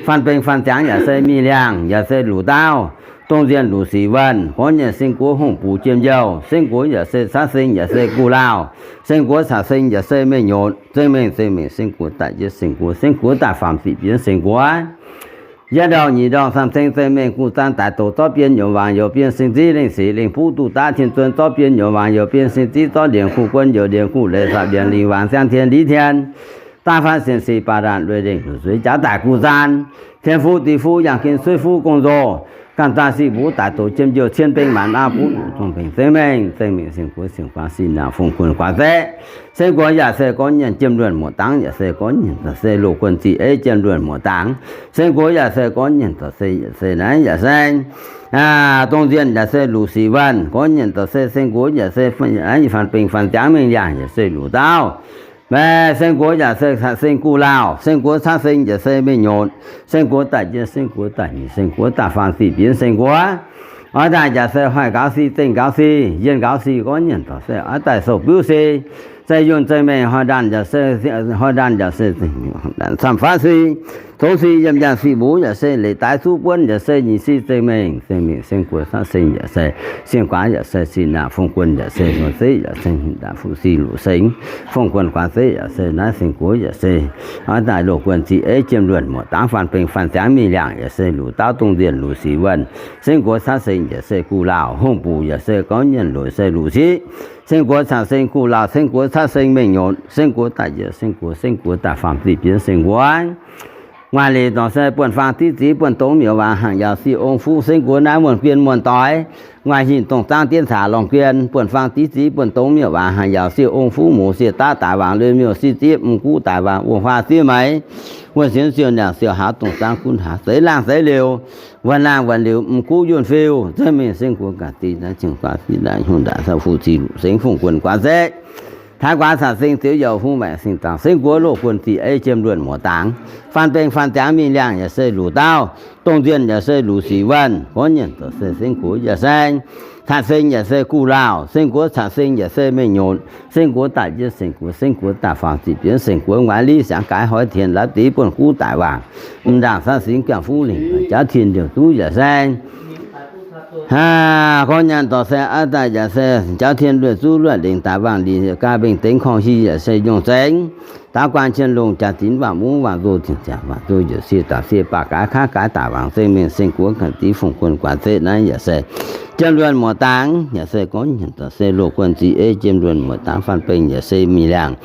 Faanh bengh faanh ziangx yaac se mingh liangh yaac se luc dauh. Dongh nzienh luc sic wuonh gorngv nyienh seng guoqv hungh buc jiem njouh, seng guoqv yaac se caqv seng yaac se guh lauh, seng guoqv caqv seng yaac se mengh nyotc zengh mengh zengh mengh seng guoqv daaih yietv seng guoqv, seng guoqv daaih faam ziqc binc seng guoqv. Yietv ndorngh nyic ndorngh camv ceng zengh mengh guh zaan daaih doqc zorqv bienh nyuoz waangc youc bienh sing ziv lengh sic lengh buv duqv daav tin zuon zorqv bienh nyuoz waangc youc bienh sing ziv zorqv ndienx kuh guon youc ndienx kuh leiz saqc mbienx lingh waanc ziangh tien liz tien daav faanv sienx sic baac ndaanc lueiz lengh luc zuiz jaax daaih guh zaan tien fuqv dic fuqv yangh gen suiv fuqv gong nzoh ganh daaih sic mbuv daaih doqc jiem njouh cien bengh maanc aav buv luc zongh bengh zengh mengh zengh mengh seng guoqv seng guaax sic naanc fungx kuonx guaax zeqv. Seng guoqv yaac se gorngv nyienh jiem luonh muoc dangx yaac se gorngv nyienh se loz guon ziqc ei jiem luonh muoc dangx. Seng guoqv yaac se gorngv nyienh dorc se yaac se naaiv yaac se dongh nzienh yaac se luc sic wuonh gorngv nyienh dorc se seng guoqv yaac se faanh bengh faanh ziangx mingh liangh yaac se luc dauh. Seng guoqv yaac se caqv seng guh lauh, seng guoqv caqv seng yaac se mengh nyotc, seng guoqv daaih jienv seng guoqv daaih nyic seng guoqv daaih faam ziqc binc seng guoqv. Oix daaih yaac se hoic nqaaux si, zengh nqaaux si, yienh nqaaux si gorngv nyienh dorc se oix daaih sou biuv si, zeiv yunh zeiv mengh, hoic ndaanh yaac se, hoic ndaanh yaac se camv faatv si, zongx si, yiem njang si mbuv yaac se leiz daaix zuqv buonv yaac se nyic si zengh mengh, zengh mengh seng guoqv caqv seng yaac se, seng guaax yaac se sic naanc fungx guon yaac se nor zeiv yaac se ndaanc fuqv si luc sengx, fungx guon guaax zeiv yaac se naaiv seng guoqv yaac se oix daaih loz guon ziqc ei jiem luonh muoc dangx faanh bengh faanh ziangx mingh liangh yaac se luc dauh dongh nzienh luc sic wuonh. Seng guoqv caqv seng yaac se guh lauh, hungh buc yaac se gorngv nyienh luc se luc siqv. Seng guoqv caqv seng guh lauh, seng guoqv caqv seng mengh nyotc, seng guoqv daaih yietv seng guoqv, seng guoqv daaih faam ziqc binc seng guoqv. Nguaaic lic dorc se buonv-faang diqv ziqv buonv-dongx miuc waac hnaangx yaauc siec ong fuqv seng guoqv naaiv muonh bien muonh doix. Nguaaic hinc dongh zaangv dienv caax lorngh guien buonv-faang diqv ziqv buonv-dongx miuc waac hnaangx yaauc siec ong fuqv muoz siec daav daaih waangc lui miuc sic zieqv m'guv daaih waangc wuov huaav zieqv meix. Wuov sienx siou niangc siou haaz dongh zaangv gunv haaz zeix laangh zeix liouh, wuonc laangh wuonc liouh m'guv yunh fiuv zengv mingh seng guoqv ga'diex naaiv cing guaax sic naaiv hungh ndaangc sau fu zic luc sengx fungh guonh guaax zeqv. Taaix guaax caux seng ziouv youc hungh maengc sing dangx seng guoqv loz guonh zic ei jiem luonh muoz dangx. Faanh bengh faanh ziangx mingh liangh yaac se luc dauh, dongh nzienh yaac se luc sic wuonh, gorngv nyienc zoux se seng guoqv yaac se caqv seng yaac se guh lauh, seng guoqv caqv seng yaac se mengh nyotc, seng guoqv daaih jienv seng guoqv, seng guoqv daaih faaux ziqc bienv seng guoqv nguaaiv liv siangx gaaix hoiv tien laav deix buonv guv daic waangc. M'ndaangc caqv seng gaengh fuqv lingc jauv tien liouh duqv yaac se gorngv nyaanh dorh se aav daaih yaac se jauv tien luoqc zuqv luoqc lengc daaih waangc lic gaa mbengh dengx korngh hi yaac se nyungc zengx. Daav guaan cien longh jaax dinx waangc mungv waangc nzoh zingh ziangx waangc nzoh njiec sie daaih sie baac gaaix kaav gaaix daaih waangc zengh mengh seng guoqv ganh div fungx guonh guaax zeqv naaiv yaac se jiem luonh muoz dangx yaac se gorngv nyaanh dorh se loz guonh ziqc ei jiem luonh muoz dangx faanh bengh yaac se mingh liangx.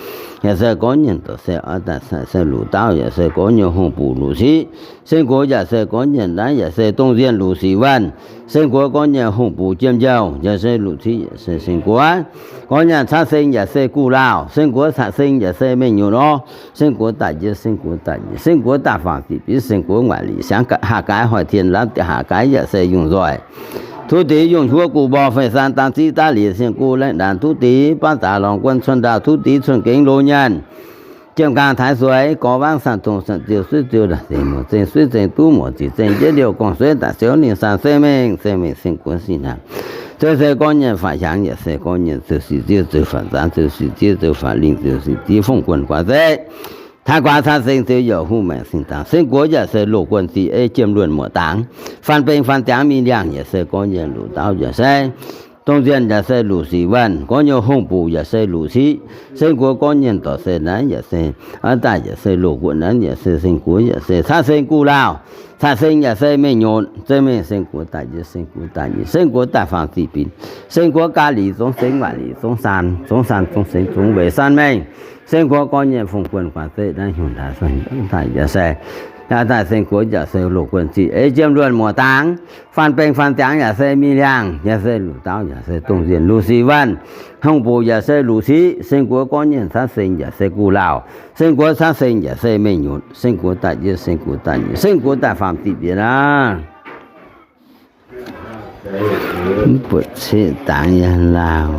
Yaac se gorngv nyaanh dorh se oix daaih se luqc dauh yaac se gorngv nyuoz hungh buc luqc siqv. Seng guoqv yaac se gorngv nyaanh naaiv yaac se dongh nzienh luqc sic wuonh. Seng guoqv gorngv nyaanh hungh buc jiem njouh yaac se luqc siqv yaac se seng guoqv. Gorngv nyaanh caqv seng yaac se guh lauh, seng guoqv caqv seng yaac se mengh nyutc nor. Seng guoqv daaih jienv seng guoqv daaih nyic, seng guoqv daaih faaux ziqc bienv seng guoqv nguaaic lic siangx haah gaaix hoic tien laav haah gaaix yaac se yungh nzoih. Tuv deix yungh huov guh mborh fei saan daan ziqv daav liec seng guv laengh ndaanx tuv deix baav zaax lorngx guon cuon ndaauh tuv deix cuon gengx lo nyaanh. Jiem gaang taaix sueix gorx waangv saan dongh saan ziou suiv ziou ndaangc zengc muoc zengc suiv zengc duqv muoc ziqc zengc jienv liouh gorngv sueiv daaih siouv ninh saan se mengh se mengh seng guoqv sing naaic. Ziouv se gorngv nyaanh faatv hiaangx yaac se gorngv nyaanh ziouc sic ziev ziouc faatv zaanv ziouc sic ziev ziouc faatv lingh ziouc sic ziev fongh guonh guaax zeqv. Taaix guaax caqv seng ziouc youc hungh maengc sing dangx seng guoqv yaac se loz guonh ziqc ei jiem luonh muoc dangx. Faanh bengh faanh ziangx mingh liangh yaac se gorngv nyaanh luqc dauh yaac se Dongh nzienh yaac se Luc Sic Wanh, gorngv nyei hungh buc yaac se Luc Sic, Seng Guoqv gorngv nyei dorc se naaiv yaac se, aav daaih yaac se Loz Guoqv naaiv yaac se Seng Guoqv yaac se Caqv Seng Guv Laauh, Caqv Seng yaac se Mengh Nyutc, Zeiv Mengh Seng Guoqv daaih njiec, Seng Guoqv daaih njiec, Seng Guoqv daaih faam ziqc binc, Seng Guoqv gaav lic zongv sengv, waac lic zongv saan, zongv saan zongv sengv, zongv weic saan mengh. Seng Guoqv gorngv nyei fungx guonh guaax zeqv naaiv hnyungc daaih, daaih yaac se, daaih Seng Guoqv yaac se Loz Guoqv ziqc ei jiem luonh muoc dangx, faan beng faan ziangx yaac se mingh liangh, yaac se Luc Daauv yaac se Dongh Nzienh Luc Sic Wanh, hungh buc yaac se Luc Sic, Seng Guoqv gorngv nyei Caqv Seng yaac se Guv Laauh, Seng Guoqv Caqv Seng yaac se Mengh Nyutc, Seng Guoqv daaih njiec, Seng Guoqv daaih njiec, Seng Guoqv daaih faam ziqc binc aqv. Mv buatc ceqv dangx yaac lauh,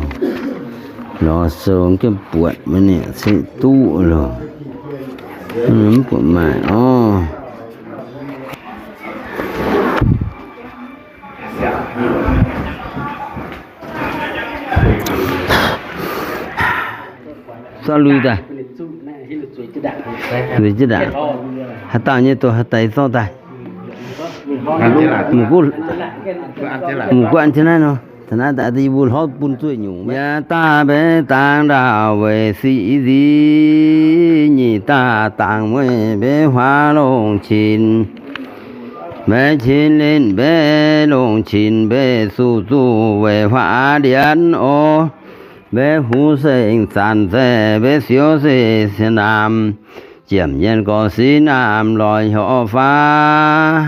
lorz sou gengh buatc maiv ninh ceqv duqv loh. Mv buatc maaih orv. Zorqv lui daaih. Zueiz jienv ndaangc. Haaix dauh nyei doz haaix deix zorqv daaih. Mv gunv an jienv naaiv nor, taux naaiv daaih yie mbuo hlorv bun zueih nyungc. Yaac daaih mbenc dangx ndaauh weic sic nziex, nyic daaih dangx weic mbenc huaav longc qinx. Mbenc qinx linh mbenc longc qinx mbenc zuqc zuqc weic huaav ndienv oc. Mbenc huv seng zanc zaeqv mbenc siouv se sienx naamh, ziepc nyeic gorx siqv naamh lorz hnyouv faanv.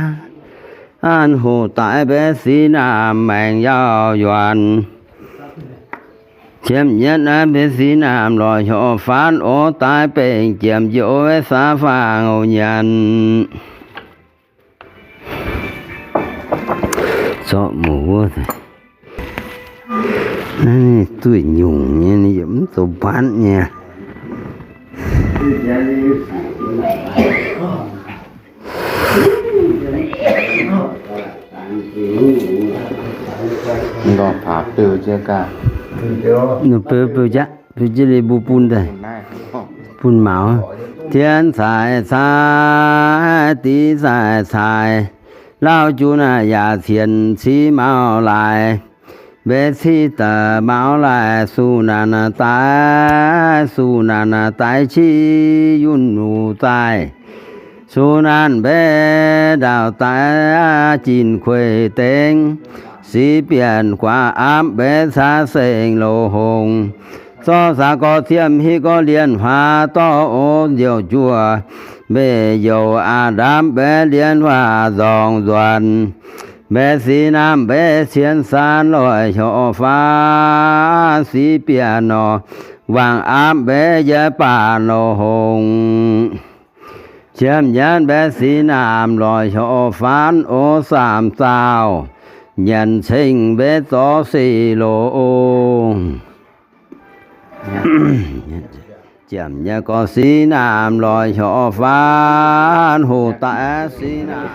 An hoc daaih mbenc siqv naamh maengc yaac yuonc. Ziepc nyeic naaiv mbenc siqv naamh lorz hnyouv faanv oc. Daaih bengc jiem njoux mbenc saav faang oc nyanc. Zorqv muoz wuov, naaiv duih nyungc nyei, ninh yaac mv zoux mbaanv nyei. Ninh beu beu jaqv, beu jienv liuz mbuo bun daaih, bun maux. Tien caic caic, div caic caic, lauh jun naaic yaac cien civ maux laaix. Mbenc civ daaih maux laaix, suv naanc daaih, suv naanc daaih civ yunh luc daaih. Suv naanc mbenc ndaauh daaih jin kueiv dengx, siqv bienh guaav aapv mbenc caqv seng loz hongx. Zorqv saax gorx ziemh hiuv gorx lienh huaax dorv oc nziouc juoh, mbenc youc aav ndamv mbenc lienh huaax nzorngc nzuonx. Mbenc siqv naamh mbenc cien saan lorz hnyouv faanv siqv bienh nor, wangc aapv mbenc yie baac loz hongx. Ziepc nyeic mbenc siqv naamh lorz hnyouv faanv oc saamv zaauh, nyanc ceng mbenc zorqv sic loz. Ziepc nyeic gorx siqv naamh lorz hnyouv faanv hoc daaih siqv naamh